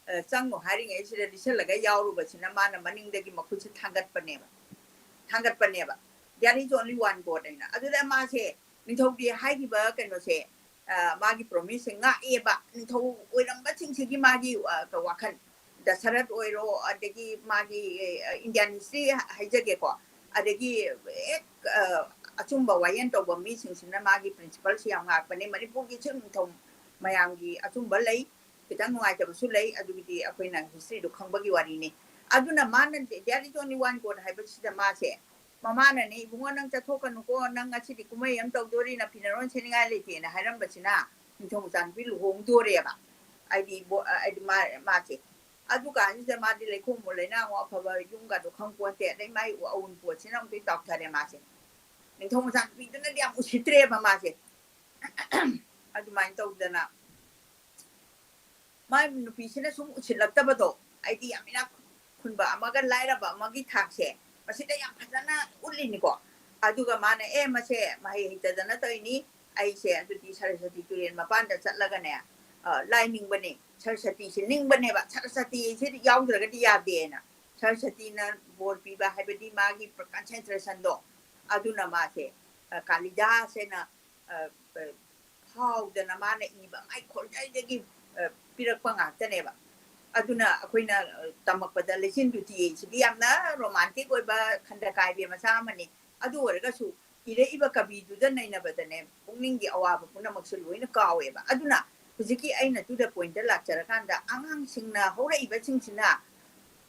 ꯑ, ꯆꯪꯉꯣ ꯍꯥꯏꯔꯤꯉꯩꯁꯤꯗ ꯂꯤꯠꯁꯜꯂꯒ ꯌꯥꯎꯔꯨꯕꯁꯤꯅ ꯃꯥꯅ ꯃꯅꯤꯡꯗꯒꯤ ꯃꯈꯨꯠꯁꯦ ꯊꯥꯡꯒꯠꯄꯅꯦꯕ, ꯊꯥꯡꯒꯠꯄꯅꯦꯕ꯫ "There is only one God" ꯍꯥꯏꯅ꯫ ꯑꯗꯨꯗ ꯃꯥꯁꯦ ꯅꯤꯡꯊꯧꯗꯤ ꯍꯥꯏꯈꯤꯕ ꯀꯩꯅꯣꯁꯦ, ꯑ, ꯃꯥꯒꯤ promiseꯁꯦ ꯉꯥꯛꯑꯦꯕ꯫ ꯅꯤꯡꯊꯧ ꯑꯣꯏꯔꯝꯕꯁꯤꯡꯁꯤꯒꯤ ꯃꯥꯒꯤ, ꯑ, ꯋꯥꯈꯜ, ꯗꯁꯔꯠ ꯑꯣꯏꯔꯣ, ꯑꯗꯒꯤ ꯃꯥꯒꯤ, ꯑ, Indian history ꯍꯥꯏꯖꯒꯦꯀꯣ, ꯑꯗꯒꯤ ꯍꯦꯛ, ꯑ, ꯑꯆꯨꯝꯕ ꯋꯥꯌꯦꯜ ꯇꯧꯕ ꯃꯤꯁꯤꯡꯁꯤꯅ ꯃꯥꯒꯤ principleꯁꯤ ꯌꯥꯝ ꯉꯥꯛꯄꯅꯦ꯫ ꯃꯅꯤꯄꯨꯔꯒꯤꯁꯨ ꯅꯤꯡꯊꯧ ꯃꯌꯥꯝꯒꯤ ꯑꯆꯨꯝꯕ ꯂꯩ, ꯈꯤꯇꯪ ꯅꯨꯡꯉꯥꯏꯇꯕꯁꯨ ꯂꯩ, ꯑꯗꯨꯒꯤꯗꯤ ꯑꯩꯈꯣꯏꯅ historyꯗꯣ ꯈꯪꯕꯒꯤ ꯋꯥꯔꯤꯅꯤ꯫ ꯑꯗꯨꯅ ꯃꯥꯅ "There is only one God" ꯍꯥꯏꯕꯁꯤꯗ ꯃꯥꯁꯦ, ꯃꯃꯥꯅꯅꯦ, "ꯏꯕꯨꯡꯉꯣ, ꯅꯪ ꯆꯠꯊꯣꯛꯀꯅꯨꯀꯣ, ꯅꯪ ꯉꯁꯤꯗꯤ ꯀꯨꯝꯍꯩ ꯑꯃ ꯇꯧꯗꯣꯔꯤ, ꯅꯐꯤ ꯅꯔꯣꯟ ꯁꯦꯠꯅꯤꯡꯉꯥꯏ ꯂꯩꯇꯦꯅ" ꯍꯥꯏꯔꯝꯕꯁꯤꯅ ꯅꯤꯡꯊꯧ ꯃꯆꯥꯅꯨꯄꯤ ꯂꯨꯍꯣꯡꯗꯣꯔꯦꯕ꯫ ꯍꯥꯏꯗꯤ ꯕꯣ-, ꯍꯥꯏꯗꯤ ꯃꯥ-, ꯃꯥꯁꯦ꯫ ꯑꯗꯨꯀꯥꯟꯁꯤꯗ ꯃꯥꯗꯤ ꯂꯩꯈꯣꯝ ꯂꯩꯅꯥꯡ ꯑꯐꯕ ꯌꯨꯝꯒꯗꯣ ꯈꯪꯄꯣꯟꯇꯦ꯫ ꯑꯗꯩ ꯃꯥꯏ ꯑꯋꯨꯟꯄꯣꯠꯁꯤꯅ ꯑꯃꯨꯛꯇ ꯆꯥꯎꯊꯔꯦ ꯃꯥꯁꯦ꯫ ꯅꯤꯡꯊꯧ ꯃꯆꯥꯅꯨꯄꯤꯗꯨꯅꯗꯤ ꯌꯥꯝ ꯎꯁꯤꯠꯇ꯭ꯔꯦꯕ ꯃꯥꯁꯦ꯫ ꯑꯗꯨꯃꯥꯏꯅ ꯇꯧꯗꯅ ꯃꯥꯏ ꯅꯨꯄꯤꯁꯤꯅ ꯁꯨꯝ ꯎꯁꯤꯠꯂꯛꯇꯕꯗꯣ, ꯍꯥꯏꯗꯤ ꯌꯥꯝ ꯏꯅꯥꯛ ꯈꯨꯟꯕ ꯑꯃꯒ ꯂꯥꯏꯔꯕ ꯑꯃꯒꯤ ꯊꯥꯛꯁꯦ ꯃꯁꯤꯗ ꯌꯥꯝ ꯐꯖꯅ ꯎꯠꯂꯤꯅꯤꯀꯣ꯫ ꯑꯗꯨꯒ ꯃꯥꯅ, "ꯑꯦ, ꯃꯁꯦ ꯃꯍꯩ ꯍꯩꯇꯗꯅ ꯇꯧꯔꯤꯅꯤ, ꯑꯩꯁꯦ ꯑꯗꯨꯗꯤ ꯁꯔꯁꯋꯇꯤ ꯇꯨꯔꯦꯜ ꯃꯄꯥꯟꯗ ꯆꯠꯂꯒꯅꯦ, ꯑ, ꯂꯥꯏ ꯅꯤꯡꯕꯅꯦ, ꯁꯔꯁꯋꯇꯤꯁꯦ ꯅꯤꯡꯕꯅꯦꯕ, ꯁꯔꯁꯋꯇꯤꯁꯦ ꯌꯥꯎꯗ꯭ꯔꯒꯗꯤ ꯌꯥꯗꯦꯅ"꯫ ꯁꯔꯁꯋꯇꯤꯅ ꯕꯣꯔ ꯄꯤꯕ ꯍꯥꯏꯕꯗꯤ ꯃꯥꯒꯤ concentrationꯗꯣ, ꯑꯗꯨꯅ ꯃꯥꯁꯦ ꯑ, ꯀꯥꯂꯤꯗꯥꯁ ꯍꯥꯏꯅ, ꯑ, ꯑ, ꯐꯥꯎꯗꯅ ꯃꯥꯅ ꯏꯕ ꯃꯥꯏ ꯈꯣꯟꯖꯦꯜꯗꯒꯤ, ꯑ, ꯄꯤꯔꯛꯄ ꯉꯥꯛꯇꯅꯦꯕ꯫ ꯑꯗꯨꯅ ꯑꯩꯈꯣꯏꯅ, ꯑ, ꯇꯝꯃꯛꯄꯗ ꯂꯩꯆꯤꯟ ꯇꯨꯇꯤ ꯍꯥꯏꯁꯤꯗꯤ ꯌꯥꯝꯅ ꯔꯣꯃꯥꯟꯇꯤꯛ ꯑꯣꯏꯕ ꯈꯟꯗ ꯀꯥꯏꯕꯤ ꯃꯆꯥ ꯑꯃꯅꯤ꯫ ꯑꯗꯨ ꯑꯣꯏꯔꯒꯁꯨ ꯏꯔꯛꯏꯕ ꯀꯕꯤꯗꯨꯗ ꯅꯩꯅꯕꯗꯅꯦ, ꯄꯨꯛꯅꯤꯡꯒꯤ ꯑꯋꯥꯕ ꯄꯨꯝꯅꯃꯛꯁꯨ ꯂꯣꯏꯅ ꯀꯥꯎꯋꯦꯕ꯫ ꯑꯗꯨꯅ ꯍꯧꯖꯤꯛꯀꯤ ꯑꯩꯅ to the point ꯂꯥꯛꯆꯔꯀꯥꯟꯗ, ꯑꯉꯥꯡꯁꯤꯡꯅ, ꯍꯧꯔꯛꯏꯕꯁꯤꯡꯁꯤꯅ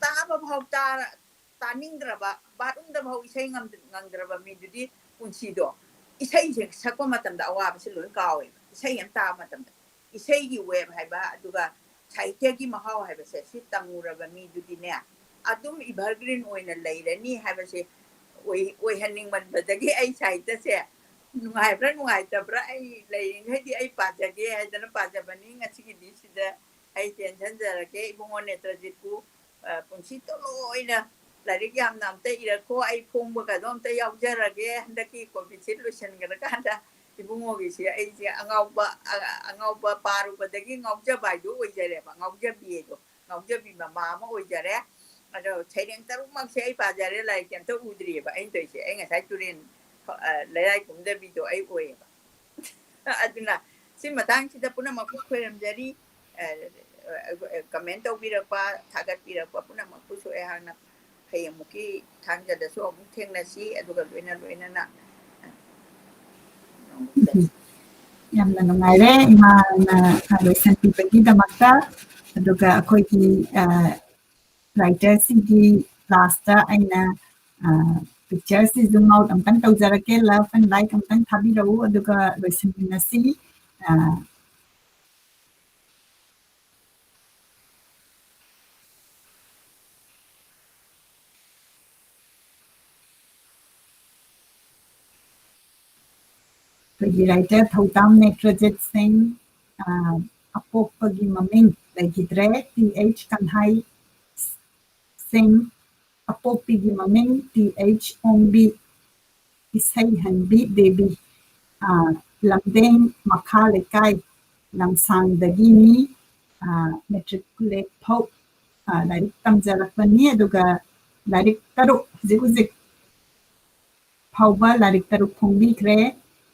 ꯇꯥꯕ ꯐꯥꯎ ꯇꯥꯔ-, ꯇꯥꯅꯤꯡꯗ꯭ꯔꯕ, ꯕꯥꯠꯔꯨꯝꯗ ꯐꯥꯎ ꯏꯁꯩ ꯉꯝ-, ꯉꯪꯗ꯭ꯔꯕ ꯃꯤꯗꯨꯗꯤ ꯄꯨꯟꯁꯤꯗꯣ, ꯏꯁꯩꯁꯦ ꯁꯛꯄ ꯃꯇꯝꯗ ꯑꯋꯥꯕꯁꯦ ꯂꯣꯏ ꯀꯥꯎꯋꯦꯕ꯫ ꯏꯁꯩ ꯑꯃ ꯇꯥꯕ ꯃꯇꯝꯗ ꯏꯁꯩꯒꯤ ꯋꯦꯕ ꯍꯥꯏꯕ, ꯑꯗꯨꯒ ꯁꯥꯍꯤꯇ꯭ꯌꯒꯤ ꯃꯍꯥꯎ ꯍꯥꯏꯕꯁꯦ ꯁꯤ ꯇꯪꯉꯨꯔꯕ ꯃꯤꯗꯨꯗꯤꯅꯦ, ꯑꯗꯨꯝ evergreen ꯑꯣꯏꯅ ꯂꯩꯔꯅꯤ ꯍꯥꯏꯕꯁꯦ ꯑꯣꯏ-, ꯑꯣꯏꯍꯟꯅꯤꯡꯃꯟꯕꯗꯒꯤ ꯑꯩ ꯁꯥꯍꯤꯇ꯭ꯌꯁꯦ ꯅꯨꯡꯉꯥꯏꯕ꯭ꯔꯥ ꯅꯨꯡꯉꯥꯏꯇꯕ꯭ꯔꯥ, ꯑꯩ ꯂꯩꯔꯤꯉꯩꯗꯤ ꯑꯩ ꯄꯥꯖꯒꯦ ꯍꯥꯏꯗꯅ ꯄꯥꯖꯕꯅꯤ꯫ ꯉꯁꯤꯒꯤꯗꯤ ꯁꯤꯗ ꯑꯩ ꯇꯦꯟꯁꯤꯟꯖꯔꯒꯦ꯫ ꯏꯕꯨꯡꯉꯣ ꯅꯦꯇ꯭ꯔꯖꯤꯠꯄꯨ, ꯑ, ꯄꯨꯟꯁꯤꯗꯣ ꯂꯣꯏꯅ ꯂꯥꯏꯔꯤꯛ ꯌꯥꯝꯅ ꯑꯝꯇ ꯏꯔꯛꯈꯣ, ꯑꯩ ꯐꯣꯡꯕꯒꯗꯣ ꯑꯝꯇ ꯌꯥꯎꯖꯔꯒꯦ꯫ ꯍꯟꯗꯛꯀꯤ Covishield ꯂꯣꯏꯁꯤꯟꯈ꯭ꯔꯀꯥꯟꯗ ꯏꯕꯨꯡꯉꯣꯒꯤꯁꯦ ꯑꯩꯁꯦ ꯑꯉꯥꯎꯕ, ꯑ-, ꯑꯉꯥꯎꯕ ꯄꯥꯔꯨꯕꯗꯒꯤ ꯉꯥꯎꯖꯕ ꯍꯥꯏꯗꯣ ꯑꯣꯏꯖꯔꯦꯕ, ꯉꯥꯎꯖꯕꯤ ꯍꯥꯏꯗꯣ, ꯉꯥꯎꯖꯕꯤ ꯃꯃꯥ ꯑꯃ ꯑꯣꯏꯖꯔꯦ꯫ ꯑꯗꯣ ꯁꯩꯔꯦꯡ ꯇꯔꯨꯛꯃꯛꯁꯦ ꯑꯩ ꯄꯥꯖꯔꯦ, ꯂꯥꯏꯔꯤꯛꯇꯤ ꯑꯝꯇ ꯎꯗ꯭ꯔꯤꯑꯕ ꯑꯩꯅ ꯇꯧꯔꯤꯁꯦ꯫ ꯑꯩ ꯉꯁꯥꯏ ꯇꯨꯔꯦꯟ, ꯑ, ꯂꯩꯔꯥꯏ ꯀꯨꯝꯗꯕꯤꯗꯣ ꯑꯩ ꯑꯣꯏꯌꯦꯕ꯫ ꯑꯗꯨꯅ ꯁꯤ ꯃꯇꯥꯡꯁꯤꯗ ꯄꯨꯝꯅꯃꯛꯄꯨ ꯈꯣꯏꯔꯝꯖꯔꯤ꯫ ꯑ, ꯑ, comment ꯇꯧꯕꯤꯔꯛꯄ, ꯊꯥꯒꯠꯄꯤꯔꯛꯄ ꯄꯨꯝꯅꯃꯛꯄꯨꯁꯨ ꯑꯩꯍꯥꯛꯅ ꯍꯌꯦꯡꯃꯨꯛꯀꯤ ꯊꯥꯡꯖꯗꯁꯨ ꯑꯃꯨꯛ ꯊꯦꯡꯅꯁꯤ꯫ ꯑꯗꯨꯒ ꯂꯣꯏꯅ ꯂꯣꯏꯅꯅ ꯌꯥꯝꯅ ꯅꯨꯡꯉꯥꯏꯔꯦ ꯏꯃꯥꯅ, ꯑ, ꯂꯣꯏꯁꯤꯟꯕꯤꯕꯒꯤꯗꯃꯛꯇ꯫ ꯑꯗꯨꯒ ꯑꯩꯈꯣꯏꯒꯤ, ꯑ, writerꯁꯤꯡꯒꯤ lastꯇ ꯑꯩꯅ, ꯑ, pictureꯁꯤꯁꯨ mount ꯑꯝꯇꯪ ꯇꯧꯖꯔꯛꯀꯦ꯫ Love and like ꯑꯝꯇꯪ ꯊꯥꯕꯤꯔꯛꯎ, ꯑꯗꯨꯒ ꯂꯣꯏꯁꯤꯟꯃꯤꯟꯅꯁꯤ꯫ ꯑ, ꯑꯩꯈꯣꯏꯒꯤ writer ꯊꯧꯗꯥꯝ ꯅꯦꯇ꯭ꯔꯖꯤꯠ ꯁꯤꯡ, ꯑ, ꯑꯄꯣꯛꯄꯒꯤ ꯃꯃꯤꯡ ꯂꯩꯈꯤꯗ꯭ꯔꯦ, ꯇꯤ ꯑꯩꯆ ꯀꯟꯍꯥꯏ ꯁꯤꯡ, ꯑꯄꯣꯛꯄꯤꯒꯤ ꯃꯃꯤꯡ ꯇꯤ ꯑꯩꯆ ꯑꯣꯡꯕꯤ, ꯏꯁꯩꯍꯟꯕꯤ ꯗꯦꯕꯤ, ꯑ, ꯂꯝꯗꯦꯡ ꯃꯈꯥ ꯂꯩꯀꯥꯏ ꯂꯝꯁꯥꯡꯗꯒꯤꯅꯤ꯫ ꯑ, matriculate ꯐꯥꯎ, ꯑ, ꯂꯥꯏꯔꯤꯛ ꯇꯝꯖꯔꯛꯄꯅꯤ꯫ ꯑꯗꯨꯒ ꯂꯥꯏꯔꯤꯛ ꯇꯔꯨꯛ ꯍꯧꯖꯤꯛ ꯍꯧꯖꯤꯛ ꯐꯥꯎꯕ ꯂꯥꯏꯔꯤꯛ ꯇꯔꯨꯛ ꯐꯣꯡꯕꯤꯈ꯭ꯔꯦ꯫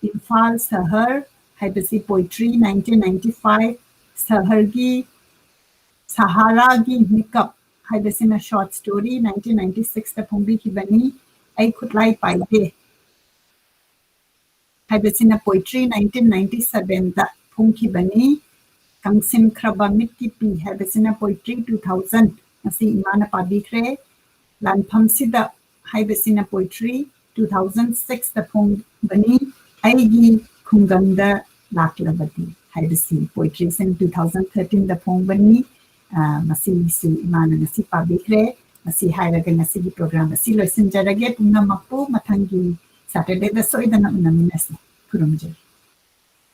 ꯏꯝꯐꯥꯜ ꯁꯍꯔ ꯍꯥꯏꯕꯁꯤ poetry nineteen ninety five, ꯁꯍꯔꯒꯤ, ꯁꯍꯥꯔꯥꯒꯤ ꯃꯤꯀꯞ ꯍꯥꯏꯕꯁꯤꯅ short story nineteen ninety sixꯇ ꯐꯣꯡꯕꯤꯈꯤꯕꯅꯤ꯫ ꯑꯩ ꯈꯨꯠꯂꯥꯏ ꯄꯥꯏꯗꯦ ꯍꯥꯏꯕꯁꯤꯅ poetry nineteen ninety sevenꯗ ꯐꯣꯡꯈꯤꯕꯅꯤ꯫ ꯀꯪꯁꯤꯟꯈ꯭ꯔꯕ ꯃꯤꯠꯀꯤ ꯄꯤ ꯍꯥꯏꯕꯁꯤꯅ poetry two thousand, ꯉꯁꯤ ꯏꯃꯥꯅ ꯄꯥꯕꯤꯈ꯭ꯔꯦ꯫ ꯂꯥꯟꯐꯝꯁꯤꯗ ꯍꯥꯏꯕꯁꯤꯅ poetry two thousand sixꯇ ꯐꯣꯡꯕꯅꯤ꯫ ꯑꯩꯒꯤ ꯈꯨꯡꯒꯪꯗ ꯂꯥꯛꯂꯕꯗꯤ ꯍꯥꯏꯕꯁꯤ poetryꯁꯤꯅ two thousand thirteenꯗ ꯐꯣꯡꯕꯅꯤ꯫ ꯑ, ꯃꯁꯤꯁꯨ ꯏꯃꯥꯅ ꯉꯁꯤ ꯄꯥꯕꯤꯈ꯭ꯔꯦ꯫ ꯃꯁꯤ ꯍꯥꯏꯔꯒ ꯉꯁꯤꯒꯤ program ꯑꯁꯤ ꯂꯣꯏꯁꯤꯟꯖꯔꯒꯦ꯫ ꯄꯨꯝꯅꯃꯛꯄꯨ ꯃꯊꯪꯒꯤ Saturdayꯗ ꯁꯣꯏꯗꯅ ꯎꯅꯃꯤꯟꯅꯁꯤ꯫ ꯈꯨꯔꯨꯝꯖꯔꯤ꯫